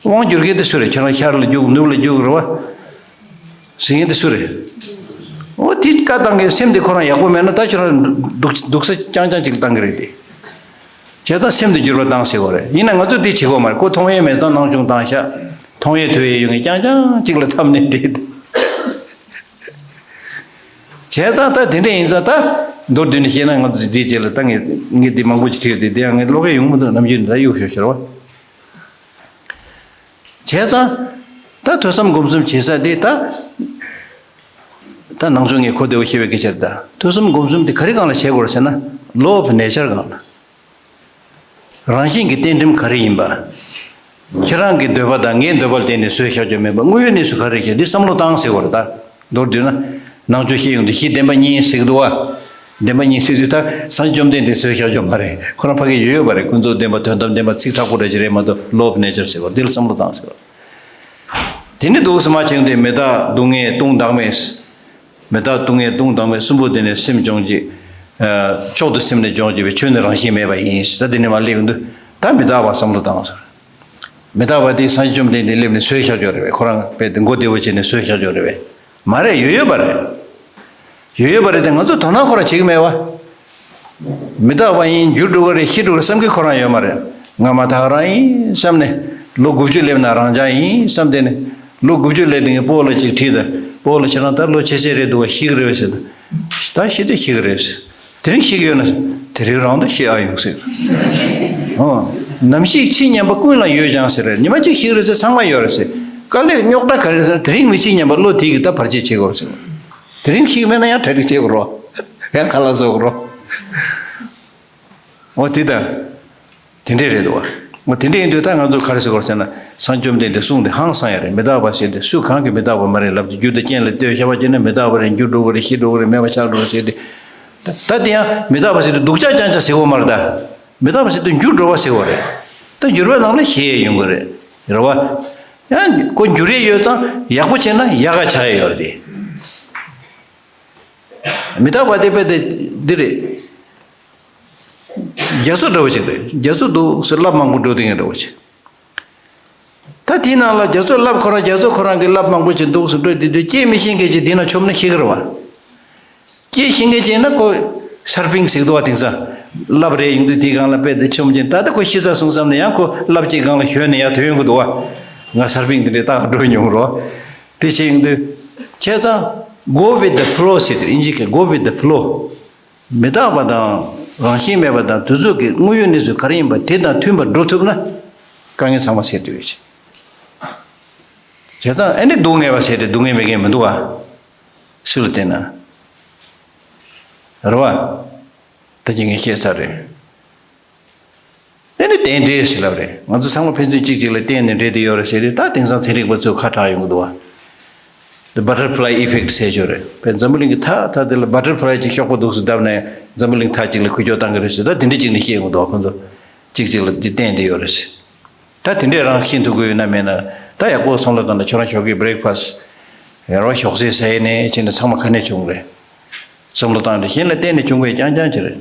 དབང་སྒྱུར་མཁན་དེ་སུ་རེད། ཁྱེད་རང་ཤར་ལ་རྒྱུག་ནུབ་ལ་རྒྱུག་རེད་བ། ཟེར་མཁན་དེ་སུ་རེད། འོ་དེ་བཀའ་བཏང་གི་སེམས་དེ་ཁོ་རང་ཡག་པོ་མེད་ན་ད་ཁྱོད་རང་སྡུག་སྡུག་ས་རྐྱང་རྐྱང་ཅིག་བཏང་གི་རེད་དེ། བྱས་ཙང་སེམས་དེ་འགྱུར་བ་བཏང་ཟེར་བ་རེད། ཡིན་ན་ང་ཚོས་དེ་བྱེད་དགོས་མ་རེད། ཁོ་མཐོང་ཡས་མེད་ཙང་སྣང་ཆུང་བཏང་ཤག་མཐོང་ཡས་ཐོས་ཡས་ཡོད་མཁན་རྐྱང་རྐྱང་ཅིག་ལ་འཐམ་ནས་བསྡད་དེ། བྱས་ཙང་ད་དེ་འདྲ་ཡིན་ཙང་ད་མདོར་བསྡུས་ནས་བཤད་ན་ང་ཚོ་དེའི་རྗེས་ལ་ད་ངས་ངས་འདི་མང་པོ་ཅིག་བྲིས་ཏེ་དེ་ཡང་ངས་ཀློག་གི་ཡོང་མི་འདུག་ནམ་རྒྱུན་ད་གཡུག་ཞོག་ཤར་བ། བྱས་ཙང་། ད་ཐོས་བསམ་སྒོམ་གསུམ་བྱེད་ས་དེ་ད། ད་ནང་ཆོས་ངས་གོ་བདེ་བོ་ཤེས་པའི་སྐད་ཆ་རེད་ད། ཐོས་བསམ་སྒོམ་གསུམ་དེ་ག་རེ་སྒང་ལ་བྱེད་དགོས་རེད་ཟེར་ན། Law of Nature སྒང་ལ། རང་བཞིན་གྱི་གཏན་ཁྲིམས་ག་རེ་ཡིན་པ། ཁྱེད་རང་གི་འདོད་པ་དང་ངའི་འདོད་པ་ལ་བརྟེན་ནས་བཟོས་བཞག་རྒྱུ་མེད་པ། དངོས་ཡོད་གནས་ཚུལ་ག་རེ་རེད་ཟེར་འདི་བསམ་བློ་བཏང་ཟེར་བ་རེད་ད། མདོར་བསྡུས་ན། ནང་ཆོས་བཤད་ཡོང་དུས་གཞི་བདེན་པ་གཉིས་ཟེར་གི་འདུག་བ། བདེན་པ་གཉིས་ཟེར་དུས་ད་སངས་རྒྱས་བཅོམ་ལྡན་འདས་བཟོས་བཞག་རྒྱུ་མ་རེད། ཁོ་རང་ཕ་གི་ཡོད་ཡོད་པ་རེད། ཀུན་རྫོབ་བདེན་པ། དོན་དམ་བདེན་པ། ཚིག་མཁྲེགས་པོ་འདྲ་ཞིག་རེད་མ་གཏོགས། Law of Nature ཟེར་བ་འདི་ལ་བསམ་བློ་བཏང་ཟེར་བ། དེ་ནི་འདུག་སེ་མ་བྱུང་སྟེ་མི་རྟག་སྡུག་བསྔལ་སྟོང་བདག་མེད། མི་རྟག་སྡུག་བསྔལ་སྟོང་བདག་མེད་གསུམ་པོ་དེ་ནི་སེམས་སྦྱོང་བྱེད། མཆོག་ཏུ་སེམས་ནི་སྦྱོང་བྱེད་པའི་ཆོས་ནི་རང་བཞིན་མེད་པ་ཡིན། ད་དེ་ནི་མ་སླེབས་འདུག་ད་མི་རྟག་པ་བསམ་བློ་བཏང་ཟེར། མི་རྟག་པ་དེ་སངས་རྒྱས་བཅོམ་ལྡན་འདས་སླེབས་ནས་བཟོས་བཞག་ཆོག་རེད་པས། ཁོ་རང་དཔེ་དེ་མགོ་བདེ་བོ་བྱས་ནས་བཟོས་བཞག་ཆོག་རེད་པས། མ་རེད། ཡོད་ཡོད་པ་རེད། ཡོད་ཡོད་པ་རེད་དེ་ང་ཚོ་དོ་སྣང་ཁོ་རང་བྱེད་ཀྱི་མེད་པ། མི་རྟག་པ་ཡིན། འགྱུར་འགྲོ་གི་རེད། ཤི་འགྲོ་གི་རེད་བསམ་གི་ཁོ་རང་ཡོད་མ་རེད། ང་མ་ཐག་རང་ཡིན་བསམ་ནས། ལོ་དགུ་བཅུ་སླེབས་ན་རང་རྐྱང་ཡིན་བསམ་དེ་ནས། ལོ་དགུ་བཅུ་སླེབས་དེ་ངས་སྤོ་ལོ་ཅིག་དྲིས་དང་། སྤོ་ལོ་ཁྱེད་རང་ད་ལོ་ཆེ་ཆེ་རེད་འདུག་བ། ཤི་གི་རེད་བས་ཟེར། ད་ཤི་དེ་ཤི་གི་རེད་ཟེར། དེ་རིང་ཤི་གི་ཡོད་ན། དེ་རིང་རང་དུ་ཤི་ཨ་ཡོང་ཟེར། ཨོ། ནམ་ཞིག་ཕྱི་ཉམས་པ་ཀུན་ལ་ཡོད་ཀྱང་ཟེར་རེད། ཉི་མ་གཅིག་ཤི་གི་རེད་ཟེར། ཚང་མ་ཡོད་རེད་ཟེར། དཀའ་ལས་རྙོག་དྲ་ག་རེ་ཟེར། དེ་རིང་མི་ཕྱི་ཉམས་པ་བློ་དེ་གི་ད་བར་ཆད་བྱེད་དགོས་རེད་ཟེར། དེ་རིང་ཤི་གི་མེད་ན་ཡང་གྲ་སྒྲིག་བྱེད་དགོས་རོ། ཡང་ཁ་ལག་བཟོ་དགོས་རོ། འོ་དེ་ད། དེ་འདྲས་རེད་འདུག་བ། འོ་དེ་འདྲས་ཡིན་དུས་ད་ང་ཚོ་ག་རེ་ཟེར་དགོས་ཟེར་ན། སངས་རྒྱས་བཅོམ་ལྡན་འདས་གསུངས་དེ་ཧང་སང་ཡ་རེད། མི་རྟག་པ་ཟེར་དེ་སུ་གང་གིས་མི་རྟག་པ་མ་རེད་ལབ་དེ། རྒྱུ་དང་རྐྱེན་ལ་ལྟོས་ཤ་བ་བྱས་ན་མི་རྟག་པ་རེད། འགྱུར་འགྲོ་གི་རེད། ཤི་འགྲོ་གི་རེད། མེད་པ་ཆགས་འགྲོ་གི་རེད་ཟེར་དེ། ད་ད་དེ་ཡང་མི་རྟག་པ་ཟེར་དེ་སྡུག་ཅག་རྐྱང་རྐྱང་ཟེར་དགོས་མ་རེད་ད། མི་རྟག་པ་ཟེར་དུས་འགྱུར་འགྲོ་བ་ཟེར་བ་རེད། ད་འགྱུར་བའི་ནང་ལ་ཞེན་ཡོང་གི་རེད། རེད་བ། ཡང་ཁོ་འགྱུར་ཡས་ཡོད་ཙང་ཡག་པོ་བྱས་ན་ཡག་ག་ཆགས་ཡས་ཡོད་རེད་དེ། མི་རྟག་པ་དེ་དཔེ་དེ་འདི་རེད། རྒྱ་མཚོ་འདྲ་བོ་ཅིག་རེད། རྒྱ་མཚོ་འདུག་སེ་རླབས་མང་པོ་འགྲོ་དེ་ངས་འདྲ་བོ་ཅིག་ད་དེའི་ནང་ལ་རྒྱ་མཚོ་རླབས་ཁོ་རང་རྒྱ་མཚོ་ཁོ་རང་གི་རླབས་མང་པོ་ཅིག་འདུག་སེ་འགྲོ་དེ་དུས་སྐྱེ་མི་ཤེས་མཁན་ཅིག་དེ་ན་མཆོངས་ན་ཤི་གི་རེད་བ། སྐྱེ་ཤེས་མཁན་ཅིག་ན་ཁོ་སར་ཕིང་ཟེར་འདུག་བ། དེང་སང་རླབས་རེ་ཡོང་དུས་དེའི་སྒང་ལ་དཔེ་དེ་མཆོངས་ཀྱིན། ད་ལྟ་ཁོ་ཤི་ཚར་སོང་བསམ་ནས་ཡང་ཁོ་རླབས་ཀྱི་སྒང་ལ་ཞོན་ནས་ཡར་ཐོན་ཡོང་གི་འདུག་བ། ང་སར་ཕིང་དེ་འདྲའི་ལྟ་ག་འགྲོ་མྱོང་རོགས། དེ་བྱས་ཡོང་དུས་བྱས་ཙང་go with the flow ཟེར་དེ་ཨིན་ཇི་སྐད་go with the flow། མི་རྟག་པ་དང་རང་བཞིན་མེད་པ་དང་དེ་ཚོ་གི་དངོས་ཡོད་གནས་ཚུལ་ག་རེ་ཡིན་པ་དེ་དང་མཐུན་པར་འགྲོ་ཐུབ་ན་དཀའ་ངལ་ཚང་མ་སེལ་ཐུབ་ཡོད་ཅིང་། བྱས་ཙང་ཨ་ནི་སྡུག་བསྔལ་བ་ཟེར་ཏེ་སྡུག་བསྔལ་མེད་མཁན་མི་འདུག་ག་སུ་ལ་བལྟས་ན། རེད་བ། ད་ཅི་ངས་བཤད་ཚར་རེད། ཨ་ནི་རྟེན་འབྲེལ་ཞེས་ལབ་རེད། ང་ཚོ་ཚང་མ་ཕན་ཚུན་གཅིག་གཅིག་ལ་བརྟེན་ནས་འབྲེལ་དེ་ཡོད་རེད་ཟེར་དུས་ད་དེང་སང་ཚན་རིག་པ་ཚོས་ཁ་གྲག་ཡོང་གི་འདུག་བ། The butterfly effect ཟེར་ཆོག་རེད། བས་འཛམ་བུ་གླིང་གི་མཐའ་མཐའ་དེ་ལ་butterfly ཅིག་གཤོག་པ་འདུག་སེ་བརྡབས་ནས་འཛམ་བུ་གླིང་མཐའ་གཅིག་ལ་འཁོར་སྐྱོད་བཏང་གི་རེད་ཟེར། ད་དེ་འདྲ་ཅིག་ནས་བཤད་ཡོང་གི་འདུག་བ། ཁོང་ཚོ་གཅིག་གཅིག་ལ་འདི་བརྟེན་བསྡད་ཡོད་རེད་ཟེར། ད་དེ་འདྲས་རང་ཤེས་ཐུབ་ཀྱི་ཡོད་ན་མེད་ན། ད་ཡག་པོ་བསམ་བློ་བཏང་ན་ཁྱོད་རང་ཞོགས་ཀས་breakfast ཡར་བ་ཞོགས་ཟས་ཟ་ཡས་ནས་བྱས་ནས་ཚང་མ་ག་ནས་བྱུང་རེད། བསམ་བློ་བཏང་སྟེ་གཞན་ལ་བརྟེན་ནས་བྱུང་བའི་རྐྱང་རྐྱང་ཅིག་རེད།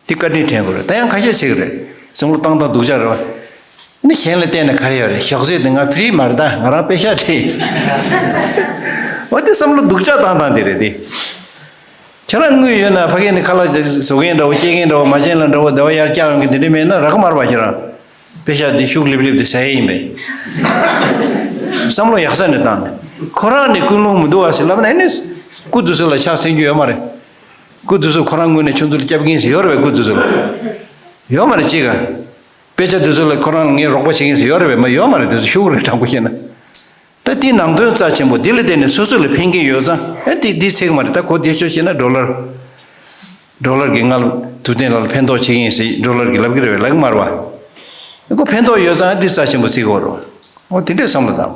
དེ་བཀའ་དྲིན་དྲན་དགོས་རེད། ད་ཡང་ཁ་ཤས་ཤིག་རེད། བསམ་བློ་བཏང་སྟངས་སྡུག་ཅག་རེད་བ། ནི་གཞན་ལ་བརྟེན་ནས་ག་རེ་ཡོད་རེད། ཞོགས་ཟས་དེ་ང་ཕི་རི་མ་རེད། ད་ང་རང་པེ་ཤག་སྤྲད་ཡིན། འོ་དེ་བསམ་བློ་སྡུག་ཅག་བཏང་སྟངས་དེ་རེད་དེ། ཁྱེད་རང་དངུལ་ཡོད་ན་ཕ་གི་ནས་ཁ་ལག་བཟོ་མཁན་འདྲ་བོ་སྐྱེལ་མཁན་འདྲ་བོ་མ་བྱན་ལ་འདྲ་བོ་བདེ་བ་ཡར་བཀྱག་ཡོང་གི་དེ་འདྲ་མེད་ན་རག་གི་མ་རེད་བ། ཁྱེད་རང་པེ་ཤག་དེ་ཤུགས་ལེབ་ལེབ་དེ་ཟ་ཡས་ཡིན་པས། བསམ་བློ་ཡག་ས་ནས་བཏང་ནས་ཁོ་རང་ནས་ཀུན་སློང་མི་འདུག་བ་ཟེར་ལབ་ན་ཨེ་ནས་སྐུ་དུས་ཚོད་ལ་ཕྱག་འཚལ་རྒྱུ་ཡོད་མ་རེད། སྐུ་དུས་ཚོད་ཁོ་རང་ངོས་ནས་ཁྱོད་ཚོ་ལ་སྐྱབས་མཁན་ཟེར་ཡོད་རེད་བས། སྐུ་དུས་ཚོད་ལ་ཡོད་མ་རེད་ཅིག་ག་དཔེ་ཆ་དེ་ཚོ་ལ་ཁོ་རང་ལ་ངས་རོགས་པ་བྱེད་མཁན་ཟེར་ཡོད་རེད་བས། མ་ཡོད་མ་རེད། དེ་ཚོ་ཤུགས་རེད་དྲང་པོ་བཤད་ན། ད་དེའི་ནང་དོན་རྩ་ཆེན་པོ་དེ་ལ་བརྟེན་ནས་སོ་སོ་ལ་ཕན་གྱི་ཡོད་ཙང་ཨེ་དེ་དེ་ཚེག་མ་རེད། ད་གོ་བདེ་ཤོས་བཤད་ན་ཌོ་ལར། ཌོ་ལར་གྱི་ང་ལ་ཐུབ་བསྟན་ལགས་ལ་ཕན་ཐོགས་བྱེད་ཀྱི་ཡིན་ཟེར་ཌོ་ལར་གྱི་ལབ་ཀྱི་རེད་བས། ལབ་ཀྱི་མ་རེད་བ། ཁོ་ཕན་ཐོགས་ཡོད་ཙང་ཨེ་དེ་རྩ་ཆེན་པོ་བརྩི་དགོས་རེད་བ། འོ་དེ་འདྲས་བསམ་བློ་བཏང་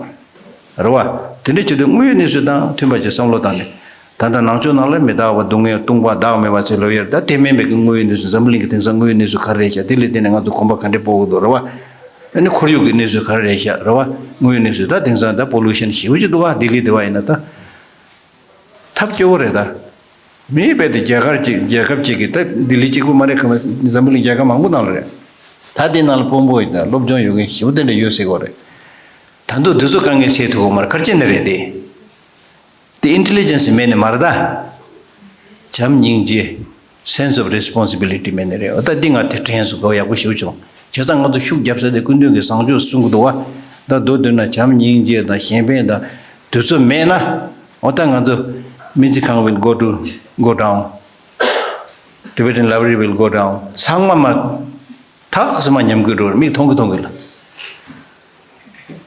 དགོས་རེད་བ། དེ་འདྲས་བྱེད་དུས་དངོས་ཡོད་གནས་ཚུལ་དང་མཐུན་པ་ཅིག་བསམ་བློ་བཏང་ནས། ད་ལྟ་ནང་ཆོས་ནང་ལ་མི་རྟག་པ་སྡུག་བསྔལ་སྟོང་པ་བདག་མེད་པ་ཚོའི་ལབ་ཡ་རེད། ད་དེ་མིན་པའི་གི་དངོས་ཡོད་གནས་ཚུལ་འཛམ་བུ་གླིང་གི་དེང་སང་དངོས་ཡོད་གནས་ཚུལ་ག་རེ་རེད་ཤག་དེ་ལས་བརྟེན་ནས་ང་ཚོ་གོམ་པ་ག་འདྲས་སྤོ་དགོས་འདུག་རེད་བ། ཨ་ནི་ཁོར་ཡུག་གི་གནས་ཚུལ་ག་རེ་རེད་ཤག་རེད་བ། དངོས་ཡོད་གནས་ཚུལ་ད་དེང་སང་ད་པོ་ལུ་ཤན་ཞེ་པོ་ཅིག་འདུག་བ། ལྡི་ལི་དེ་བ་ཡིན་ན་ད། ཐབས་སྐྱོ་བོ་རེད་ད། མིའི་དཔེ་དེ་རྒྱལ་ཁབ་ཅིག་རྒྱལ་ཁབ་ཅིག་གི་ད་ལྡི་ལི་གཅིག་པུ་མ་རེད། ཁ་མ་འཛམ་བུ་གླིང་རྒྱལ་ཁབ་མང་པོ་ནང་ལ་རེད། ད་དེ་ནང་ལ་དཔོན་པོ་ཡིན་ད་སློབ་སྦྱོང་ཡོད་མཁན་ཞེ་པོ་དེ་འདྲ་ཡོད་ཟེར་གོ་རེད། ད་དུང་དེ་ཚོ་དཀའ་ངལ་སེལ་ཐུབ་གོ་མ་རེད། ག་རེ་བྱས་ནས་རེད་དེ། དེ་ཨིན་ཊེ་ལི་ཇེན་སི་མེད་ནས་མ་རེད་ད། བྱམས་སྙིང་རྗེ། Sense of responsibility མེད་ནས་རེད། འོ་ད་འདི་ང་དེ་དྲན་སོང་། གོ་ཡག་པོ་ཞེ་པོ་བྱུང་། བྱས་ཙང་ང་ཚོ་ཤུགས་རྒྱབ་ས་དེ་སྐུ་མདུན་གྱི་བཟང་སྤྱོད་གསུང་གི་འདུག་བ། ད་མདོར་བསྡུས་ན་བྱམས་སྙིང་རྗེ་དང་གཞན་ཕན་དང་དུས་ཚོད་མེད་ན། འོ་ད་ང་ཚོ་སྨན་རྩིས་ཁང་will go to go down. Tibetan library will go down. ཚང་མ་མ་ཐག་སེ་མ་ཉམས་རྒུད་འགྲོ་རེད། མིག་མཐོང་གི་མཐོང་གི་ལ།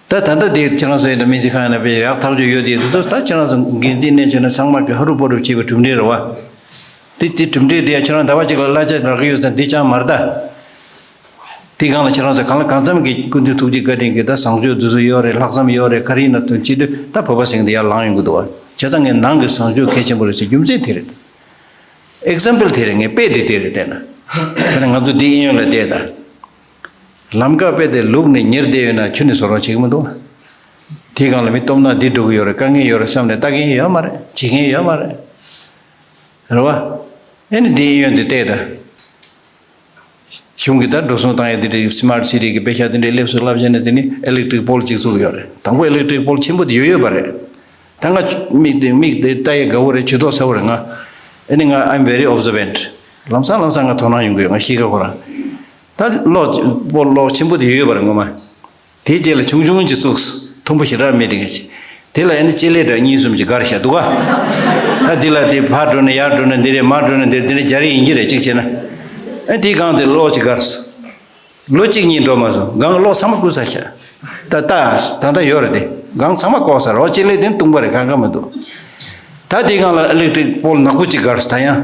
ད་ད་ལྟ་དེ་ཁྱེད་རང་ཚོ་ཡིན་ན་སྨན་རྩིས་ཁང་ཡིན་ན་དཔེ་ཡག་ཐག་ཆོད་ཡོད་དེ། དེ་ཚོ་ད་ཁྱེད་རང་ཚོ་འགན་འཛིན་གནས་བྱས་ན་ཚང་མ་གི་ཧ་རུ་པོ་རུ་བྱེད་པའི་གྲུབ་འབྲས་རེད་བ། དེ་དེ་གྲུབ་འབྲས་དེ་ཡང་ཁྱེད་རང་ཟླ་བ་གཅིག་ལ་གླ་ཆ་རག་གི་ཡོད་ཙང་དེ་ཅང་མ་རེད་ད། དེ་སྒང་ལ་ཁྱེད་རང་ཚོ་གང་ལ་གང་འཚམ་གྱི་སྐུ་མདུན་ཐུགས་རྗེ་བཀའ་དྲིན་གྱིས་ད་བཟང་སྤྱོད་དེ་ཚོ་ཡོད་རེད། ལྷག་བསམ་ཡོད་རེད། ག་རེ་ཡིན་ན་དོན་བྱེད་དུས་ད་བོད་པ་ཟེར་མཁན་དེ་ཡར་ལངས་ཡོང་གི་འདུག་བ། བྱས་ཙང་ངས་ནང་གི་བཟང་སྤྱོད་གལ་ཆེན་པོ་རེད་ཟེར་རྒྱུ་མཚན་དེ་རེད། ཨེག་ཛམ་པལ་དེ་རེད། ངས་དཔེ་དེ་དེ་རེད་བལྟས་ན། ད་ནི་ང་ཚོ་འདི་གཡས་གཡོན་ལ་བལྟས་ད། ལམ་ཀ་དཔེ་དེ་ལུག་ནས་ཉེར་བསྡད་ཡོད་ན་ཁྱོན་ནས་བཟོ་རོགས་བྱེད་ཀྱི་མི་འདུག་དེའི་སྒང་ལ་མི་སྟོབས་ན་འདི་འགྲོ་གི་ཡོད་རེད། དཀའ་ངལ་ཡོད་རེད་བསམ་ནས་ལྟ་མཁན་ཡོད་མ་རེད། བྱེད་མཁན་ཡོད་མ་རེད། རེད་བ། ཨེ་ནི་འདི་གཡས་གཡོན་དེ་བལྟས་ད། གཞུང་གིས་ད་འགྲོ་སོང་བཏང་ཡ་དེ་འདྲའི་སི་མཱར་ཊི་སི་ཊི་གི་དཔེ་ཆ་དེ་འདྲའི་སླེབས་སོང་ལབ་བྱས་ནས་དེ་ནི་ཨི་ལེག་ཊི་རིག་པོལ་ཅིག་བཙུགས་ཡོད་རེད། དང་པོ་ཨི་ལེག་ཊི་རིག་པོལ་ཆེན་པོ་དེ་ཡོད་ཡོད་པ་རེད། ད་ང་མིག་དེ་མིག་དེ་ལྟ་ཡ་དགའ་བོ་རེད། ཇུས་གཏོགས་ཚ་བོ་རེད་ང་། ཨེ་ནི་ང་I'm very observant། ལམ་སང་ལམ་སང་ང་དོ་སྣང་ཡོང་གི་ཡོད། ང་གཤིས་ཀ་ཁོ་རང་། ད་གློག་པོ་གློག་ཆེན་པོ་དེ་ཡོད་ཡོད་པ་རེད་ངོ་མ། དེའི་རྗེས་ལ་ཆུང་ཆུང་ཅིག་བཙུགས། མཐོན་པོ་ཞེ་དྲག་མེད་དེ་ངས་ཅིག་དེ་ལ་ཨེ་ནི་ལྕེ་ལེ་འདྲ་གཉིས་གསུམ་ཅིག་བསྒར་བཞག་འདུག་ག་ད་དེ་ལ་དེ་ཕར་འགྲོ་ནས་ཡར་འགྲོ་ནས་འདི་རེད། མར་འགྲོ་ནས་འདི་འདི་འདྲ་རྒྱག་རེས་ཡིན་གྱི་རེད། གཅིག་བྱས་ན་ཨེ་དེའི་སྒང་དེ་གློག་ཅིག་བསྒར་སོང་། ལོ་གཅིག་གཉིས་འགྲོ་མ་སོང་། སྒང་གློག་ཚང་མ་བསྐུར་ཚར་ཤག་ད་ལྟ་ད་ལྟ་ཡོད་རེད་དེ། སྒང་ཚང་མ་བཀོག་ཚར་རོ། ལྕེ་ལེ་དེ་སྟོང་པ་རེད། གང་གང་མི་འདུག་ད་དེའི་སྒང་ལ་ཨི་ལེག་ཊི་རིག་པོལ་ནག་པོ་གཅིག་བསྒར་སོང་། ད་ཡང་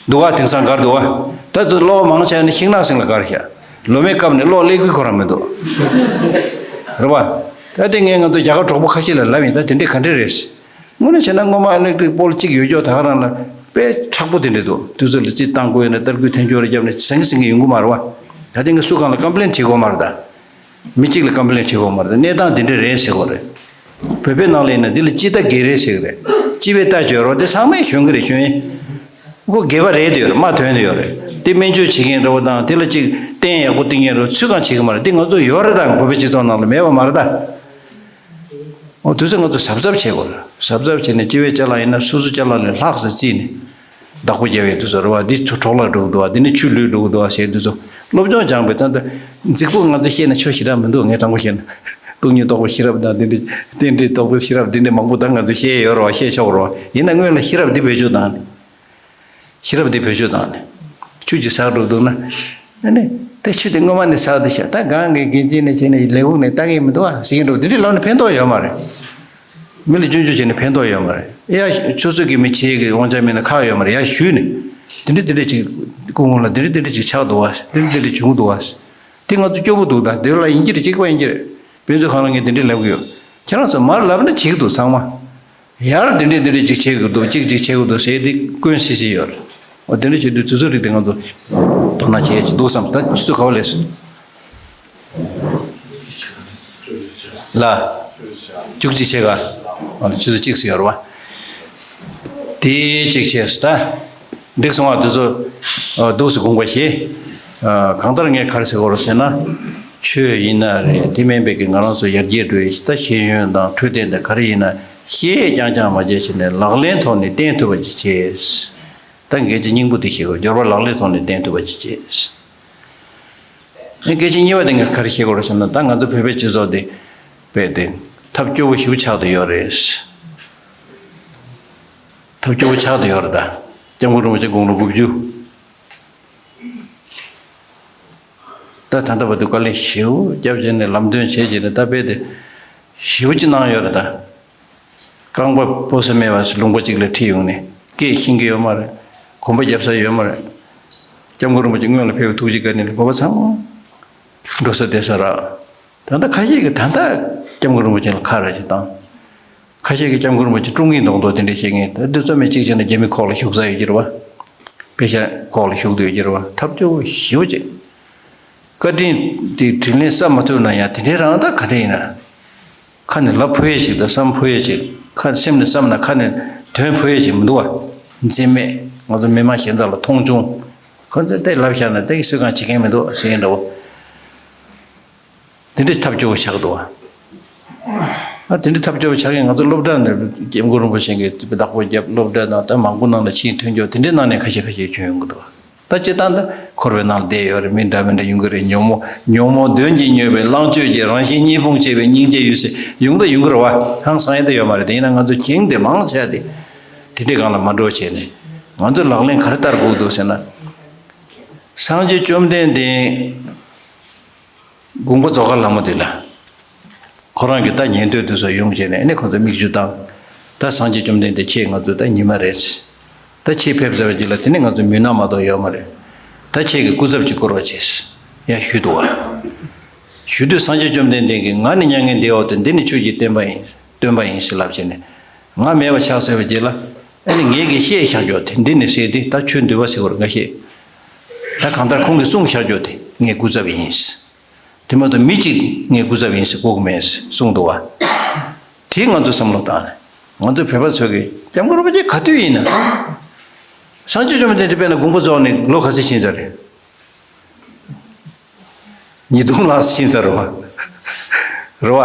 འདུག་ག་དེང་སང་བསྒར་འདུག་ག་ད་ཚོ་གློག་མང་ཆེ་ནི་ཤིང་ནགས་སེང་ལ་བསྒར་ཤག་ལོ་མའི་སྐབས་ནས་གློག་ཀླད་ཀོར་ཁོ་རང་མི་འདུག་རེད་བ། ད་དེ་ངས་ང་ཚོ་རྒྱ་གར་གྲོགས་པོ་ཁ་ཤས་ལ་ལབ་ཡིན། ད་དེ་འདྲས་ག་འདྲས་རེད། དངོས་གནས་བྱས་ན་སྔོན་མ་ཨི་ལེག་ཊི་རིག་པོལ་གཅིག་ཡོད་ཀྱོག་ད་ག་རང་ལ་དཔེ་མཁྲེགས་པོ་དེ་འདྲས་འདུག་དུས་ཚོད་ལ་རྩིས་བཏང་དགོས་ཡོད་ན་ཏར་སྐུད་འཐེན་ཆོག་རེ་བརྒྱབ་ནས་ཟང་ངེ་ཟིང་ངེ་ཡོང་གི་མ་རེད་བ། ད་དེ་ངས་སུ་གང་ལ་ཀམ་པི་ལེན་བྱེད་དགོས་མ་རེད་ད། མི་གཅིག་ལ་ཀམ་པི་ལེན་བྱེད་དགོས་མ་རེད། གནས་སྟངས་འདི་འདྲ་རེད་ཟེར་དགོས་རེད། བོད་པའི་ནང་ལ་ཡིན་ན་འདི་ལ་སྤྱི་ཟླ་དགེ་རེད་ཟེར་གི་རེད། སྤྱི་པའི་ཟླ་བརྗོད་རོགས་དེ་ཚང་མས་གཞོན་གི་རེད། གཞོན་ཡིན། ཁོ་དགེ་བ་རེད་དེ་ཡོད་རེད། མ་དོན་དེ་ཡོད་རེད། དེ་སྨན་བཅོས་བྱེད་མཁན་འདྲ་བོ་དང་དེ་ལ་ཅིག་བསྟེན་ཡག་པོ་བསྟེན་མཁན་འདྲ་བོ་ཚུལ་གང་བྱེད་གི་མ་རེད། དེ་ང་ཚོ་ཡོད་རེད། ད་བོད་པའི་སྤྱི་ཚོགས་ནང་ལ་མེད་པ་མ་རེད་ད། འོ་དུས་ཚོད་ང་ཚོ་གཟབ་གཟབ་བྱེད་དགོས་རེད། གཟབ་གཟབ་བྱས་ནས་སྤྱི་པའི་ཅ་ལག་ཡིན་ན་སོ་སོ་ཅ་ལག་ལས་ལྷག་ཙམ་བརྩིས་ནས། བདག་པོ་རྒྱབ་ཡས་དེ་ཚོ་རེད་བ། འདི་ཚོ་འཕྲོ་བརླག་འགྲོ་གི་འདུག་བ། འདི་ནི་ཆུ་ལུད་འགྲོ་གི་འདུག་བ་ཟེར། དེ་ཚོ་སློབ་སྦྱོང་སྦྱངས་པའི་ད་ལྟ་རྫིག་པོ་ང་ཚོ་བཤད་ན་ཆོ་ཞེ་དྲག་མི་འདུག་ངས་དྲང་པོ་བཤད་ན་སྟོང་ཉིད་རྟོགས་པའི་ཤེས་རབ་དང་དེ་འདྲའི་རྟེན་འབྲེལ་རྟོགས་པའི་ཤེས་རབ་འདི་འདྲའི་མང་པོ་ད་ང་ཚོ་བཤད་ཡོད་རེད་བ། བཤད་ཆོག་རེད་བ། ཡིན་ན་སྔོན་ལ་ཤེས་རབ་འདི་བེད་སྤྱོད་བཏང་ནས། ཤེས་རབ་འདི་བེད་སྤྱོད་བཏང་ནས། ཆུ་ཅིག་ཟག་འགྲོ་འདུག་ན། ཨ་ནི། ད་ཆུ་དེ་སྔོན་མ་ནས་ཟག་འདུག་ཤག་ད་གང་གི་འགན་འཛིན་ནས་བྱས་ནས་ལས་ཁུངས་ནས་ལྟ་གི་མི་འདུག་ཨ་ཟེར་གྱི་འགྲོ། འདི་འདྲའི་ལམ་ནས་ཕན་ཐོགས་ཡོད་མ་རེད། མི་ལ་སྐྱོན་བརྗོད་བྱས་ནས་ཕན་ཐོགས་ཡོད་མ་རེད། ཡ། ཆུ་ཚོད་ཀྱི་མི་བྱེད་ཀྱི་དབང་ཆ་མེད་ན་ཁག་ཡོད་མ་རེད། ཡ་ཞུས་ནས། དེ་འདྲ་དེ་འདྲ་ཅིག་སྐུ་ངོ་ལ་དེ་འདྲ་དེ་འདྲ་ཅིག་ཆགས་འདུག་བ། དེ་འདྲ་དེ་འདྲ་བྱུང་འདུག་བ། དེ་ང་ཚོ་སྐྱོ་པོ་འདུག་ད་དེ་ལ་ཡིན་གྱི་རེད། གཅིག་པ་ཡིན་གྱི་རེད། དཔེ་མཛོད་ཁང་ལ་ངས་དེ་འདྲ་ལབ་གི་ཡོད། ཁྱེད་རང་ཚོ་མར་ལབ་ན་བྱེད་ཀྱི་འདུག་ཚང་མ། ཡར་འདི་འདྲས་འདི་འདྲས་ཅིག་བྱེད་དགོས་འདུག་ཅིག་ཅིག་བྱེད་དགོས་འདུག་ཟེར་ཏེ་སྐྱོན་སི་སི་ཡོད་རེད། འོ་དེ་འདྲས་བྱེད་དུས་དུས་ཚོད་རིགས་དེ་ང་ཚོ་དོ་སྣང་བྱེད་ཡ་ཅིག་འདུག་བསམ། ད་ཆུ་ཚོད་ག་བ་ལས་སོང་། ལ། བཅུ་གཅིག་བྱེད་ག་ཨ་ནི་ཆུ་ཚོད་གཅིག་སི་ཡོད་རེད་བ། དེ་གཅིག་བྱས་ད། འགྲིག་སོང་བ་དེ་ཚོ་འདུག་སེ་དགོངས་པ་བཞེས། གང་ལྟར་ངས་ག་རེ་ཟེར་དགོས་རེད་ཟེར་ན། ཆོས་ཡིན་ན་རེད། དེ་མིན་པའི་གི་ང་རང་ཚོ་ཡར་རྒྱས་འགྲོ་ཡི་ད་ཤེས་ཡོན་དང་འཕྲོད་བསྟེན་དང་ག་རེ་ཡིན་ན་ཤེས་རྐྱང་རྐྱང་མ་བྱས་བྱས་ནས་ལག་ལེན་ཐོག་ནས་བསྟན་ཐུབ་པ་ཅིག་བྱས། ད་ངས་ཀྱི་སྙིང་པོ་དེ་ཤེས་དགོས། སྦྱོར་བ་ལག་ལེན་ཐོག་ནས་བསྟན་ཐུབ་པ་ཅིག་བྱས། ཨེ་སྐད་ཆ་གཉིས་པ་དེ་ངས་ག་རེ་བཤད་དགོས་རེད་ཟེར་ན། ད་ང་ཚོ་བོད་པའི་སྤྱི་ཚོགས་འདི་རྦད་དེ་ཐབས་སྐྱོ་བོ་ཞེ་པོ་ཆགས་བསྡད་ཡོད་རེད། ཐབས་སྐྱོ་བོ་ཆགས་བསྡད་ཡོད་རེད། ད་སྐྱབས་མགོན་རིན་པོ་ཆེ་དགུང་ལོ་དགུ་བཅུ། ད་ད་ལྟ་བར་དུ་དཀའ་ལས་ཞེ་པོ་བརྒྱབ་བྱས་ནས་ལམ་སྟོན་བྱས་བྱས་ནས་ད་རྦད་དེ་ཞེ་པོ་ཅིག་གནང་ཡོད་རེད་ད། རྐང་པ་སྤོ་ས་མེད་པ་ཞིག་ལུང་པ་གཅིག་ལ་ཁྲིད་ཡོང་ནས་སྐད་ཤེས་ཀྱི་ཡོད་མ་རེད། གོམ་པ་རྒྱབ་ས་ཡོད་མ་རེད། སྐྱབས་མགོན་རིན་པོ་ཆེ་སྔོན་ལ་ཕེབས་པའི་ཐུགས་རྗེ་བཀའ་དྲིན་ལ་བོད་པ་ཚང་མ་འགྲོ་ས་བསྡད་ས་རེད། ད་ལྟ་ཁ་ཤས་ཀྱིས་ད་ལྟ་སྐྱབས་མགོན་རིན་པོ་ཆེ་ལ་ཁ་ར་ཞིག་བཏང་། ཁ་ཤས་ཀྱིས་སྐྱབས་མགོན་རིན་པོ་ཆེ་དཀྲུག་མཁན་མདོག་མདོག་དེ་འདྲ་བཤད་མཁན། ད་འདི་ཚོ་མི་གཅིག་བྱས་ན་རྒྱ་མི་ཁོག་ལ་ཞུགས་ས་ཡོད་ཀྱི་རེད་བ། པེ་ཤ་ཁོག་ལ་ཞུགས་བསྡད་ཡོད་ཀྱི་རེད་བ། ཐབས་སྐྱོ་བོ་ཞེ་པོ་ཅིག་བཀའ་དྲིན་དེ་དྲིན་ལན་བསབ་མ་ཐུབ་ན་ཡང་དེ་འདྲའི་རང་ད་ག་འདྲ་ཡིན་ན། ཁ་ནས་ལབ་ཕོད་ཡས་ཅིག་དང་བསམ་ཕོད་ཡས་ཅིག་ཁ་སེམས་ནས་བསམ་ན་ཁ་ནས་དོན་ཕོད་ཡས་ཅིག་མི་འདུག་བ། འཛེམ་མེད་ང་ཚོ་མི་མང་གཞན་དག་ལ་མཐོང་ཆུང་། ཁོ་ཚོས་དེ་ལབ་བཞག་ན་དེ་གི་གསོད་གང་བྱེད་མཁན་མི་འདུག་ཟེར་མཁན་འདྲ་བོ། དེ་འདྲའི་ཐབས་སྐྱོ་བོ་ཆགས་འདུག་བ། ཨ་དེ་འདྲའི་ཐབས་སྐྱོ་བོ་ཆགས་མཁན་ང་ཚོ་སློབ་གྲྭ་ནས་སྐྱབས་མགོན་རིན་པོ་ཆེ་གི་བདག་པོ་བརྒྱབ་སློབ་གྲྭ་ནང་ད་མང་པོ་ནང་ལ་ཕྱིན་ཐོན་རྒྱུ་དེ་འདྲའི་ནང་ནས་ཁ་ཤས་ཁ་ཤས་བྱུང་ཡོང་གི་འདུག་ད་སྤྱིར་བཏང་ད་འཁོར་བའི་ནང་ལ་བསྡད་ཡོད་རེད། མི་འདྲ་མི་འདྲ་ཡོང་གི་རེད། ཉོན་མོངས་ཉོན་མོངས་གདོན་གྱིས་མྱོས་པའི་ལྷག་སྤྱོད་ཀྱི་རང་བཞིན་གཉིས་ཕུང་བྱས་པའི་སྙིང་རྗེ་ཡོད་ཟེར་ཡོང་ད་ཡོང་གི་རེད་བ། ཧང་སང་ཡ་ད་ཡོད་མ་རེད། དེ་ཡིན་ན་ང་ཚོ་གཞན་དེ་མང་ཆེ་བ་དེ་དེ་འདྲའི་སྒང་ལ་མ་འགྲོ་བྱས་ནས་ང་ཚོ་ལག་ལེན་ག་རེ་བསྟར་དགོས་འདུག་ཟེར་ན། སངས་རྒྱས་བཅོམ་ལྡན་འདས། དགོངས་པ་རྫོགས་མཁན་ལྷ་མོ་དེ་ལ། ཁོ་རང་གི་ད་ཉན་ཐོས་དེ་ཚོ་ཡོང་བྱས་ནས་ཨ་ནི་ཁོ་ཚོ་མིག་ཆུ་བཏང་། ད་སངས་རྒྱས་བཅོམ་ལྡན་འདས་ཁྱེད་ང་ཚོ་ད་ཉི་མ་རེད། ད་ཁྱེད་ཕེབས་ཚར་བའི་རྗེས་ལ་དེ་ནི་ང་ཚོ་མུན་ནག་མ་གཏོགས་ཡོད་མ་རེད། ད་ཁྱེད་ཀྱི་སྐུ་ཚབ་ཅིག་བསྐོ་རོགས་བྱས། ཡང་ཞུས་འདུག་བ། ཞུ་དུས་སངས་རྒྱས་བཅོམ་ལྡན་འདས་ཀྱིས་ང་ནི་མྱ་ངན་འདས་འོག་ཏུ་འདི་ནི་ཆོས་ཀྱི་བསྟན་པ་ཡིན། སྟོན་པ་ཡིན་ཞེས་ལབ་བྱས་ནས། ང་མེད་པ་ཆགས་ཚར་བའི་རྗེས་ལ། ཨ་ནི་ངེད་ཀྱིས་བཤད་བཞག་རྒྱུ་དེ་འདི་ནི་ཟེར་ཏེ་ད་ཆོས་འདུལ་བ་ཟེར་བར་ང་བཤད། ད་གང་ལྟར་ཁོང་གིས་གསུངས་བཞག་རྒྱུ་དེ་ངའི་སྐུ་ཚབ་ཡིན། དེ་མ་གཏོགས་མི་གཅིག་ངའི་སྐུ་ཚབ་ཡིན་ཟེར་གོ་གི་མེད་གསུངས་འདུག་བ། དེ་ང་ཚོ་བསམ་བློ་བཏང་ནས་ང་ཚོ་བོད་པ་ཚོ་གིས་སྐྱབས་མགོན་རིན་པོ་ཆེ་ག་དུས་ཡིན་ན། སངས་རྒྱས་བཅོམ་ལྡན་འདས་དཔེར་ན་དགོངས་པ་རྫོགས་ནས་ལོ་ག་ཚོད་ཕྱིན་ཚར་རེད། ཉིས་སྟོང་ལྷག་ཕྱིན་ཚར་རེད་བ། རེད་བ།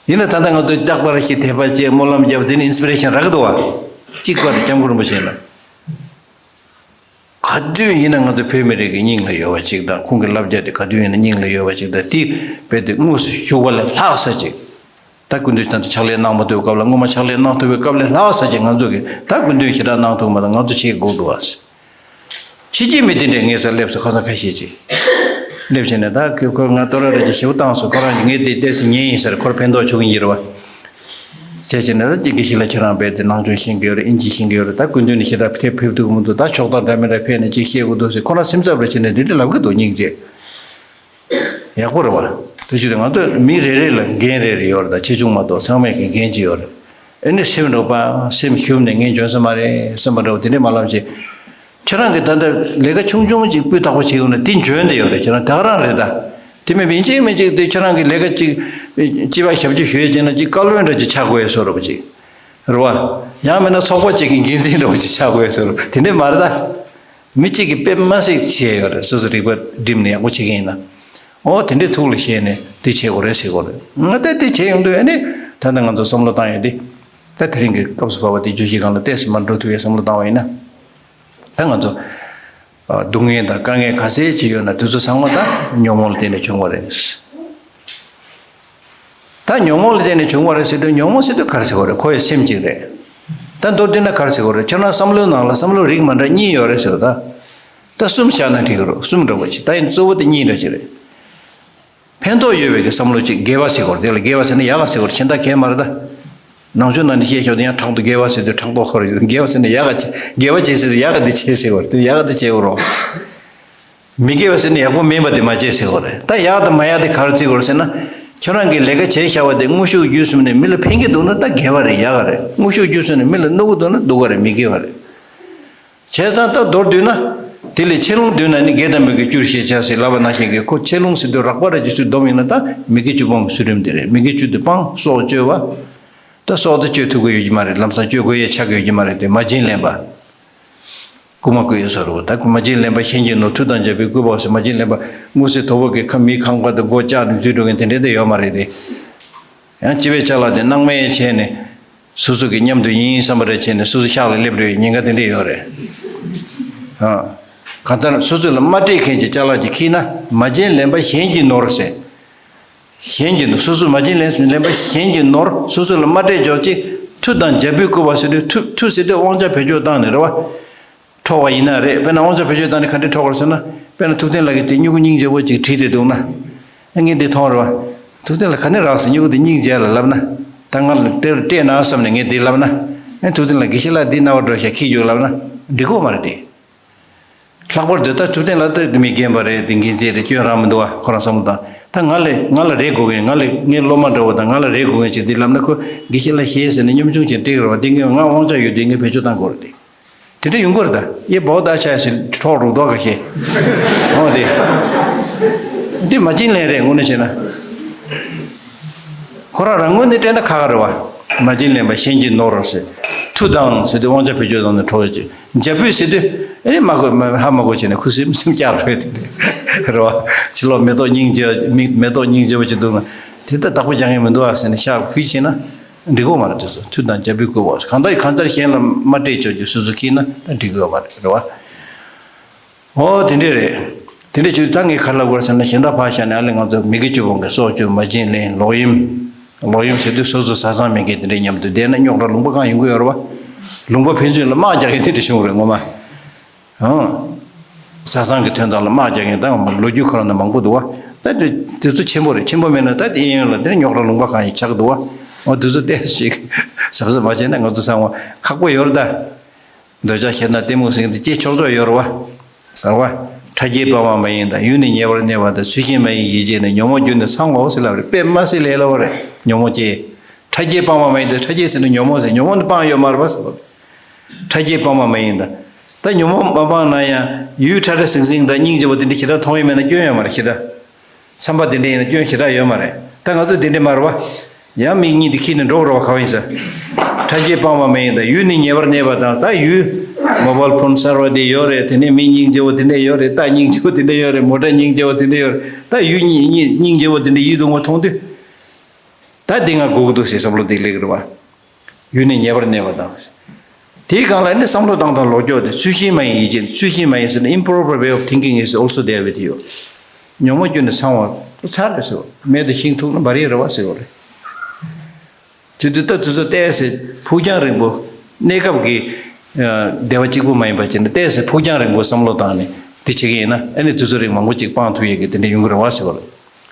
ཡིན་ན་ད་ལྟ་ང་ཚོ་ལྕགས་པར་ཞིག་དད་པ་བྱས་སྨོན་ལམ་བརྒྱབ་དེ་ནི་ཨིན་སི་པི་རེ་ཤན་རག་གི་འདུག་བ། གཅིག་པར་སྐྱབས་མགོན་རིན་པོ་ཆེ་ལ། ག་དུས་ཡིན་ན་ང་ཚོ་བོད་མི་རིགས་ཀྱི་སྙིང་ལ་ཡོད་པ་ཅིག་དང་ཁོང་གི་བསླབ་བྱ་དེ་ག་དུས་ཡིན་ན་སྙིང་ལ་ཡོད་པ་ཅིག་དང་དེ་རྦད་དེ་དངོས་སུ་ཞུགས་པ་ལས་ལྷག་ས་ཅིག་ད་སྐུ་མདུན་ད་ལྟ་ཕྱག་ལས་གནང་མ་ཐུབ་པའི་སྐབས་ལ་སྔོན་མ་ཕྱག་ལས་གནང་ཐུབ་པའི་སྐབས་ལས་ལྷག་ས་ཅིག་ང་ཚོ་གིས་ད་སྐུ་མདུན་ཞེ་དྲག་གནང་ཐུབ་མ་ཐུབ་ང་ཚོ་བྱེད་དགོས་འདུག་བ། ཕྱི་རྒྱལ་མི་དེ་འདྲས་ངའི་སར་སླེབས་སོང་། ཁ་སང་ཁ་ཤས་ཅིག་སླེབས་བྱས་ནས་ད་ཁོ་ཁོ་ང་ལྟོ་ར་ར་ཅིག་ཞེ་པོ་བཏང་སོང་། ཁོ་རང་གིས་ངས་དེ་ཏོག་ཙམ་ཉན་ཡིན་ཟེར། ཁོར་ཕན་ཐོགས་བྱུང་གི་ཡིན་རེད་བ། བྱས་བྱས་ནས་ད་ཅིག་གི་ཞིག་ལ་ཁྱེད་རང་རྦད་དེ་ནང་ཆོས་ཤེས་ཀྱི་ཡོད་རེད། ཨིན་ཇི་ཤེས་ཀྱི་ཡོད་རེད། ད་སྐུ་མདུན་ནས་ཞེ་དྲག་ཕེབས་ཕེབས་ཐུབ་ཀྱི་མི་འདུག་ད་ཕྱོགས་སྟངས་འདྲ་མི་འདྲ་ཕེབས་ནས་ཅིག་བཤད་དགོས་འདུག་ཟེར་ཁོ་རང་སེམས་འཚབ་རེ་བྱས་ནས་དེ་འདྲ་ལབ་གི་འདུག་སྙིང་རྗེ། ཡག་པོ་རེད་བ། དེ་བྱས་ཏེ་ང་ཚོ་མི་རེ་རེ་ལ་འགན་རེ་རེ་ཡོད་རེད། ད་ཆེ་ཆུང་མ་གཏོགས་ཚང་མས་ཀྱི་འགན་ཅིག་ཡོད་རེད། ཨེ་ནི་སེམས་རུབ་པ་སེམས་ཞུམ་ནས་ངས་འཇོན་ས་མ་རེད་བསམ་པ་འདྲ་བོ་དེ་འདྲས་མ་ལབ་བྱས། ཁྱེད་རང་གིས་ད་ལྟ་ལས་ཀ་ཆུང་ཆུང་ཅིག་སྤུས་དག་པོ་བྱེད་ཡོང་ན་དེ་འཇོན་བསྡད་ཡོད་རེད། ཁྱེད་རང་ད་ག་རང་རེད་ད། དེ་མིན་པ་ཡིན་གཅིག་མིན་གཅིག་དེ་ཁྱེད་རང་གིས་ལས་ཀ་ཅིག་སྤྱི་པ་ཞབས་ཕྱི་ཞུ་ཡས་བྱས་ན་ཅིག་བཀའ་བློན་འདྲ་ཅིག་ཆགས་དགོས་ཡས་བཟོ་འདྲ་བོ་ཅིག་རེད་བ། ཡང་མིན་ན་ཚོགས་པ་ཅིག་གི་འགན་འཛིན་འདྲ་བོ་ཅིག་ཆགས་དགོས་ཡས་བཟོ་འདྲ་དེ་འདྲས་མ་རེད་ད། མི་གཅིག་གིས་དཔེ་མ་སྲིད་བྱས་ཡོད་རེད། སོ་སོ་རིག་པ་བསྒྲིམས་ནས་ཡག་པོ་བྱེད་མཁན་ཡིན་ན། ཨོ་དེ་འདྲས་ཐུགས་ལ་བཞེས་ནས་འདི་བྱེད་དགོས་རེད་ཟེར་དགོས་རེད། ང་ལྟ་འདི་བྱེད་ཡོང་དུས་ཨ་ནི་ད་ལྟ་ང་ཚོ་བསམ་བློ་བཏང་ཡོད་འདི། ད་དེ་རིང་གི་སྐབས་སུ་བབས་པ་དེ་བརྗོད་གཞི་སྒང་ལ་ཏོག་ཙམ་མར་འགྲོ་ཐུབ་པའི་བསམ་བློ་བཏང་བ་ཡིན་ན། ད་ང་ཚོ་སྡུག་བསྔལ་དང་དཀའ་ངལ་ག་ཚད་ཅིག་ཡོད་ན་དེ་ཚོ་ཚང་མ་ད་ཉོན་མོངས་ལ་བརྟེན་ནས་བྱུང་བ་རེད། ད་ཉོན་མོངས་ལ་བརྟེན་ནས་བྱུང་བ་རེད་ཟེར་དུས་ཉོན་མོངས་ཟེར་དུས་ག་རེ་ཟེར་བ་རེད། ཁོ་ཡི་སེམས་གཅིག་རེད། ད་མདོར་བསྡུས་ན་ག་རེ་ཟེར་བ་རེད། ཁྱོད་རང་བསམ་བློའི་ནང་ལ་བསམ་བློ་རིགས་མ་འདྲ་གཉིས་ཡོད་རེད་ཟེར་བ་ད། ད་གསུམ་བཞག་ན་འགྲིག་གི་རེད། གསུམ་འདྲ་བོ་ཅིག་ད་ཡིན་གཙོ་བོ་དེ་གཉིས་འདྲ་ཅིག་རེད། ཕན་ཐོགས་ཡོད་པའི་གི་བསམ་བློ་ཅིག་དགེ་བ་ཟེར་བ་རེད། དེ་ལ་དགེ་བ་ཟེར་ན་ཡག་ག་ཟེར་བ་རེད། གཞན་དག་གས་མ་རེད་ད། ནང་ཆོས་ནང་ནས་བཤད་བཞག་དུས་ཡང་ཕྲག་དོག་དགེ་བ་ཟེར་དུས་ཕྲག་དོག་ཁོ་རེད། དགེ་བ་ཟེར་ན་ཡག་ག་བྱེད་དགེ་བ་བྱེད་ཟེར་དུས་ཡག་ག་འདི་བྱེད་ཟེར་བ་རེད། དེ་ཡག་ག་འདི་བྱེད་དགོས་རོགས། མི་དགེ་བ་ཟེར་ན་ཡག་པོ་མིན་པ་དེ་མ་བྱེད་ཟེར་བ་རེད། ད་ཡག་དང་མ་ཡག་དེ་ག་རེ་བརྩི་དགོས་རེད་ཟེར་ན། ཁྱོད་རང་གིས་ལས་ཀ་བྱས་བཞག་པ་དེ་དངོས་ཤུགས་བརྒྱུད་གསུམ་ནས་མི་ལ་ཕན་གྱི་འདུག་ན་ད་དགེ་བ་རེད། ཡག་ག་རེད། དངོས་ཤུགས་བརྒྱུད་གསུམ་ནས་མི་ལ་གནོད་ཀྱི་འདུག་ན་སྡུག་ག་རེད། མི་དགེ་བ་རེད། བྱས་ཙང་ད་མདོར་བསྡུས་ན། དེ་ལས་ཆེ་ལོང་བསྡུས་ན་ནི་དགེ་དང་མི་དགེ་བཅུར་ཤེས་བྱ་ཟེར་ལབ་པ་ནང་བཞིན་གྱི་ཁོ་ཆེ་ལོང་ཟེར་དུས་རགས་པ་ར་ཅིག་ཚུར་བསྡོམས་ཡིན་ན་ད་མི་དགེ་བཅུ་སྤོང་གི་ཚུལ་ཁྲིམས་དེ་རེད། མི་དགེ་བཅུ་དེ་སྤང་། སྲོག་གཅོད་པ། ད་སྲོག་དེ་གཅོད་ཐུབ་ཀྱི་ཡོད་ཀྱི་མ་རེད། ལམ་སང་གཅོད་དགོས་ཡས་ཆགས་ཀྱི་ཡོད་ཀྱི་མ་རེད་དེ། མ་བྱིན་ལེན་པ། བསྐུལ་མ་བསྐུལ་ཡས་བཟོ་འདྲ་བོ། ད་མ་བྱིན་ལེན་པ་གཞན་གྱིས་ནོར། མཐུ་དང་རྒྱལ་པོའི་བཀོད་པའོ་ཟེར། མ་བྱིན་ལེན་པ་དངོས་གསལ་དོག་པོ་གི་ཁ་མི་ཁང་པ་དེ་སྒོ་བཅག་ནས་འཛུལ་འགྲོ་མཁན་དེ་འདྲས་དེ་ཡོད་མ་རེད་དེ། ཡང་སྤྱི་བའི་ཅ་ལག་དེ་སྣང་མེད་བྱས་ནས། སོ་སོ་གི་མཉམ་དུ་ཡིན་བསམ་པ་རེ་བྱས་ནས་སོ་སོ་ཤག་ལ་སླེབས་འགྲོ་བའི་ཉེན་ཁ་དེ་འདྲས་ཡོད་རེད། ཨ། གང་ལྟར་སོ་སོ་ལ་མ་སྤྲད་མཁན་གྱི་ཅ་ལག་ཅིག་འཁྱེར་ན། མ་བྱིན་ལེན་པ་གཞན་གྱིས་ནོར་ཟེར། གཞན་གྱིས་ནོར། སོ་སོ་མ་བྱིན་ལེན་ལེན་པ་གཞན་གྱིས་ནོར། སོ་སོ་ལ་མ་སྤྲད་ཆོག་ཅིག་མཐུ་དང་རྒྱལ་པོའི་བཀོད་པ་ཟེར་དུས། མཐུ་མཐུ་ཟེར་དུས་དབང་ཆ་བེད་སྤྱོད་བཏང་ནས་རེད་བ། འཕྲོག་པ་ཡིན་ན་རེད། དཔེར་ན་དབང་ཆ་བེད་སྤྱོད་བཏང་ནས་ག་འདྲས་འཕྲོག་པ་རེད་ཟེར་ན། དཔེར་ན་ཐུབ་བསྟན་ལགས་ཀྱིས་དེ་སྨྱུ་གུ་སྙིང་རྗེ་པོ་ཅིག་བྲིས་ཏེ་འདུག་ན། ཨ། ངས་འདི་མཐོང་རེད་བ། ཐུབ་བསྟན་ལགས་ག་ནས་རག་ཟེར། སྨྱུ་གུ་དེ་སྙིང་རྗེ་ལ་ལབ་ན། ད་ང་ལ་སྤྲད་སྤྲད་ན་བསམ་ནས་ངས་འདི་ལབ་ན། ཨ། ཐུབ་བསྟན་ལགས་དགེ་བཤེས་ལགས་འདི་ན་བ་འགྲོ་ཤག་འཁྱེར་རྒྱུགས་ལབ་ན། འགྲིག་གོ་མ་རེད་དེ། ལྷག་པར་དུ་ད་ཐུབ་བསྟན་ལགས་ད་མི་རྒན་པ་རེད། དེ་འགན་འཛིན་རེད། སྐྱོན་རང་མི་འདུག་བ། ཁོ་རང་བསམ་བློ་བཏང་། ད་ང་ལས་ང་ལ་རེ་དགོས་མཁན། ང་ལས་ངའི་སློབ་མ་འདྲ་བོ་དང་ང་ལ་རེ་དགོས་མཁན་ཅིག་འདི་ལབ་ན། ཁོ་དགེ་བཤེས་ལགས་ཞེས་ཟེར་ནས་གཉོམ་ཆུང་ཅིག་སྤྲད་ཀྱི་རེད་བ། འདི་ངས་ང་དབང་ཆ་ཡོད་དུས་ངས་བེད་སྤྱོད་བཏང་དགོས་རེད་དེ། དེ་འདྲ་ཡོང་གི་རེད་ད། ཡེ་བོ་ད་ཆ་ཡ་ཟེར་འཕྲོག་རུག་དོག་ག་ཤེས། འོ་དེ། འདི་མ་བྱིན་ལེན་རེད་དངོས་གནས་བྱས་ན། ཁོ་རང་རང་ངོས་ནས་སྤྲད་ན་ཁག་ཁག་རེད་བ། མ་བྱིན་ལེན་པ་གཞན་གྱིས་ནོར་ཟེར། མཐུ་དང་ཟེར་དུས་དབང་ཆ་བེད་སྤྱོད་བཏང་ནས་འཕྲོག་ཡོད་ཅིག་རྒྱལ་པོས་ཟེར་དུས་ཨེ་ནི་མ་གོ་མ་ཧ་མ་གོ་བྱས་ནས་ཁུ་སིམ་སིམ་བཀྱག་འགྲོ་ཡ་དེ་འདྲ་རེད་བ། ཕྱི་ལོགས་མེ་ཏོག་སྙིང་རྗེ་མི་མེ་ཏོག་སྙིང་རྗེ་པོ་ཅིག་འདུག་ན། དེ་ལྟ་བདག་པོ་རྒྱག་མཁན་མི་འདུག་ཨ་ཟེར་ནས་ཤག་ཁུལ་བྱས་ན། འགྲིག་གོ་མ་རེད། དེ་ཚོ་མཐུ་དང་རྒྱལ་པོའི་བཀོད་པ། གང་ལྟར་གང་ལྟར་གཞན་ལ་མ་སྤྲད་ཆོག་རྒྱུ་སོ་སོ་འཁྱེར་ན་ད་འགྲིག་གི་ཡོད་མ་རེད། རེད་བ། ཨོ་དེ་འདྲས་རེད། དེ་འདྲས་བྱུང་ད་ངས་ག་རེ་ལབ་དགོས་རེད་ཟེར་ན། གཞན་དག་ཕར་བཞག་ནས་ཨ་ལས་ང་ཚོ་མི་དགེ་བཅུ་སྤོང་མཁན། སྲོག་གཅོད། མ་བྱིན་ལེན། ལོག་གཡེམ། ལོག་གཡེམ་ཟེར་དུས་སོ་སོ་བཟའ་ཚང་མེད་མཁན་དེ་འདྲས་མཉམ་དུ་བསྡད་ན་རྙོག་དྲ་ལུང་པ་གང་ཡོང་གི་ཡོད་རེད་བ། ལུང་པ་ཕན་ཚུན་ལ་དམག་རྒྱག་མཁན་དེ་འདྲས་བྱུང་རེད་ངོ་མ། ཨང་། བཟའ་ཚང་གི་དོན་དག་ལ་དམག་རྒྱག་མཁན་ད་ལོ་རྒྱུས་ཁོ་རང་ན་མང་པོ་འདུག་བ། ད་དེ་དེ་ཚོ་ཆེན་པོ་རེད། ཆེན་པོ་མེད་ན་ད་དེ་གཡས་གཡོན་ལ་དེ་རྙོག་དྲ་ལུང་པ་གང་ཡིན་ཆགས་འདུག་བ། འོ་དེ་ཚོ་ཏོག་ཙམ་ཞིག་གཟབ་གཟབ་མ་བྱས་ན་ང་ཚོ་ཚང་མ་ཁག་པོ་ཡོད་རེད་ད། འདོད་ཆགས་ཞེ་སྡང་གཏི་མུག་ཟེར་མཁན་དེ་སྐྱེ་ཆོག་ཆོག་ཡོད་རེད་བ། རེད་བ། ཕྲ་རྒྱས་སྤངས་པ་མ་ཡིན་དང་། ཡུལ་ནི་ཉེ་བར་གནས་པ་དང་། ཚུལ་ཤིང་མ་ཡིན་ཡིད་བྱེད་ནི། ཉོན་མོངས་རྒྱུ་ནི་ཚང་བའོ་ཟེར་ལབ་རེད། དཔེ་མ་སྲིད་ལས་སླ་བོ་རེད། ཉོན་མོངས་སྐྱེ། ཕྲ་རྒྱས་སྤངས་པ་མ་ཡིན་དང་། ཕྲ་རྒྱས་ཟེར་ན་ཉོན་མོངས་ཟེར། ཉོན་མོངས་ནི་སྤངས་ཡོད་མ་རེད་བ་ཟེར་བ། ཕྲ་རྒྱས་སྤངས་པ་མ་ཡིན་དང་། ད་ཉོན་མོངས་མ་སྤངས་ན་ཡང་ཡུལ་ཁྲ་ཁྲ་ཟིང་ཟིང་དང་སྙིང་རྗེ་བོ་དེ་འདྲ་ཞེ་དྲག་མཐོང་ཡོད་མེད་ན་སྐྱོན་ཡོད་མ་རེད། ཞེ་དྲག་བསམ་པ་དེ་འདྲ་ཡིན་ན་སྐྱོན་ཞེ་དྲག་ཡོད་མ་རེད། ད་ང་ཚོ་དེ་འདྲ་མ་རེད་བ། ཡང་མིག་གཉིས་དེ་ཁྱེར་ནས་འགྲོ་དགོས་རེད་བ། ག་བ་ཡིན་ཟེར། ཕྲ་རྒྱས་སྤངས་པ་མ་ཡིན་དང་། ཡུལ་ནི་ཉེ་བར་གནས་པ་དང་། ད་ཡུལ་མོ་བཱལ་ཕོན་གསར་བ་དེ་ཡོད་རེད། དེ་ནས་མི་སྙིང་རྗེ་བོ་དེ་འདྲ་ཡོད་རེད། རྟ་སྙིང་རྗེ་བོ་དེ་འདྲ་ཡོད་རེད། མོ་ཊ་སྙིང་རྗེ་བོ་དེ་འདྲ་ཡོད་རེད། ད་ཡུལ་སྙིང་སྙིང་རྗེ་བོ་དེ་འདྲ་ཡིད་དུ་འོང་བ་མཐོང་དུས། ད་འདི་ང་དགོས་ཀྱི་འདུག་ཟེར་བསམ་བློ་འདི་སླེབས་ཀྱི་རེད་བ། ཡུལ་ནི་ཉེ་བར་གནས་པ་དང་། དེའི་སྒང་ལ་ནི་བསམ་བློ་བཏང་སྟངས་ལོག་སྐྱོར་དེ། ཚུལ་ཤིང་མ་ཡིན་ཡིད་བྱེད། ཚུལ་ཤིང་མ་ཡིན་ཟེར་ན། improper way of thinking is also there with you། ཉོན་མོངས་རྒྱུ་ནི་ཚང་བ་ཚར་རེད་ཟེར་བ། མེ་དང་ཤིང་ཐུག་ན་འབར་ཡས་རེད་བ་ཟེར་བ་རེད། དེ་དུས་ད་དེ་ཚོ་ཏོག་ཙམ་ཕུགས་རྒྱང་རིང་པོ། གནས་སྐབས་ཀྱི་ཨ་བདེ་བ་གཅིག་པུ་མ་ཡིན་པ་བྱས་ནས་ཏོག་ཙམ་ཕུགས་རྒྱང་རིང་པོ་བསམ་བློ་བཏང་ནས་དེ་བྱེད་ཀྱི་ཡིན་ན། ཨ་ནི་དུས་ཚོད་རིང་མང་པོ་ཅིག་སྤང་ཐུབ་ཡས་ཀྱི་དེ་འདྲ་ཡོང་གི་རེད་བ་ཟེར་བ་རེད།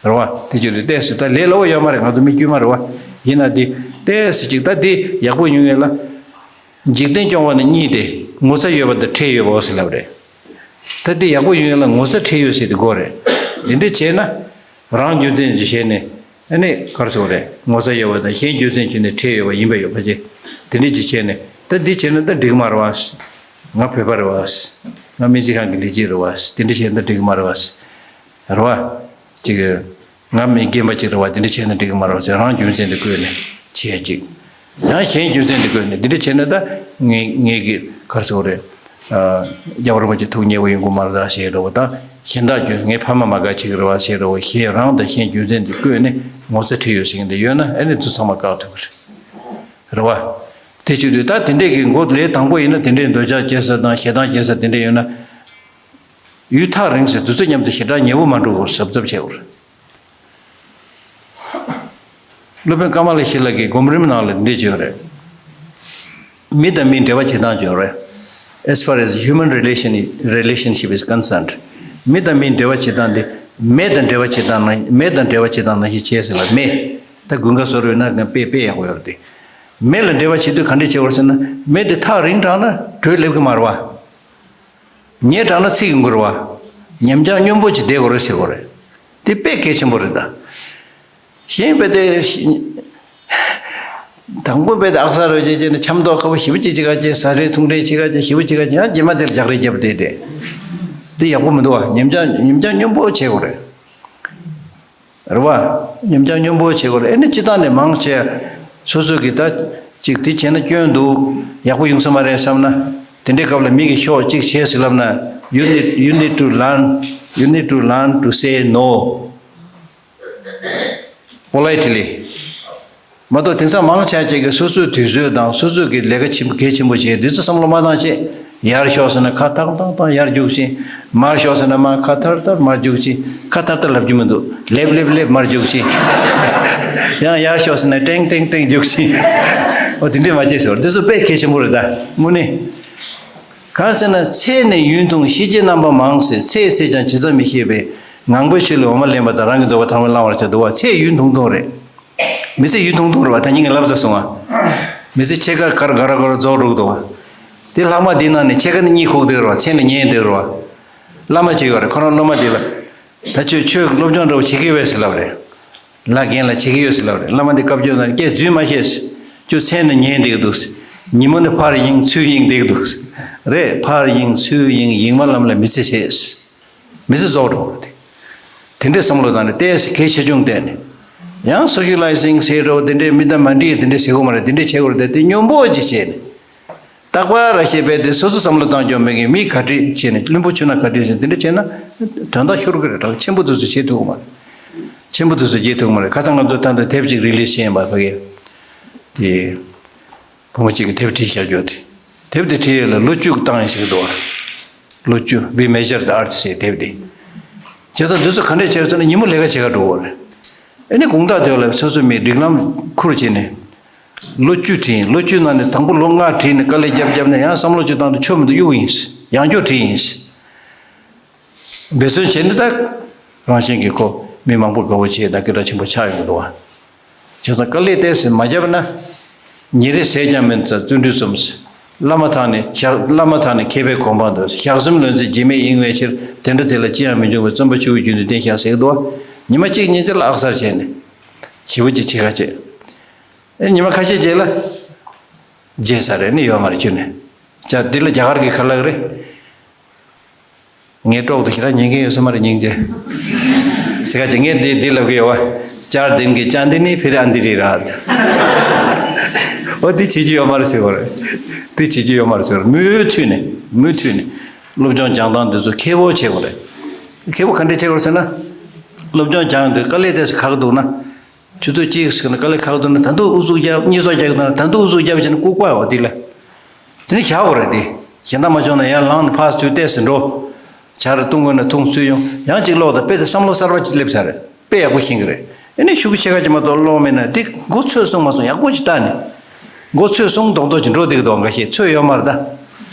རེད་བ། དེ་ཅི་རེད། ཏོག་ཙམ་ད་ལས་སླ་བོ་ཡོད་མ་རེད། ང་ཚོ་མི་དཀྱུས་མ་རེད་བ། ཡིན་ན་དེ་ཏོག་ཙམ་ཅིག་ད་དེ་ཡག་པོ་ཡོང་ཡས་ལ། འཇིག་རྟེན་སྐྱོང་བ་ནི་གཉིས་ཏེ། ངོ་ཚ་ཡོད་པ་དང་ཁྲེལ་ཡོད་པའོ་ཟེར་ལབ་རེད། ད་དེ་ཡག་པོ་ཡོང་ཡས་ལ་ངོ་ཚ་ཁྲེལ་ཡོད་ཟེར་དེ་དགོས་རེད། དེ་འདྲ་བྱས་ན། རང་རྒྱུ་མཚན་གྱིས་བྱས་ནས། ཨ་ནི་ག་རེ་ཟེར་དགོས་རེད། ངོ་ཚ་ཡོད་པ་དང་གཞན་རྒྱུ་མཚན་གྱིས་ནི་ཁྲེལ་ཡོད་པ་ཡིན་པ་ཡོད་པ་ཅེ། དེ་འདྲ་ཅིག་བྱས་ནས། ད་འདི་བྱས་ན་ད་འགྲིག་མ་རེད་བ། ང་བོད་པ་རེད་བ། ང་སྨན་རྩིས་ཁང་གི་ལས་བྱེད་རེད་བ། དེ་འདྲ་བྱས་ན་ད་འགྲིག་མ་རེད་བ། རེད་བ། ཅིག་ང་མི་རྒན་པ་ཅིག་རེད་བ། དེ་འདྲ་བྱས་ན་འགྲིག་གི་མ་རེད་བ་ཟེར། རང་རྒྱུ་མཚན་དེ་བཀོད་ནས་བྱས་ཅིག་ཡང་གཞན་རྒྱུ་མཚན་དེ་བཀོད་ནས་འདི་འདྲ་བྱས་ན་ད་ངས་ངས་ཀྱི་ག་རེ་ཟེར་དགོས་རེད། རྒྱལ་བ་རིན་པོ་ཆེ་ཐུགས་མཉེས་པོ་ཡོང་གི་མ་རེད་ད་ཟེར་འདྲ་བོ་དང་། གཞན་དག་རྒྱུ་ངའི་ཕ་མ་མ་དགའ་བྱེད་ཀྱི་རེད་བ་ཟེར་འདྲ་བོ། གཞན་རང་དང་གཞན་རྒྱུ་མཚན་དེ་བཀོད་ནས་ངོ་ཚ་ཁྲེལ་ཡོད་ཟེར་མཁན་དེ་ཡོད་ན། ཨ་ནི་ཚོ་ཚང་མ་བཀག་ཐུབ་ཀྱི་རེད། རེད་བ། དེ་བྱེད་དུས་ད་དེ་འདྲས་ཀྱི་མགོ་ལས་དང་པོ་ཡིན་ན། དེ་འདྲས་འདོད་ཆགས་སྐྱེ་ས་དང་ཞེ་སྡང་སྐྱེ་ས་དེ་འདྲས་ཡོད་ན། ཡུལ་ཐག་རིང་ཟེར་དུས་ཚོད་མཉམ་དུ་ཞེ་དྲག་ཉེ་བོ་མ་འགྲོ་བར་གཟབ་གཟབ་བྱེད་དགོས་རེད། སློབ་དཔོན་ཀ་མ་ལ་ཤཱི་ལ་གིས་སྒོམ་རིམ་ནང་ལ་འདི་བརྗོད་རེད། མི་དང་མི་འབྲེལ་བ་བྱེད་སྟངས་བརྗོད་རེད། As far as human relation relationship is concerned, མི་དང་མི་འབྲེལ་བ་བྱེད་སྟངས་དེ། མེ་དང་འབྲེལ་བ་བྱེད་སྟངས་ནང་། མེ་དང་འབྲེལ་བ་བྱེད་སྟངས་ནང་བཞིན་བྱས་ཟེར་ལ། མེ་ད་དགུན་ཁ་བཟོ་རུ་ན་དཔེ་དཔེ་ཡག་པོ་ཡོད་རེད་དེ། མེ་ལ་འབྲེལ་བ་བྱེད་དུས་ག་འདྲས་བྱེད་དགོས་ཟེར་ན། མེ་དེ་ཐག་རིང་དྲགས་ན་དྲོད་སླེབས་ཀྱི་མ་རེད་བ། ཉེ་དྲགས་ན་ཚིག་ཡོང་གི་རེད་བ། ཉམས་ཆག་སྙོམས་པོ་ཅིག་བསྡད་དགོས་རེད་ཟེར་དགོས་རེད། དེ་དཔེ་གལ་ཆེན་པོ་རེད་ད། གཞན་དཔེ་དེ། དང་པོ་དཔེ་དེ་ཨག་ས་རོ་ཅེ་ཅེ་ནས་ཆབ་མདོག་ཁ་པོ་ཞེ་པོ་ཅིག་ཅིག་ག་ཅེ། ཟ་རེས་འཐུང་རེས་ཅིག་ག་ཅེ། ཞེ་པོ་ཅིག་ག་ཅེ། ཡང་རྗེས་མ་དེར་རྒྱག་རེས་རྒྱབ་བསྡད་དེ། དེ་ཡག་པོ་མི་འདུག་བ། ཉམས་ཆག་ཉམས་ཆག་སྙོམས་པོ་བྱེད་དགོས་རེད། རེད་བ། ཉམས་ཆག་སྙོམས་པོ་བྱེད་དགོས་རེད། ཨེ་ནི་སྤྱི་བཏང་ནས་མང་ཆེ། སོ་སོ་གིས་ད་ཅིག་དེ་བྱས་ན་སྐྱོན་འདུག་ཡག་པོ་ཡོང་ས་མ་རེད་བསམ་ན། དེ་འདྲའི་སྐབས་ལ་མི་གིས་ཤོག་ཅིག་བྱས་ཟེར་ལབ་ན། You need, you need to learn, you need to learn to say no politely. མ་གཏོགས་དེང་སང་མང་ཆེ་ཅིག་གིས་སོ་སོའི་དུས་ཚོད་དང་སོ་སོ་གི་ལས་ཀ་ཆེན་པོ་གལ་ཆེན་པོ་བྱས་དུས་ཚོད་བསམ་བློ་མ་བཏང་བྱས། ཡར་ཤོག་ཟེར་ན་ཁ་ཐག་ཐག་ཐག་ཡར་རྒྱུག་ཕྱིན། མར་ཤོག་ཟེར་ན་མར་ཁ་ཐར་ཐར་མར་རྒྱུག་ཕྱིན། ཁ་ཐར་ཐར་ལབ་རྒྱུ་མི་འདུག་ལེབ་ལེབ་ལེབ་མར་རྒྱུག་ཕྱིན། ཡང་ཡར་ཤོག་ཟེར་ན་ཏྲེང་ཏྲེང་ཏྲེང་རྒྱུག་ཕྱིན། འོ་དེ་འདྲས་མ་བྱེད་ཟེར། དེ་ཚོ་དཔེ་གལ་ཆེན་པོ་རེད་ད་དངོས་གནས། གང་ཟེར་ན། ཚེ་ནི་ཡུན་ཐུང་ཤེས་བྱའི་རྣམ་པ་མང་ཟེར། ཚེ་ཟད་ཀྱང་བྱེད་མཚམས་མི་ཤེས་པས། ངང་པའི་ཆོས་ལས་འོ་མ་ལེན་པ་དང་། རང་གི་འདོད་པ་ཐར་པ་བླང་བར་བྱ། འདུག་བ། ཚེ་ཡུན་ཐུང་ཐུང་རེད། མི་ཚེ་ཡུན་ཐུང་ཐུང་རེད་བ། ད་ཉིན་ངས་ལབ་ཚར་སོང་ང་། མི་ཚེ་ཕྱེད་ཀ་གར་ག་ར་ག་ར་རྫོགས་འགྲོ་གི་འདུག་བ། དེ་ལྷག་མ་དེའི་ནང་ནས་ཕྱེད་ཀ་ནི་གཉིད་ཁུག་བསྡད་རེད་བ། མཚན་ལ་ཉལ་བསྡད་རེད་བ། བླ་མ་ཅིག་ཡོད་རེད། ཁོ་རང་སློབ་མ་དེ་ལ། ད་ཁྱོད་ཆོས་ཀྱི་སློབ་སྦྱོང་འདྲ་བོ་བྱེད་ཀྱི་ཡོད་ཟེར་ལབ་རེད། ལ་རྒན་ལ་བྱེད་ཀྱི་ཡོད་ཟེར་ལབ་རེད། བླ་མ་དེ་བཀའ་བརྒྱུད་ནང་ནས་སྐད་རྫུན་མ་བཤད་ཟེར། ཁྱོད་མཚན་ནི་ཉལ་བསྡད་ཀྱི་འདུག་ཟེར། ཉིན་མོ་ནི་ཕར་གཡེང་ཚུར་གཡེང་བསྡད་ཀྱི་འདུག་ཟེར། རེད། ཕར་གཡེང་ཚུར་གཡེང་གཡེང་མ་ལམ་ལ་མི་ཚེ་ཟད་ཟེར། མི་ཚེ་རྫོགས་འགྲོ་བ་རེད། དེ་འདྲའི་བསམ་བློ་བཏང་ནས་ཏོག་ཙམ་གལ་ཆེ་ཆུང་བལྟས་ནས། ཡང་སོ་ཤི་ལའི་ཟིང་ཟེར་འགྲོ་བ་དེ་འདྲའི་མི་དང་མ་འགྲིག་དེ་འདྲའི་བྱེད་དགོས་མ་རེད། དེ་འདྲའི་བྱེད་དགོས་རེད་དེ་དེ་སྙོམས་པོ་ཅིག་བྱས་ནས། རྟག་པར་ར་ཤེས་པས་དེ་སོ་སོ་བསམ་བློ་བཏང་སྐྱོ་མེད་མཁན་མི་ག་འདྲ་བྱས་ནས་བླུན་པོ་ཆུ་ནང་ག་འདྲ་བྱས་ནས་དེ་འདྲ་བྱས་ན། དོན་དག་ཤོར་གི་རེད། གྲགས་ཆེན་པོ་དེ་ཚོ་བྱེད་ཐུབ་ཀྱི་མ་རེད། ཆེན་པོ་དེ་ཚོ་བྱེད་ཐུབ་ཀྱི་མ་རེད། ཁ་སང་ང་ཚོ་ད་ལྟ་དེབ་ཅིག་རི་ལིས་བྱས་ཡིན་པ་ཕ་གིར། དེ། བུ་མོ་གཅིག་གིས་དེབ་བྲིས་བཞག་རྒྱུ་དེ། དེབ་དེ་བྲིས་ཡས་ལ་ལོ་བཅུ་བཏང་ཡས་ཞིག་འདུག་བ། ལོ་བཅུ། We Measure the Earth ཞེས་དེབ་དེ། བྱས་ཙང་འདི་ཚོ་ག་འདྲས་བྱས་ཟེར་ན་ཉིན་མོ་ལས་ཀ་བྱེད་ག་འགྲོ་གི་རེད། ཨ་ནི་དགོང་དག་དེ་ལ་སོ་སོ་མི་སྒྲིག་ལམ་ཁུར་བྱས་ནས། ལོ་བཅུ་བྲིས་ཡིན། ལོ་བཅུ་ནང་ནས་དང་པོ་ལོ་ལྔ་བྲིས་ནས་དཀའ་ལས་བརྒྱབ་བརྒྱབ་ནས་ཡང་བསམ་བློ་ཅིག་བཏང་དུས་ཆོ་མི་འདུག་གཡུག་ཡིན། ཡང་བསྐྱར་བྲིས་ཡིན། འབད་བརྩོན་བྱས་ནས་ད། རང་བཞིན་གྱིས་ཁོ་མི་མང་པོ་དགའ་བོ་བྱས་དང་སྐད་གྲགས་ཆེན་པོ་ཆགས་ཡོང་གི་འདུག་བ། བྱས་ཙང་དཀའ་ལས་ཏོག་ཙམ་མ་བརྒྱབ་ན། ཉིན་རེ་ཟས་ཀྱང་མི་འདུག་བརྩོན་འགྲུས་གསུམ། བླ་མ་དག་ནི་ཞག་བླ་མ་དག་ནི་མཁས་པའི་གོ་འཕང་དུ། ཞག་གསུམ་ལོན་ཚེ་རྗེས་མེད་ཡིན་པའི་ཕྱིར། དེ་འདྲ་དེ་ལ་ཅི་ཡང་མི་འབྱུང་བས། བརྩོན་པ་ཆུ་བོའི་རྒྱུན་དུ་བརྟན་ཤག་ཟེར་གི་འདུག་བ། ཉི་མ་གཅིག་གཉིས་དེ་ལ་ཨག་གསར་བྱས་ནས། ཞེ་པོ་ཅིག་བྱེད་ཁ་བྱེད། ཨེ་ཉི་མ་ཁ་ཤས་རྗེས་ལ། བརྗེད་ས་རེད་ནི་ཡོད་མ་རེད་ཁྱོད་ནི། ཅག་འདི་ལ་རྒྱ་གར་གྱི་ཁ་ལག་རེད། ངའི་ཀྲོག་ཏུ་ཞེ་དྲག་ཉན་མཁན་ཡོད་ས་མ་རེད་སྙིང་རྗེ། ཟེར་ག་ཅིག་ངས་འདི་འདི་ལབ་གི་ཡོད་བ། ཅར་དིན་གི་ཅན་དི་ནི་ཕིར་ཨན་དི་རི་ར། འོ་འདི་བྱེད་རྒྱུ་ཡོད་མ་རེད་ཟེར་བ་རེད། འདི་བྱེད་རྒྱུ་ཡོད་མ་རེད་ཟེར་བ་རེད། མུ་མཐུད་ནས་མུ་མཐུད་ནས། སློབ་སྦྱོང་སྦྱང་སྟངས་འདི་ཚོ་མཁས་པོ་བྱེད་དགོས་རེད། མཁས་པོ་ག་འདྲས་བྱེད་དགོས་རེད་ཟེར་ན། སློབ་སྦྱོང་སྦྱང་དུས་དཀའ་ལས་དེ་ཚོ་ཁག་འདུག་ན། ཆུ་ཚོད་གཅིག་ཟེར་ན་དཀའ་ལས་ཁག་འདུག་ན་ད་དུང་ཨུ་ཚུགས་རྒྱབ། གཉིད་སོགས་རྒྱག་གི་འདུག་ན་ད་དུང་ཨུ་ཚུགས་རྒྱབ་བྱས་ན་ལྐུགས་པ་འོ་དེ་ལ། དེ་ནི་བཞག་དགོས་རེད་དེ། གཞན་དག་མ་བྱུང་ན་ཡར་ལངས་ནས་ཕར་ཚུར་བལྟས་སུ་འགྲོ། ཇ་རེ་བཏུང་དགོས་ན་འཐུང་ཚུར་ཡོང་། ཡང་གཅིག་ཀློག་དང་དཔེ་དེ་བསམ་བློ་གསར་པ་ཅིག་སླེབས་ཚར་རེད། དཔེ་ཡག་པོ་ཤེས་ཀྱི་རེད། ཨེ་ནི་ཤུགས་ཆེ་ཁ་ཅིག་མ་གཏོགས་ཀློག་མེད་ན་དེ་མགོ་ཚོས་སོང་མ་སོང་ཡག་པོ་ཅིག་ལྟ་ནས། མགོ་ཚོས་སོང་མདོག་མདོག་ཅིག་འགྲོ་བསྡད་ཀྱི་འདུག་འགའ་ཤས་ཚོས་ཡོད་མ་རེད་ད།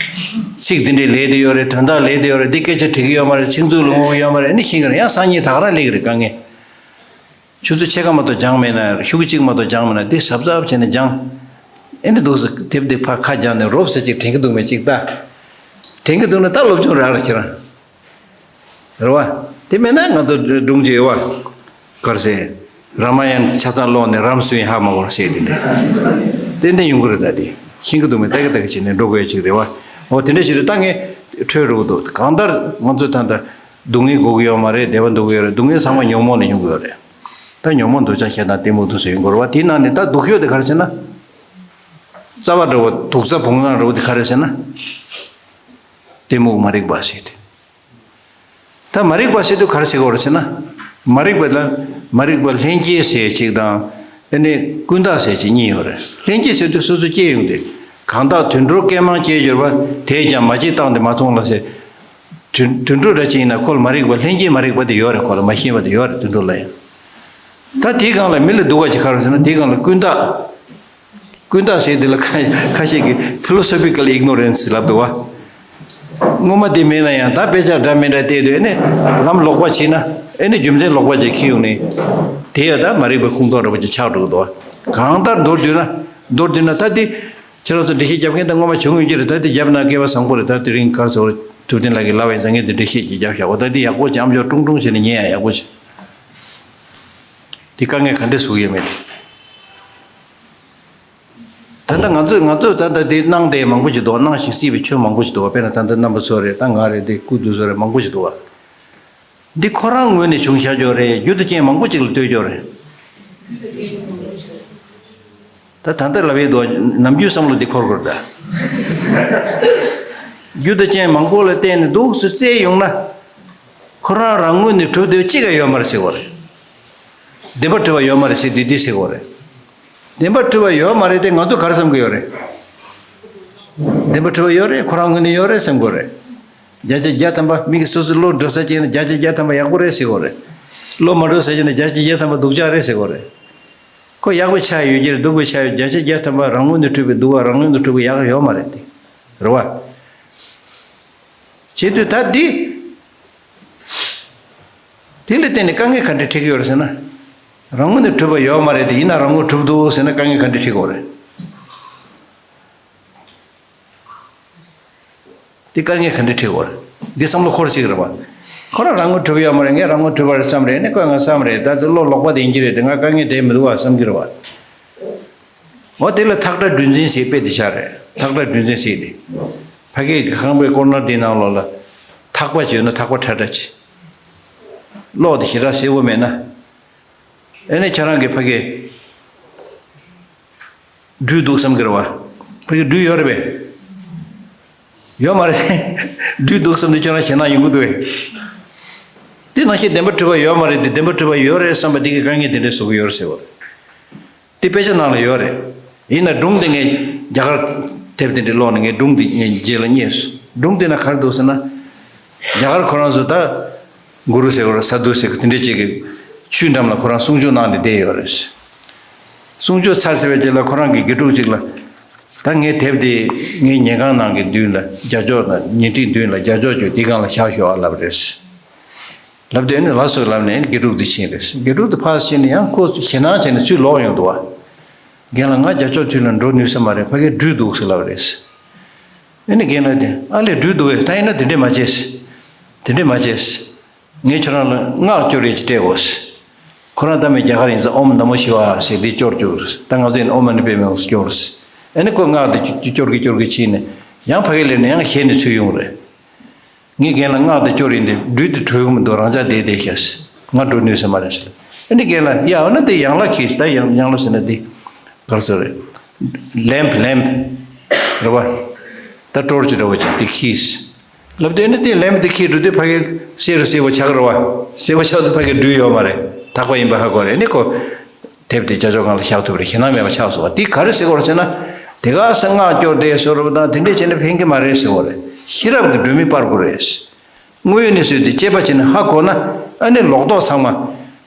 ཚིག་འདི་འདྲས་ལས་བསྡད་ཡོད་རེད། དོན་དག་ལས་བསྡད་ཡོད་རེད། འདི་སྐད་ཆ་དྲི་གི་ཡོད་མ་རེད། ཚིག་མཛོད་ལ་འོང་གི་ཡོད་མ་རེད། ཨེ་ནི་ཤེས་ཀྱི་རེད། ཡང་སང་ཉིན་ད་ག་རང་སླེབས་ཀྱི་རེད་དཀའ་ངལ། ཆུ་ཚོད་ཕྱེད་ཀ་མ་གཏོགས་སྦྱངས་མེད་ན། ཤུགས་གཅིག་མ་གཏོགས་སྦྱངས་མེད་ན་དེ་གཟབ་གཟབ་བྱས་ནས་སྦྱངས། ཨེ་འདྲ་འདུག་ཟེར་དེབ་དེ་ཕར་ཁ་སྦྱངས་ནས་རོབ་ཙམ་ཅིག་དྲན་གྱི་འདུག་མེད་ཅིག་ལྟ། དྲན་གྱི་འདུག་ན་ད་སློབ་སྦྱོང་རག་ལ་ཁྱེད་རང་། རེད་བ། དེ་མེད་ན་ང་ཚོ་སྒྲུང་ཅིག་ཡོད་བ། ག་རེ་ཟེར། རཱ་མ་ཡན་ཆ་ཚང་ཀློག་ནས་རམ་སུ་ཡིན་ཧ་མ་གོ་ཟེར་དེ་འདྲ། ཏན་ཏན་ཡོང་གི་རེད། ད་དེ་ཤེས་ཀྱི་འདུག་མེད་ལྟ་གི་ལྟ་གི་བྱས་ནས་འགྲོ་དགོས་ཡ་ཅིག་རེད་བ། འོ་དེ་འདྲ་ཞིག་རེད། ད་ངས་འཕྲོས་འགྲོ་གི་འདུག་གང་ལྟར་ང་ཚོ་ད་ལྟ་སྡུག་བསྔལ་དགོས་ཀྱི་ཡོད་མ་རེད། བདེ་བ་འདོད་ཀྱི་ཡོད་རེད། སྡུག་བསྔལ་ཚང་མ་ཉོན་མོངས་ནས་ཡོང་གི་ཡོད་རེད། ད་ཉོན་མོངས་འདོད་ཆགས་ཞེ་སྡང་གཏི་མུག་དེ་ཚོ་ཡོང་གི་རེད་བ། དེའི་ནང་ནས་ད་སྡུག་ཤོས་དེ་ག་རེ་ཟེར་ན། རྩ་བ་འདྲ་བོ་དུག་རྩ་བུང་ནག་འདྲ་བོ་དེ་ག་རེ་ཟེར་ན། གཏི་མུག་མ་རིག་པ་ཟེར་དེ། ད་མ་རིག་པ་ཟེར་དུས་ག་རེ་ཟེར་དགོས་རེད་ཟེར་ན། མ་རིག་པ་ལ་མ་རིག་པ་ལྷན་སྐྱེས་ཟེར་གཅིག་དང་། ཨ་ནི་ཀུན་བརྟགས་ཟེར་གཅིག་གཉིས་ཡོད་རེད། ལྷན་སྐྱེས་ཟེར་དུས་སོ་སོ་སྐྱེས་ཡོང་དུས། གང་དག་དུད་འགྲོར་སྐད་མང་སྐྱེས་གྱུར་པ། དེས་ཀྱང་མ་སྐྱེས་རྟག་འདི་མ་མཐོང་ལ་ཟེར། དུད་དུད་འགྲོ་འདྲ་ཅིག་ཡིན་ན་ཁོ་ལ་མ་རིག་པ་ལྷན་སྐྱེས་མ་རིག་པ་དེ་ཡོད་རེད། ཁོ་ལ་མ་ཤེས་པ་དེ་ཡོད་རེད་དུད་འགྲོ་ལ་ཡང་། ད་དེའི་སྒང་ལ་མི་ལ་སྡུག་པ་ཅིག་ག་རེ་ཟེར་ན་དེའི་སྒང་ལ་ཀུན་བརྟགས། ཀུན་བརྟགས་ཟེར་དེ་ལ་ཁ་ཁ་ཤས་ཀྱིས་philosophical ignorance ལབ་འདུག་བ། སྔོན་མ་དེ་མེད་ན་ཡང་ད་དཔེ་ཆ་འདྲ་མི་འདྲ་བལྟས་དུས་ཨེ་ནི་ལམ་ལོག་པ་བྱས་ན་ཨེ་ནི་རྒྱུ་མཚན་ལོག་པ་ཅིག་འཁྱེར་ཡོང་ནས། དེ་ཡང་ད་མ་རིག་པའི་ཁུངས་གཏོགས་འདྲ་པོ་ཅིག་ཆགས་འགྲོ་གི་འདུག་བ། གང་ལྟར་མདོར་བསྡུས་ན་མདོར་བསྡུས་ན་ད་དེ། ཁྱེད་རང་ཚོ་འགྲེལ་བཤད་རྒྱབ་མཁན་ད་སྔོན་མ་བྱུང་ཡོད་ཀྱི་རེད། ད་དེ་རྒྱབ་ན་སྐལ་བ་བཟང་པོ་རེད། ད་དེ་རིང་ག་རེ་ཟེར་ཐུབ་བསྟན་ལགས་ཀྱིས་ལབ་པ་ཡིན་ཙང་ངས་དེ་འགྲེལ་བཤད་ཅིག་རྒྱབ་བཞག་གོ། ད་དེ་ཡག་པོ་ཅིག་ཨམ་ཅོག་ཀྲུང་ཀྲུང་བྱས་ནས་ཉན་ཡ་ཡག་པོ་ཅིག་དེ་དཀའ་ངལ་ག་འདྲས་བཟོ་གི་ཡོད་མེད་དེ། ད་ལྟ་ང་ཚོས་ང་ཚོས་ད་ལྟ་དེ་གནང་བསྡད་མང་པོ་ཞིག་འདུག་གནང་ཞིང་སྲིད་པའི་ཆོས་མང་པོ་ཞིག་འདུག་དཔེར་ན་ད་ལྟ་རྣམ་པ་ཚོ་རེད། ད་ང་རེད། དེ་སྐུ་དུས་ཚོད་རེད། མང་པོ་ཞིག་འདུག་འདི་ཁོ་རང་ངོས་ནས་བྱུང་བཞག་ཡོད་རེད། རྒྱུ་དང་རྐྱེན་མང་པོ་ཅིག་ལ་ལྟོས་ཡོད་རེད། ད་ད་ལྟ་ལབ་ཡས་འདུག་ནམ་རྒྱུན་བསམ་བློ་འདི་འཁོར་དགོས་རེད་ད། རྒྱུ་དང་རྐྱེན་མང་པོ་ལ་བརྟེན་ནས་འདུག་སེ་བཙལ་ཡོང་ན། ཁོ་རང་རང་ངོས་ནས་གྲུབ་བསྡད་པ་གཅིག་ཀྱང་ཡོད་མ་རེད་ཟེར་དགོས་རེད། བདེན་པར་གྲུབ་པ་ཡོད་མ་རེད་ཟེར་དུས་འདི་ཟེར་དགོས་རེད། བདེན་པར་གྲུབ་པ་ཡོད་མ་རེད་དེ་ང་ཚོ་ག་རེ་བསམ་གྱི་ཡོད་རེད། བདེན་པར་གྲུབ་པ་ཡོད་རེད། ཁོ་རང་ངོས་ནས་ཡོད་རེད་བསམ་དགོས་རེད། བརྒྱ་ཆ་བརྒྱ་ཐམ་པ་མི་གིས་སོ་སོའི་བློ་འགྲོ་ས་བྱས་ན་བརྒྱ་ཆ་བརྒྱ་ཐམ་པ་ཡག་པོ་རེད་ཟེར་དགོས་རེད། བློ་མ་འགྲོ་ས་བྱས་ན་བརྒྱ་ཆ་བརྒྱ་ཐམ་པ་སྡུག་ཅག་རེད་ཟེར་དགོས་རེད། ཁོ་ཡག་པའི་ཆ་ཡོད་ཀྱི་རེད། སྡུག་པའི་ཆ་ཡོད། བརྒྱ་ཆ་བརྒྱ་ཐམ་པ་རང་ངོས་ནས་གྲུབ་པའི་སྡུག་པ་རང་ངོས་ནས་གྲུབ་པའི་ཡག་ཡོད་མ་རེད་དེ། རེད་བ། བྱེད་དུས་ད་འདི། དེ་ལ་བརྟེན་ནས་དཀའ་ངལ་ག་འདྲ་འཕྲད་ཀྱི་ཡོད་རེད་ཟེར་ན། རང་ངོས་ནས་གྲུབ་པ་ཡོད་མ་རེད་དེ་ཡིན་ན་རང་ངོས་གྲུབ་འདུག་ཟེར་ན་དཀའ་ངལ་ག་འདྲ་འཕྲད་ཀྱི་ཡོད་རེད། དེ་དཀའ་ངལ་ག་འདྲ་འཕྲད་ཀྱི་ཡོད་རེད། འདི་བསམ་བློ་འཁོར་ཅིག་རེད་བ། ཁོ་རང་རང་ངོས་གྲུབ་ཡོད་མ་རེད། ངས་རང་ངོས་གྲུབ་པ་རེད་བསམ་རེད། ནི་ཁོས་ང་བསམ་རེད། ད་དེ་བློ་ལོག་པ་དེ་ཡིན་གྱི་རེད་དེ། ང་དཀའ་ངལ་དེ་མི་འདུག་བ་བསམ་གྱི་རེད་བ། འོ་དེ་ལ་ཐག་ཁྲ་སྦྲུལ་འཛིན་ཟེར་དཔེ་དེ་ཆགས་རེད། ཐག་ཁྲ་སྦྲུལ་འཛིན་ཟེར་དེ། ཕ་གིའི་ཁང་པའི་ཀོར་ནར་དེའི་ནང་ལོགས་ལ། ཐག་པ་བྱས་ན་ཐག་པ་ཁྲ་ཁྲ་ཅིག་གློག་དེ་ཞེ་དྲག་གསལ་པོ་མེད་ན། ཨེ་ནས་ཁྱེད་རང་གིས་ཕ་གི་སྦྲུལ་འདུག་བསམ་གྱི་རེད་བ། ཕ་གི་སྦྲུལ་ཡོད་རེད་པས། ཡོད་མ་རེད། སྦྲུལ་འདུག་བསམ་དུས་ཁྱོད་རང་ཞེད་སྣང་ཡོང་གི་འདུག་བས། དེ་ནང་བཞིན་བདེན་པར་གྲུབ་པ་ཡོད་མ་རེད་དེ། བདེན་པར་གྲུབ་པ་ཡོད་རེད་བསམ་པ་དེ་གིས་དཀའ་ངལ་དེ་འདྲ་བཟོ་གི་ཡོད་རེད་ཟེར་བ་རེད། དེ་དཔེ་ཆ་ནང་ལ་ཡོད་རེད། ཡིན་ན་སྒྲུང་དེ་ངས་རྒྱ་གར་དེབ་དེ་འདྲའི་ཀློག་ནས་ངས་སྒྲུང་དེ་ངས་རྗེས་ལ་རྙེད་སོང་། སྒྲུང་དེ་ན་ག་རེ་འདུག་ཟེར་ན། རྒྱ་གར་ཁོ་རང་ཚོ་ད། གུ་རུ་ཟེར་བ་རེད། ས་དྷུ་ཟེར་གི་དེ་འདྲའི་ཅིག་གི་ཆོས་འགྲམ་ལ་ཁོ་རང་གསུང་ཆོས་གནང་ནས་བསྡད་ཡོད་རེད། གསུང་ཆོས་ཚར་ཚར་བའི་རྗེས་ལ་ཁོ་རང་གི་དགེ་ཕྲུག་ཅིག་ལ། ད་ངའི་དེབ་དེ་ངའི་ཉལ་ཁང་ནང་གི་མདུན་ལ་རྒྱ་ཅོག་དང་ཉལ་ཁྲིའི་མདུན་ལ་རྒྱ་ཅོག་ཅིག་དེའི་སྒང་ལ་བཞག་ཤོག་ཨ་ལབ་རེད། ལབ་དུས་ཨ་ནི་ལགས་སོ་ལབ་ནས་དགེ་ཕྲུག་དེ་ཕྱིན་རེད། དགེ་ཕྲུག་དེ་ཕར་ཕྱིན་ནས་ཡང་ཁོ་ཞེད་སྣང་བྱས་ནས་ཚུར་ལོག་ཡོང་འདུག་བ། རྒན་ལགས་ང་རྒྱ་ཅོག་མདུན་ལ་འགྲོ་ནུས་ས་མ་རེད། ཕ་གིར་སྦྲུལ་འདུག་ཟེར་ལབ་རེད། ཨ་ནི་རྒན་ལགས་དེ་ཨ་ལས་སྦྲུལ་འདུག་བས། ད་ཡིན་ན་དེ་འདྲས་མ་བྱེད། དེ་འདྲས་མ་བྱེད། ངས་ཁྱོད་རང་ལ་སྔགས་སྐྱོར་ཡས་ཅིག་སྤྲད་འོ། ཁོ་རང་ད་མི་རྒྱ་གར་ཡིན་ཙང་ཨོཾ་ན་མོ་ཤི་ཝ་ཧཱ་ཟེར་འདི་སྐྱོར་བཅུག་རེད། ད་ང་ཚོ་ཡིན་ཨོཾ་མ་ཎི་པདྨེ་ཧཱུྃ་སྐྱོར་རེད། ཨ་ནི་ཁོ་སྔགས་དེ་སྐྱོར་གི་སྐྱོར་གི་ཕྱིན་ནས་ཡང་ཕ་གི་ལས་ནས་ཡང་ཞལ་ནས་ཚུར་ཡོང་རེད། ངས་རྒན་ལ་སྔགས་དེ་སྐྱོར་ཡིན་ཏེ་སྦྲུལ་དེ་བྲོས་ཡོང་མི་འདུག་རང་ཅག་བསྡད་བསྡད་ཤག་ང་འགྲོ་ནུས་ས་མ་རེད་ཟེར། ཨ་ནི་རྒན་ལ་ཡ་འོ་ན་དེ་ཡན་ལག་གིས་ད་ཡན་ཡན་ལག་ཟེར་ན་དེ་ག་རེ་ཟེར་རེད། ལེམ་པ་ལེམ་པ་རེད་བ། ད་ཊོར་ཆི་འདྲ་བོ་ཅིག་དེ་ཁྱེར། ལབ་དུས་ཨ་ནི་དེ་ལེམ་པ་དེ་ཁྱེར་འགྲོ་དུས་ཕ་གི་སེར་རུ་སེར་བ་ཆགས་རེད་བ། སེར་བ་ཆགས་དུས་ཕ་གི་སྦྲུལ་ཡོད་མ་རེད། ཐག་པ་ཡིན་པ་ཧ་གོ་རེད། ཨ་ནི་ཁོ། དེབ་དེ་ཅ་ཅོ་སྒང་ལ་བཞག་ཐུབ་རེད། ཞེད་སྣང་མེད་པ་ཆགས་སོང་བ། འདི་ག་རེ་ཟེར་དགོས་རེད་ཟེར་ན། དེ་ག་ས་སྔགས་སྐྱོར་དེ་བཟོ་རུ་དང་དེ་འདྲས་བྱས་ན་ཕན་གྱི་མ་རེད་ཟེར་དགོས་རེད། ཤེས་རབ་ཀྱི་སྒྲོན་མེ་སྤར་དགོས་རེད། དངོས་ཡོད་གནས་ཚུལ་དེ་དཔྱད་པ་བྱས་ནས་ཧ་གོ་ན་ཨ་ནི་ལོག་རྟོག་ཚང་མ་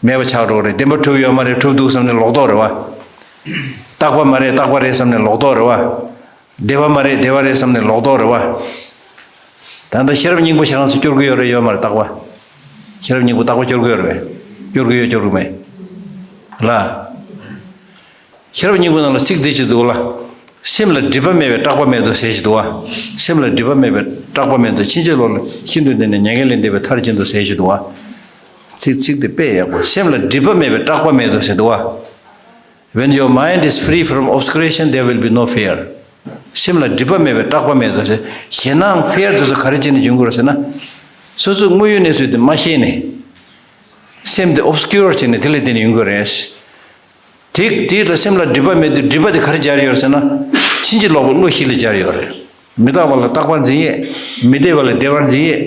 མེད་པ་ཆགས་འགྲོ་གི་རེད། བདེན་པ་གྲུབ་ཡོད་མ་རེད། གྲུབ་འདུག་བསམ་ནས་ལོག་རྟོག་རེད་བ། རྟག་པ་མ་རེད་རྟག་པ་རེད་བསམ་ནས་ལོག་རྟོག་རེད་བ། བདེ་བ་མ་རེད་བདེ་བ་རེད་བསམ་ནས་ལོག་རྟོག་རེད་བ། ད་ལྟ་ཤེས་རབ་སྙིང་པོ་ཁྱེད་རང་ཚོ་སྐྱོར་གི་ཡོད་རེད་ཡོད་མ་རེད་རྟག་པ། ཤེས་རབ་སྙིང་པོ་རྟག་པ་སྐྱོར་གི་ཡོད་རེད་པས། སྐྱོར་གི་ཡོད་སྐྱོར་གི་མེད། ལ། ཤེས་རབ་སྙིང་པོ་ནང་ལ་ཚིག་འདི་ཅིག་འདུག་ལ། སེམས་ལ་སྒྲིབ་པ་མེད་པའི་སྐྲག་པ་མེད་དོ་ཟེར་ཞིག་འདུག་བ། སེམས་ལ་སྒྲིབ་པ་མེད་པའི་སྐྲག་པ་མེད་དོ། ཕྱིན་ཅི་ལོག་ལ་ཤིན་ཏུ་འདས་ནས་མྱ་ངན་ལས་འདས་པའི་མཐར་ཕྱིན་དོ་ཟེར་ཞིག་འདུག་བ། ཚིག་ཚིག་འདི་དཔེ་ཡག་པོ། སེམས་ལ་སྒྲིབ་པ་མེད་པའི་སྐྲག་པ་མེད་དོ་ཟེར་འདུག་བ། When your mind is free from obscuration, there will be no fear. སེམས་ལ་སྒྲིབ་པ་མེད་པའི་སྐྲག་པ་མེད་དོ་ཟེར། ཞེད་སྣང་ཕི་ཡར་དེ་ཚོ་ག་རེ་བྱས་ནས་འབྱུང་གི་རེད་ཟེར་ན། སོ་སོའི་དངོས་ཡོད་གནས་ཚུལ་དེ་མ་ཤེས་ནས། སེམས་དེ་ཨོབ་སི་ཀིའུར་བྱས་ནས་དེ་ལས་བརྟེན་ནས་ཡོང་གི་རེད། དེ་དེ་ལ་སེམས་ལ་སྒྲིབ་པ་མེད་དུས་སྒྲིབ་པ་དེ་ག་རེ་སྦྱར་ཡོད་ཟེར་ན། ཕྱིན་ཅི་ལོག་པའི་བློ་བཞི་ལ་སྦྱར་ཡོད་རེད། མི་རྟག་པ་ལ་རྟག་པར་འཛིན་ཡས། མི་བདེ་བ་ལ་བདེ་བར་འཛིན་ཡས།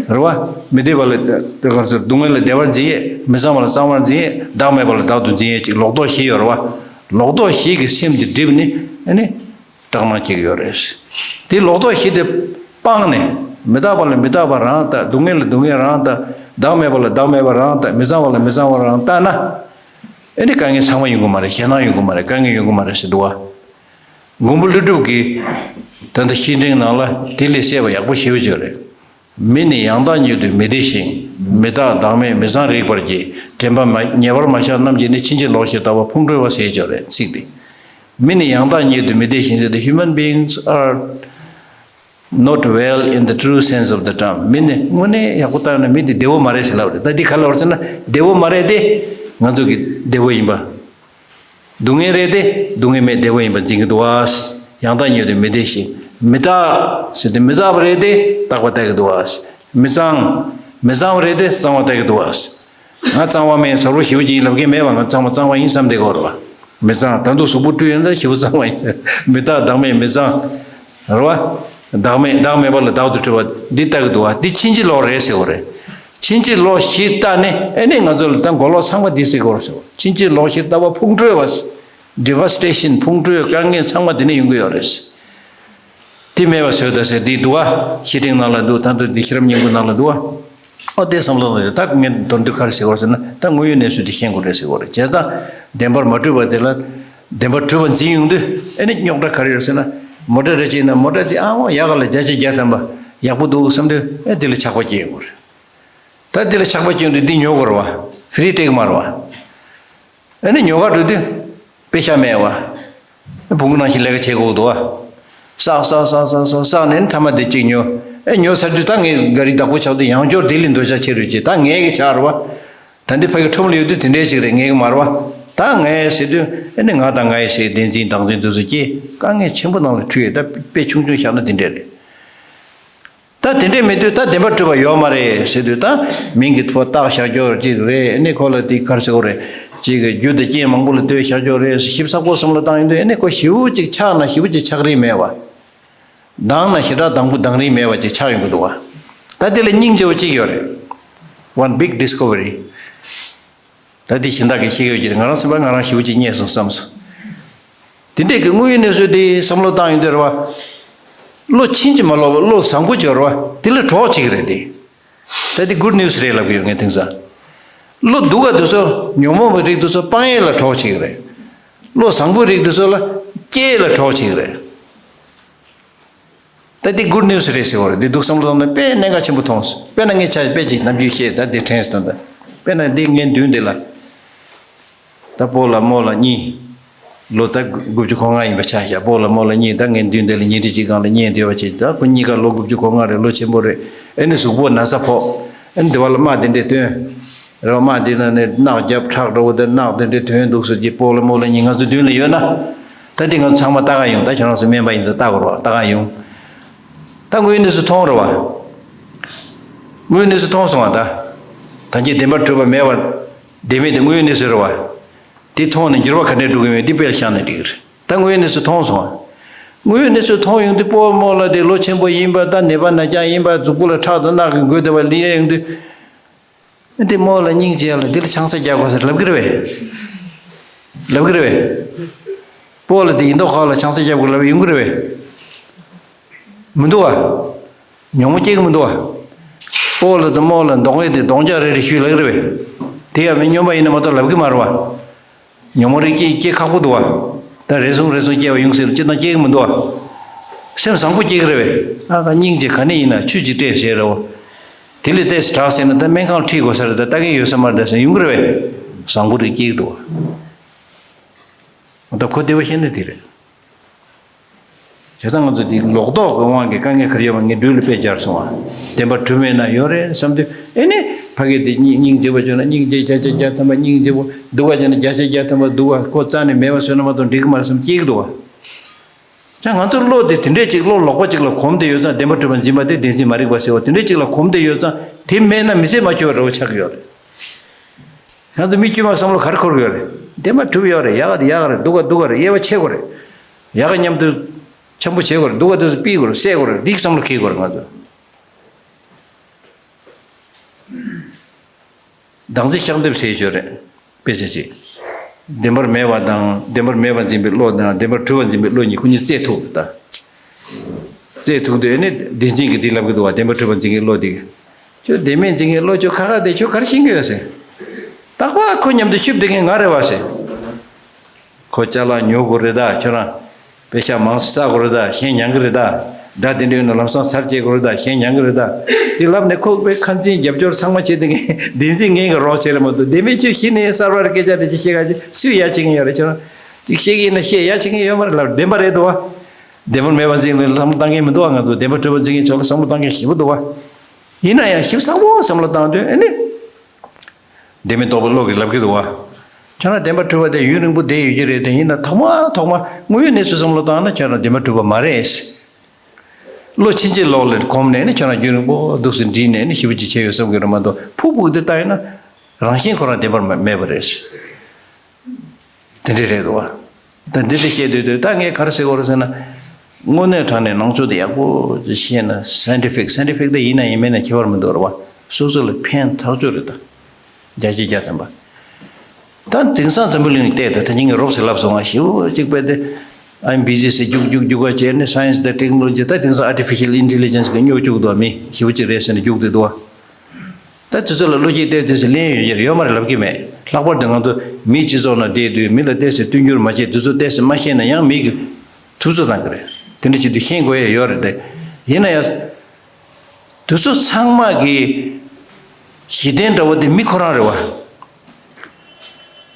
རེད་བ། མི་བདེ་བ་ལ་དེ་ག་ཚོད་སྡུག་བསྔལ་ལ་བདེ་བར་འཛིན་ཡས། མི་གཙང་བ་ལ་གཙང་བར་འཛིན་ཡས། བདག་མེད་པ་ལ་བདག་ཏུ་འཛིན་ཡས་ཅིག་ལོག་རྟོག་བཞི་ཡོད་རེད་བ། ལོག་རྟོག་བཞི་གི་སེམས་དེ་སྒྲིབ་ནས་ཨ་ནི། སྐྲག་སྣང་སྐྱེ་གི་ཡོད་རེད། དེ་ལོག་རྟོག་བཞི་དེ་སྤངས་ནས། མི་རྟག་པ་ལ་མི་རྟག་པ་རང་ལྟ། སྡུག་བསྔལ་ལ་སྡུག་བསྔལ་རང་ལྟ། བདག་མེད་པ་ལ་བདག་མེད་པ་རང་ལྟ། མི་གཙང་བ་ལ་མི་གཙང་བ་རང་ལྟ་ན། ཨེ་ནི་དཀའ་ངལ་ཚང་མ་ཡོང་གི་མ་རེད། ཞེད་སྣང་ཡོང་གི་མ་རེད། དཀའ་ངལ་ཡོང་གི་མ་རེད་ཟེར་འདུག་བ། མགོན་པོ་ཀླུ་སྒྲུབ་ཀྱིས་ད་ལྟ་བཤེས་སྤྲིང་ནང་ལ་དེ་ལས་གསལ་བ་ཡག་པོ་ཞེ་པོ་ཅིག་ཡོད་རེད། མི་ནི་ཡང་དག་ཉིད་དུ་མི་བདེ་ཞིང་། མི་རྟག་བདག་མེད་མི་གཙང་རིག་པར་བགྱི། དྲན་པ་མ་ཉེ་བར་མ་བཞག་རྣམས་ཀྱིས་ནི། ཕྱིན་ཅི་ལོག་ཞེས་བལྟ་བ་ཕུང་ཁྲོལ་བ་ཟེར་ཅིག་ཡོད་རེད་ཚིག་འདི། མི་ནི་ཡང་དག་ཉིད་དུ་མི་བདེ་ཞིང་ཟེར་ཏེ། Human beings are not well in the true sense of the term. མི་ནི་དངོས་གནས་ཡག་པོ་བལྟས་ན་མི་འདི་བདེ་བོ་མ་རེད་ཟེར་ལབ་རེད། ད་འདི་ག་ལ་བར་ཟེར་ན་བདེ་བོ་མ་རེད་དེ། ང་ཚོ་གི་བདེ་བོ་ཡིན་པ། སྡུག་བསྔལ་རེད་དེ། སྡུག་བསྔལ་མེད་བདེ་བོ་ཡིན་པ་འཛིན་གྱི་འདུག་བ། ཡང་དག་ཉིད་དུ་མི་བདེ་ཞིང་། མི་རྟག་ཟེར་ཏེ་མི་རྟག་པ་རེད་དེ་རྟག་པ་བལྟ་གི་འདུག་བ། མི་གཙང་། མི་གཙང་བ་རེད་དེ་གཙང་བ་བལྟ་གི་འདུག་བ། ང་གཙང་བ་མིན་ཟ་རོ་ཞེ་པོ་ཅིག་ཡིན་ལབ་མཁན་མེད་པ། ང་གཙང་མ་གཙང་བ་ཡིན་བསམ་བསྡད་ཀྱི་ཡོད་རེད་བ། མི་གཙང་། ད་དུང་གཟུགས་པོ་བཀྲུས་ཡོད་ན་ཞེ་པོ་གཙང་བ་ཡིན་ཟེར། མི་རྟག་བདག་མེད་མི་གཙང་། རེད་བ། བདག་མེད་བདག་མེད་པ་ལ་བདག་ཏུ་གྲུབ་པ་འདི་ལྟ་གི་འདུག་བ། འདི་ཕྱིན་ཅི་ལོག་རེད་ཟེར་བ་རེད། ཕྱིན་ཅི་ལོག་གཞི་ལྟ་ནི་ཨེ་ནི་ང་ཚོ་ལ་ད་མགོ་ལོག་ཚང་མ་འདི་ཟེར་གི་རེད་ཟེར་བ། ཕྱིན་ཅི་ལོག་གཞི་ལྟ་བ་ཕུང་ཁྲོལ་བ། Devastation། ཕུང་ཁྲོལ་དཀའ་ངལ་ཚང་མ་འདི་ནས་ཡོང་གི་ཡོད་རེད། དེ་མེད་པ་བཟོས་ད་ཟེར་འདི་འདུག་བ། བཤེས་སྤྲིང་ནང་ལ་འདུག་ད་དུང་འདི་ཤེས་རབ་སྙིང་པོ་ནང་ལ་འདུག་བ། ཨོ་དེ་བསམ་བློ་བཏང་ཡོད། ད་ངས་མདོར་བསྡུས་ག་རེ་ཟེར་བ་ཟེར་ན། ད་དངོས་ཡོད་གནས་ཚུལ་དེ་ཤེས་དགོས་རེད་ཟེར་བ་རེད། བྱས་ཙང་བདེན་པར་མ་གྲུབ་པ་དེ་ལ་བདེན་པར་གྲུབ་པ་འཛིན་ཡོང་དུས་ཨེ་ནི་རྙོག་དྲ་ག་རེ་ཡོད་ཟེར་ན། མོ་ཊ་རེ་ཅིག་ཡིན་ན་མོ་ཊ་དེ་ཨ་འོ་ཡག་ག་ལ་བརྒྱ་ཆ་བརྒྱ་ཐམ་པ་ཡག་པོ་འདུག་བསམ་དུས་ཨེ་དེ་ལ་ཆགས་པ་སྐྱེ་ཡོང་གི་རེད། ད་དེ་ལ་ཆགས་པ་སྐྱེ་ཡོང་དུས་འདི་ཉོ་དགོས་རེད་བ། ཧྥི་རི་སྤྲད་གི་མ་རེད་བ། ཨ་ནི་ཉོ་ག་འགྲོ་དུས་དཔེ་ཤ་མེད་བ། བོང་གུ་ནང་བཞིན་ལས་ཀ་བྱེད་དགོས་འདུག་བ། བསགས་བསགས་བསགས་བསགས་བསགས་བསགས་ནས་མཐའ་མ་དེ་གཅིག་ཉོ། ཨེ་ཉོ་ཚར་དུས་ད་ངས་ག་རེ་བདག་པོ་ཆགས་དུས་ཡང་བསྐྱར་དེ་ལས་འདོད་ཆགས་ཆེ་རུ་སྐྱེ། ད་ངའི་གི་ཆགས་རེད་བ། ད་འདི་ཕ་གི་ཁྲོམ་ལ་ཡོད་དུས་དེ་འདྲའི་ཅིག་རེད། ངའི་གི་མ་རེད་བ། ད་ངས་ཟེར་དུས་ཨེ་ནི་ང་དང་ང་ཡི་ཟེར་བདེན་འཛིན་བདག་འཛིན་དེ་ཚོ་སྐྱེ། དཀའ་ངལ་ཆེན་པོ་ནང་ལ་འཁྲུལ་ཡོད། ད་དཔེ་ཆུང་ཆུང་བཞག་ན་དེ་འདྲས་རེད། ད་དེ་འདྲས་མེད་དུས་ད་བདེན་པར་གྲུབ་པ་ཡོད་མ་རེད་ཟེར་དུས། ད་མིང་གི་ཐོག་བཏགས་བཞག་རྒྱུ་ཅིག་རེད། ཨ་ནི་ཁོ་ལ་དེ་ག་རེ་ཟེར་དགོས་རེད། ཅིག་གི་རྒྱུ་དང་རྐྱེན་མང་པོ་ལ་ལྟོས་བཞག་རྒྱུ་རེད། ཞིབ་ཚགས་པོ་བསམ་བློ་བཏང་ཡོང་དུས་ཨ་ནི་ཁོ་ཞེ་པོ་ཅིག་ཆགས་ན་ཞེ་པོ་ཅིག་ཆགས་རིན་མེད་བ། དྭངས་ན་ཞེ་དྲག་དྭངས་པོ་དྭངས་རིན་མེད་བ་ཅིག་ཆགས་ཡོང་གི་འདུག་བ། ད་དེ་ལ་སྙིང་རྗེ་བོ་གཅིག་ཡོད་རེད། One big discovery། ད་འདི་གཞན་དག་གིས་ཤེས་ཡོད་ཀྱི་རེད། ང་རང་སེམས་པ་ང་རང་ཞེ་པོ་ཅིག་རྙེད་སོང་བསམ་སོང་། དེ་འདྲས་ཀྱི་དངོས་ཡོད་གནས་ཚུལ་དེ་བསམ་བློ་བཏང་ཡོང་དུས་རེད་བ། བློ་ཕྱིན་ཅི་མ་ལོག་པ་བློ་བཟང་པོ་ཅིག་ཡོད་རེད་བ། དེ་ལ་གྲོགས་ཅིག་རེད་དེ། ད་འདི་good news་རེད་ལབ་ཀྱི་ཡོད་ངས་དེང་སང་། བློ་སྡུག་ག་དེ་ཚོ་ཉོན་མོངས་པའི་རིགས་དེ་ཚོ་སྤང་ཡས་ལ་གྲོགས་ཅིག་རེད། བློ་བཟང་པོའི་རིགས་དེ་ཚོ་ལ་སྐྱེ་ཡས་ལ་གྲོགས་ཅིག་རེད། ད་འདི་good news་རེད་ཟེར་བ་རེད། འདི་འདུག་བསམ་བློ་བཏང་ན་དཔེ་གནད་འགག་ཆེན་པོ་མཐོང་སོང་། དཔེར་ན་ངས་ཆ་དཔེ་ཅིག་ནམ་རྒྱུན་བཤད། ད་འདི་དྲན་སོང་། ད་དཔེར་ན་འདི་ངའི་མདུན་འདི་ལ། ད་སྤོ་ལགས་རྨོ་ལགས་གཉིས། ལོ་ད་དགུ་བཅུ་གོ་ལྔ་ཡིན་པ་ཆ་བཞག་སྤོ་ལགས་རྨོ་ལགས་གཉིས་ད་ངའི་མདུན་འདི་ལ་ཉལ་ཁྲི་གཅིག་སྒང་ལ་ཉལ་སྡོད་པ་བྱེད། ད་ཁོ་གཉིས་ཀ་ལོ་དགུ་བཅུ་གོ་ལྔ་རེད། ལོ་ཆེན་པོ་རེད། ཨེ་ནི་གཟུགས་པོ་ན་ཚ་ཕོག་ཨེ་ནི་འདི་བ་ལ་རྨ་དེ་འདྲས་ཐོན། རེད་བ། རྨ་དེ་ན་ནི་རྣག་རྒྱབ་ཁྲག་འདྲ་བོ་དེ་རྣག་དེ་འདྲས་ཐོན་འདུག་ཟེར་གྱི་སྤོ་ལགས་རྨོ་ལགས་གཉིས་ང་ཚོ་མདུན་ལ་ཡོད་ན། ད་འདི་ང་ཚོ་ཚང་མ་ལྟ་ག་ཡོང་། ད་ཁྱོད་རང་ཚོ་སྨན་པ་ཡིན་ཙང་ལྟ་དགོས་རེད་བ། ལྟ་ག་ཡོང་། ད་དངོས་ཡོད་གནས་ཚུལ་མཐོང་རེད་བ། དངོས་ཡོད་གནས་ཚུལ་མཐོང་སོང་བ། ད་ད་གིན་བདེན་པར་གྲུབ་པ་མེད་པ། བདེན་མེད་དེ་དངོས་ཡོད་གནས་ཚུལ་རེད་བ། དེ་མཐོང་ནས་འགྱུར་བ་ག་འདྲས་འགྲོ་གི་མེད་འདི་དཔེ་ལ་བཞག་ན་འགྲིག་གི་རེད། ད་དངོས་ཡོད་གནས་ཚུལ་མཐོང་སོང་བ། དངོས་ཡོད་གནས་ཚུལ་མཐོང་ཡོང་དུས་སྤོ་རྨོ་ལགས་དེ་ལོ་ཆེན་པོ་ཡིན་པ། ད་ནད་པ་ན་རྐྱང་ཡིན་པ། གཟུགས་པོ་ལ་ཁྲག་དང་རྣག་གིས་འགོས་བསྡད་པ་ལ་ཡོང་དུས། འདི་རྨོ་ལགས་སྙིང་རྗེ་ལ་འདི་ལ་ཆང་ས་རྒྱག་དགོས་ཟེར་ལབ་ཀྱི་རེད་པས། ལབ་ཀྱི་རེད་པས། སྤོ་ལགས་འདི་ཡིན་མདོག་ཁ་ལ་ཆང་ས་རྒྱག་དགོས་ལབ་ཡོང་གི་རེད་པས། མི་འདུག་བ། ཉོན་མོངས་སྐྱེ་གི་མི་འདུག་བ། སྤོ་ལགས་དང་རྨོ་ལགས་གདོང་ཡོད་དེ་གདོང་རྒྱག་རེ་རེ་ཞུས་ལབ་ཀྱི་རེད་པས། དེ་ཡང་མི་སྨྱོན་པ་ཡིན་ན་མ་གཏོགས་ལབ་ཀྱི་མ་རེད་བ། ཉོན་མོངས་རིགས་སྐྱེ་སྐྱེ་ཁག་པོ་འདུག་བ། ད་རེ་ཟུང་རེ་ཟུང་སྐྱེ་བ་ཡོང་སྲིད་ལ་སྤྱིར་བཏང་སྐྱེ་གི་མི་འདུག་བ། སེམས་བཟང་པོ་སྐྱེ་གི་རེད་པས། ཨ་ཁ་སྙིང་རྗེ་ག་ནས་ཡིན་ན་ཆུ་ཅིག་སྤྲད་ཟེར་རེད་བ། དེ་ལས་ཏོག་ཙམ་དྲག་ཟེར་ན་ད་སྨན་ཁང་ཁྲིད་དགོས་ས་རེད། ད་ལྟ་གི་ཡོད་ས་མ་རེད་ཟེར་ཡོང་གི་རེད་པས། བཟང་པོ་རིགས་སྐྱེ་གི་འདུག་བ། ད་ཁོ་བདེ་བ་ཤེས་ན་དེ་རེད། བྱས་ཙང་ང་ཚོ་འདི་ལོག་རྟོག་གི་དབང་གིས་དཀའ་ངལ་ག་རེ་ཡོད་པ་ངས་སྦྲུལ་ལ་དཔེ་སྦྱར་སོང་བ། བདེན་པར་གྲུབ་མེད་ན་ཡོད་རེད་བསམ་དུས་ཨེ་ནི་ཕ་གི་དེ་སྙིང་སྙིང་རྗེ་བོ་བྱུང་ན་སྙིང་རྗེ་བརྒྱ་ཆ་བརྒྱ་ཐམ་པ་སྙིང་རྗེ་བོ། སྡུག་པ་བྱུང་ན་བརྒྱ་ཆ་བརྒྱ་ཐམ་པ་སྡུག་པ། ཁོ་རྩ་ནས་མེད་པ་བཟོས་ན་མ་གཏོགས་འགྲིག་གི་མ་རེད་བསམ་སྐྱེ་གི་འདུག་བ། ད་ང་ཚོ་བློ་དེ་དེ་འདྲས་ཅིག་བློ་ལོག་པ་ཅིག་ལ་གོམས་བསྡད་ཡོད་ཙང་། བདེན་པར་གྲུབ་པ་འཛིན་པ་དེ་བདེན་འཛིན་མ་རིག་པ་ཟེར་བ་དེ་འདྲས་ཅིག་ལ་གོམས་བསྡད་ཡོད་ཙང་། དེ་མེད་ན་མི་ཚེ་མ་འཁྱོལ་བ་འདྲ་བོ་ཆགས་ཀྱི་ཡོད་རེད། ང་ཚོ་མི་དཀྱུས་མ་བསམ་བློ་ག་རེ་འཁོར་གྱི་ཡོད་རེད། བདེན་པར་གྲུབ་ཡོད་རེད། ཡག་ག་དེ་ཡག་ག་རེད། སྡུག་ག་སྡུག་ག་རེད། དབྱེ་བ་ཕྱེ་དགོས་རེད། ཡག་ག་མཉམ་དུ་འཆམ་པོ་བྱེད་དགོས་རེད། སྡུག་ག་དེ་ཚོ་ཕུད་དགོས་རེད། བསད་དགོས་རེད། འདི་བསམ་བློ་འཁྱེར་དགོས་རེད་ང་ཚོ། བདག་འཛིན་ཤག་འདེབས་ཟེར་ཡོད་རེད། དཔེ་ཆ་ཅིག་བདེན་པར་མེད་པ་དང་། བདེན་པར་མེད་པར་འཛིན་པའི་བློ་དང་། བདེན་པར་གྲུབ་པར་འཛིན་པའི་བློ་གཉིས་ཁོ་གཉིས་རྩེད་ཐུག་རེད་ད། རྩེད་ཐུག་དུས་ཨེ་ནི་བདེན་འཛིན་གྱིས་འདི་ལབ་ཀྱི་འདུག་བ། བདེན་པར་གྲུབ་པར་འཛིན་མཁན་བློ་འདི་གིས། ཁྱོད་བདེན་མེད་འཛིན་མཁན་བློ་ཁྱོད་ཁ་ཁ་དེ་ཁྱོད་ག་རེ་ཤེས་ཀྱི་ཡོད་ཟེར། རྟག་པར་ཁོ་མཉམ་དུ་ཤུབ་བསྡད་མཁན་ང་རེད་བ་ཟེར། ཁོ་ཅ་ལག་ཉོ་དགོས་རེད་ད། ཁྱོད་རང་པེ་ཤ་མང་ཙམ་བསགས་དགོས་རེད་ད། གཞན་མྱང་གི་རེད་ད། དགྲ་དེ་འདྲ་ཡོད་ན་ལམ་སང་ཚར་བཅད་དགོས་རེད་ད། གཞན་མྱང་གི་རེད་ད། དེ་ལབ་ནས་ཁོ་པའི་ཁ་འཛིན་རྒྱབ་སྐྱོར་ཚང་མ་བྱེད་དེ་ངས་བདེན་འཛིན་ངན་གྱི་རོགས་བྱེད་རེད་མ་གཏོགས། བདེན་པའི་ཆོས་གཞི་ནས་གསར་བར་སྐད་ཆ་དེ་ཅི་བཤད་ག་ཅི་སུས་ཡ་བྱེད་མཁན་ཡོད་རེད། ཁྱོད་རང་ཅིག་བཤད་ཀྱི་ཡིན་ན་བཤད། ཡ་བྱེད་མཁན་ཡོད་མ་རེད་ལབ། བདེན་པ་རེད་འདུག་བ། བདེན་པར་མེད་པ་འཛིན་ལ་བསམ་བློ་བཏང་མཁན་མི་འདུག་བ། ང་ཚོ་བདེན་པར་གྲུབ་པ་འཛིན་མཁན་ཚོ་ལ་བསམ་བློ་བཏང་མཁན་ཞེ་པོ་འདུག་བ། ཡིན་ན་ཡང་ཞིབ་ཚགས་པོ་བསམ་བློ་བཏང་དུས་ཨེ་ནི། བདེན་མེད་རྟོགས་པའི་བློ་གིས་ལབ་ཀྱི་འདུག་བ། ཁྱོད་རང་བདེན་པར་གྲུབ་པ་དེ་ཡུན་རིང་པོ་བསྡད་ཡོད་ཀྱི་རེད་དེ། ཡིན་ན་ཐོག་མ་ཐོག་མ་དངོས་ཡོད་གནས་ཚུལ་བསམ་བློ་བཏང་ན་ཁྱོད་རང་བདེན་པར་གྲུབ་པ་མ་རེད། བློ་ཕྱིན་ཅི་ལོག་ལ་གོམས་ནས་ནི་ཁྱོད་རང་རྒྱུན་རིང་པོ་འདུག་སེ་འདྲིས་ནས་ནི་ཞེ་པོ་ཅིག་བྱས་ཡོད་བསམ་གྱི་རེད་མ་གཏོགས། ཕུག་ཕུག་དེ་ལྟ་ཡིན་ན་རང་བཞིན་ཁོ་རང་བདེན་པར་མ་མེད་པ་རེད། དེ་འདྲ་རེད་འདུག་བ། ད་འདི་འདྲ་བཤད་དུས་དུས་ད་ངས་ག་རེ་ཟེར་དགོས་རེད་ཟེར་ན། དངོས་གནས་དྲང་ནས་ནང་ཆོས་དེ་ཡག་པོ་ཅིག་ཤེས་ན། སའེན་ཊི་ཕིག་སའེན་ཊི་ཕིག་དེ་ཡིན་ན་ཡིན་མིན་ན་ཁྱད་པར་མི་འདུག་རེད་བ། སོ་སོ་ལ་ཕན་ཐག་ཆོད་རེད་ད། བརྒྱ་ཆ་བརྒྱ་ཐམ་པ། ད་དེང་སང་འཛམ་བུ་གླིང་བལྟས་ད་ད་ཉིན་གྱི་རོབ་ཟེར་ལབ་སོང་ང་ཞེ་པོ་ཅིག་པས་དེ། ཨ་ཡིན་བི་ཟི་ཟེར་རྒྱུག་རྒྱུག་རྒྱུག་ག་བྱས་ནས་སའེན་སི་དང་ཊེག་ནོ་ལོ་ཇི་ད་དེང་སང་ཨར་ཊི་ཕི་ཤལ་ཨིན་ཊེ་ལི་ཇེན་སི་གི་སྨྱོ་བཅུག་འདུག་མི་ཞེ་པོ་ཅིག་རེད་ཟེར་ནས་རྒྱུག་བསྡད་འདུག་བ། ད་དེ་ཚོ་ལ་བློ་སྐྱེད་བལྟས་དུས་སུ་ལན་ཡོད་ཡོད་མ་རེད་ལབ་ཀྱི་མེད། ལྷག་པར་དུ་ང་ཚོ་མིའི་སྤྱི་ཚོགས་ནང་བསྡད་དུས་མི་ལ་ཏོག་ཙམ་བསྟུན་འགྱུར་མ་བྱས་དུས་ཚོད་ཏོག་ཙམ་མ་ཤེས་ན་ཡང་མི་གིས་ཐུབ་ཚོད་བཏང་གི་རེད། དེ་འདྲ་བྱེད་དུས་ཤེས་དགོས་ཡ་ཡོད་རེད་དེ། ཡིན་ན་ཡང་། དུས་ཚོད་ཚང་མ་གི་གཞི་རྟེན་འདྲ་བོ་དེ་མི་ཁོ་རང་རེད་བ།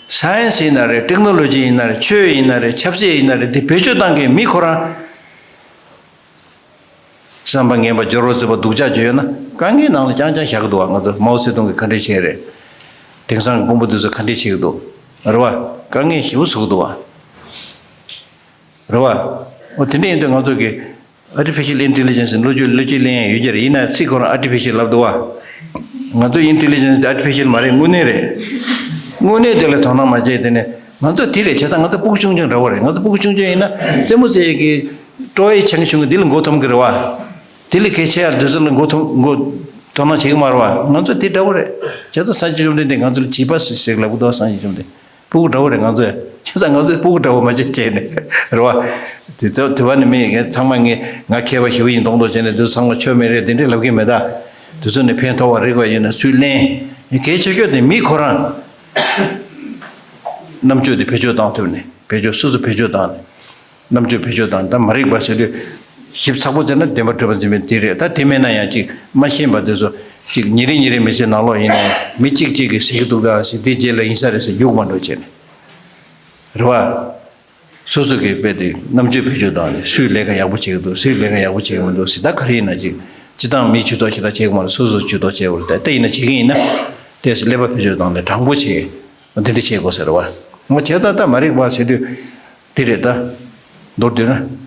སའེན་སི་ཡིན་ན་རེད། ཊེག་ནོ་ལོ་ཇི་ཡིན་ན་རེད། ཆོས་ཡིན་ན་རེད། ཆབ་སྲིད་ཡིན་ན་རེད། དེ་བེད་སྤྱོད་བཏང་མཁན་མི་ཁོ་རང་། བསམ་པ་ངན་པ་སྦྱོར་བ་རྩུབ་པ་སྡུག་ཅག་བརྗོད་ཡོད་ན་དཀའ་ངལ་ནང་ལ་རྐྱང་རྐྱང་བཞག་གི་འདུག་བ། ང་ཚོ་མའོ་ཙེ་ཏུང་གིས་ག་འདྲས་བྱས་རེད། དེང་སང་གི་དཔོན་པོ་འདི་ཚོ་ག་འདྲས་བྱེད་ཀྱི་འདུག་རེད་བ། དཀའ་ངལ་ཞེ་པོ་བཟོ་གི་འདུག་བ། རེད་བ། འོ་དེ་འདྲ་ཡིན་དུས་ང་ཚོ་གི་ཨར་ཊི་ཕི་ཤལ་ཨིན་ཊེ་ལི་ཇེན་སི་བློ་སྐྱེད་བློ་སྐྱེད་ལེན་ཡ་ཡོད་ཀྱི་རེད། ཡིན་ན་ཚིག་ཁོ་རང་ཨར་ཊི་ཕི་ཤལ་ལབ་འདུག་བ། ང་ཚོ་ཨིན་ཊེ་ལི་ཇེན་སི་དེ་ཨར་ཊི་ཕི་ཤལ་མ་རེད། དངོས་གནས་རེད། དངོས་གནས་དེ་ལ་དོ་སྣང་མ་བྱས་དེ་ནས་ང་ཚོ་དེ་རེད། བྱས་ཙང་ང་ཚོ་སྤུ་གུ་ཆུང་ཆུང་འདྲ་བོ་རེད། ང་ཚོ་སྤུ་གུ་ཆུང་ཆུང་ཡིན་ན་རྩེད་མོ་རྩེ་ཡས་ཀྱི་ཀྲོ་ཡི་ཆང་ཆུང་གི་འདི་ལ་མགོ་འཐོམ་གི་རེད་བ། དེ་ལས་གལ་ཆེ་ཡ་འདི་ཚོ་ལ་མགོ་འཐོམ་མགོ་དོ་སྣང་བྱེད་ཀྱི་མ་རེད་བ། ང་ཚོ་དེ་འདྲ་བོ་རེད། བྱས་ཙང་སངས་རྒྱས་བཅོམ་ལྡན་འདས་ང་ཚོ་ལ་བྱིས་པ་ཟེར་ཟེར་ལབ་གི་འདུག་བ། སངས་རྒྱས་བཅོམ་ལྡན། སྤུ་གུ་འདྲ་བོ་རེད་ང་ཚོས། བྱས་ཙང་ང་ཚོས་སྤུ་གུ་འདྲ་བོ་མ་བྱེད་བྱས་ནས་རེད་བ། དེ་ཚོ་དེ་བ་ནི་མི་ངས་ཚང་མ་ངས་ང་མཁས་པ་ཞེ་པོ་ཡིན་མདོག་མདོག་བྱས་ནས་དེ་ཚོ་ཚང་མ་ཆོས་མེད་རེད་དེ་འདྲས་ལབ་ཀྱི་མེད་ད། དེ་ཚོ་ནས་ཕན་ཐོགས་པ་རིགས་པ་ཡོད་ན་སུས་ལེན། གལ་ཆེ་ཤོས་དེ་མི་ཁོ་རང་རྣམ་དཔྱོད་དེ་བེད་སྤྱོད་བཏང་ཐུབ་ནས་བེད་སྤྱོད་སོ་སོ་བེད་སྤྱོད་བཏང་ནས། རྣམ་དཔྱོད་བེད་སྤྱོད་དང་ད་མ་རིག་པ་ཟེར་དུས་ཞིབ་ཚགས་པོ་བྱས་ན་བདེན་པ་གྲུབ་པ་འཛིན་པའི་དེ་རེད། ད་དེ་མེད་ན་ཡང་ཅིག་མ་ཤེས་པ་དེ་ཚོ་ཅིག་ཉིན་རེ་ཉིན་རེ་མི་ཚེ་ནང་ལོགས་ཡིན་ན་ཡང་མི་གཅིག་གཅིག་གིས་ཟེར་གྱི་འདུག་ད་ཟེར་དེ་རྗེས་ལ་ཡིན་ས་རེད་ཟེར་རྒྱུག་མ་འགྲོ་བྱས་ནས་རེད་བ། སོ་སོ་གི་དཔེ་དེ་རྣམ་དཔྱོད་བེད་སྤྱོད་བཏང་ནས་སུས་ལས་ཀ་ཡག་པོ་བྱེད་ཀྱི་འདུག་སུས་ལས་ཀ་ཡག་པོ་བྱེད་ཀྱི་མི་འདུག་ཟེར། ད་ག་རེ་ཡིན་ན་ཅིག་སྤྱི་བཏང་མིའི་ཇུས་གཏོགས་ཞེ་དྲག་བྱེད་ཀྱི་མ་རེད། སོ་སོ་ཇུས་གཏོགས་བྱེད་དགོས་རེད། ད་ད་ཡིན་ན་བྱེད་ཀྱི་ཡིན་ན་ཏོག་ཙམ་ཀླད་པ་བེད་སྤྱོད་བཏང་ནས་དྲང་པོ་བྱེད། འདི་འདྲ་བྱེད་དགོས་ཟེར་བ། ང་བྱས་ཙང་ད་མ་རིག་པ་ཟེར་དུས་འདི་རེད་ད། མདོར་བསྡུས་ན།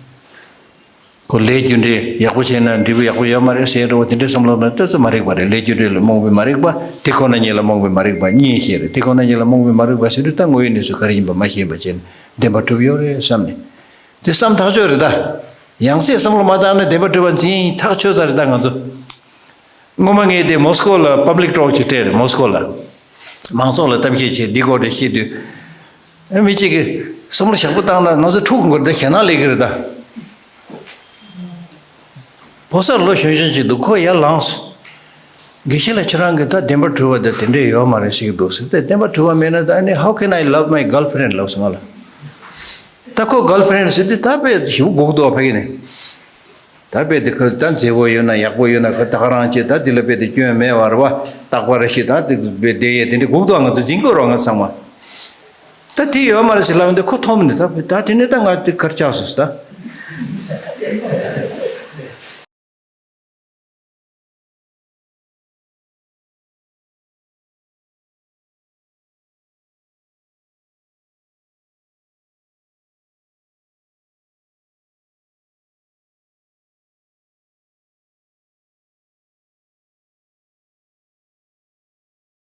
ཁོ་ལས་རྒྱུ་འབྲས་ཡག་པོ་བྱས་ན་འབྲས་བུ་ཡག་པོ་ཡོད་མ་རེད་ཟེར་འགྲོ་བ་དེ་འདྲའི་བསམ་བློ་ན་ཏོག་ཙམ་མ་རིག་པ་རེད། ལས་རྒྱུ་འབྲས་ལ་རྨོངས་པའི་མ་རིག་པ་དེ་ཁོ་ན་ཉིད་ལ་རྨོངས་པའི་མ་རིག་པ་གཉིས་ཤེས་རེད། དེ་ཁོ་ན་ཉིད་ལ་རྨོངས་པའི་མ་རིག་པ་ཟེར་དུས་ད་དངོས་ཡོད་གནས་ཚུལ་ག་རེ་ཡིན་པ་མ་ཤེས་པ་བྱས་ནས་བདེན་པ་གྲུབ་ཡོད་རེད་བསམ་ནས། དེ་བསམ་ཐག་ཆོད་རེད་ད། ཡང་སེ་བསམ་བློ་མ་བཏང་ན་བདེན་པ་གྲུབ་པ་འཛིན་ཐག་ཆོད་ས་རེད་ད་ང་ཚོ། སྔོན་མ་ངས་དེ་མོ་སི་ཀོ་ལ་པབ་ལིག་ཊོག་ཅིག་སྤྲད་རེད། མོ་སི་ཀོ་ལ། མང་ཚོགས་ལ་གཏམ་བཤད་བྱེད་འདི་སྐོར་དེ་བཤད་དུས། ཨ་མི་གཅིག་གིས་བསམ་བློ་ཞེ་པོ་བཏང་ན་ང་ཚོ་འཁྲུག་དགོས་རེད་ད། ཞེད་སྣང་སླེབས་ཀྱི་རེད་ད། ཕོ་གསར་ལོ་གཞོན་གཞོན་ཅིག་འདུག་ཁོ་ཡར་ལངས་སོང་། དགེ་བཤེས་ལགས་ཁྱེད་རང་གིས་ད་བདེན་པར་གྲུབ་པ་དེ་དེ་འདྲས་ཡོད་མ་རེད་ཟེར་གྱི་འདུག་ཟེར་ཏེ། བདེན་པར་གྲུབ་པ་མེད་ན་ད་ཨ་ནི་how can I love my girlfriend ལབ་སོང་ང་ལ། ད་ཁོ་གརལ་ཕི་རེན་ཌི་ཟེར་དུས་ད་དཔེ་ཞེ་པོ་སྒུག་འདུག་ཕ་གི་ནས། ད་དཔེ་དེ་ཁོ་ད་མཛེས་པོ་ཡོད་ན་ཡག་པོ་ཡོད་ན་ཁོ་ད་ག་རང་བྱེད། ད་དེ་ལ་དཔེ་དེ་སྐྱོན་མེད་པ་རེད་བ། རྟག་པར་ཞིག་ད་དེ་དཔེ་བསྡད་ཡས་དེ་འདྲ་སྒུག་འདུག་ང་ཚོ་འཛིང་དགོས་རོགས་ང་ཚང་མ། ད་དེ་ཡོད་མ་རེད་ཟེར་ལབ་འདུག་ཁོ་མཐོང་མི་འདུག་ད་དེ་ནས་ད་ང་དེ་གར་ཆགས་སོང་ད།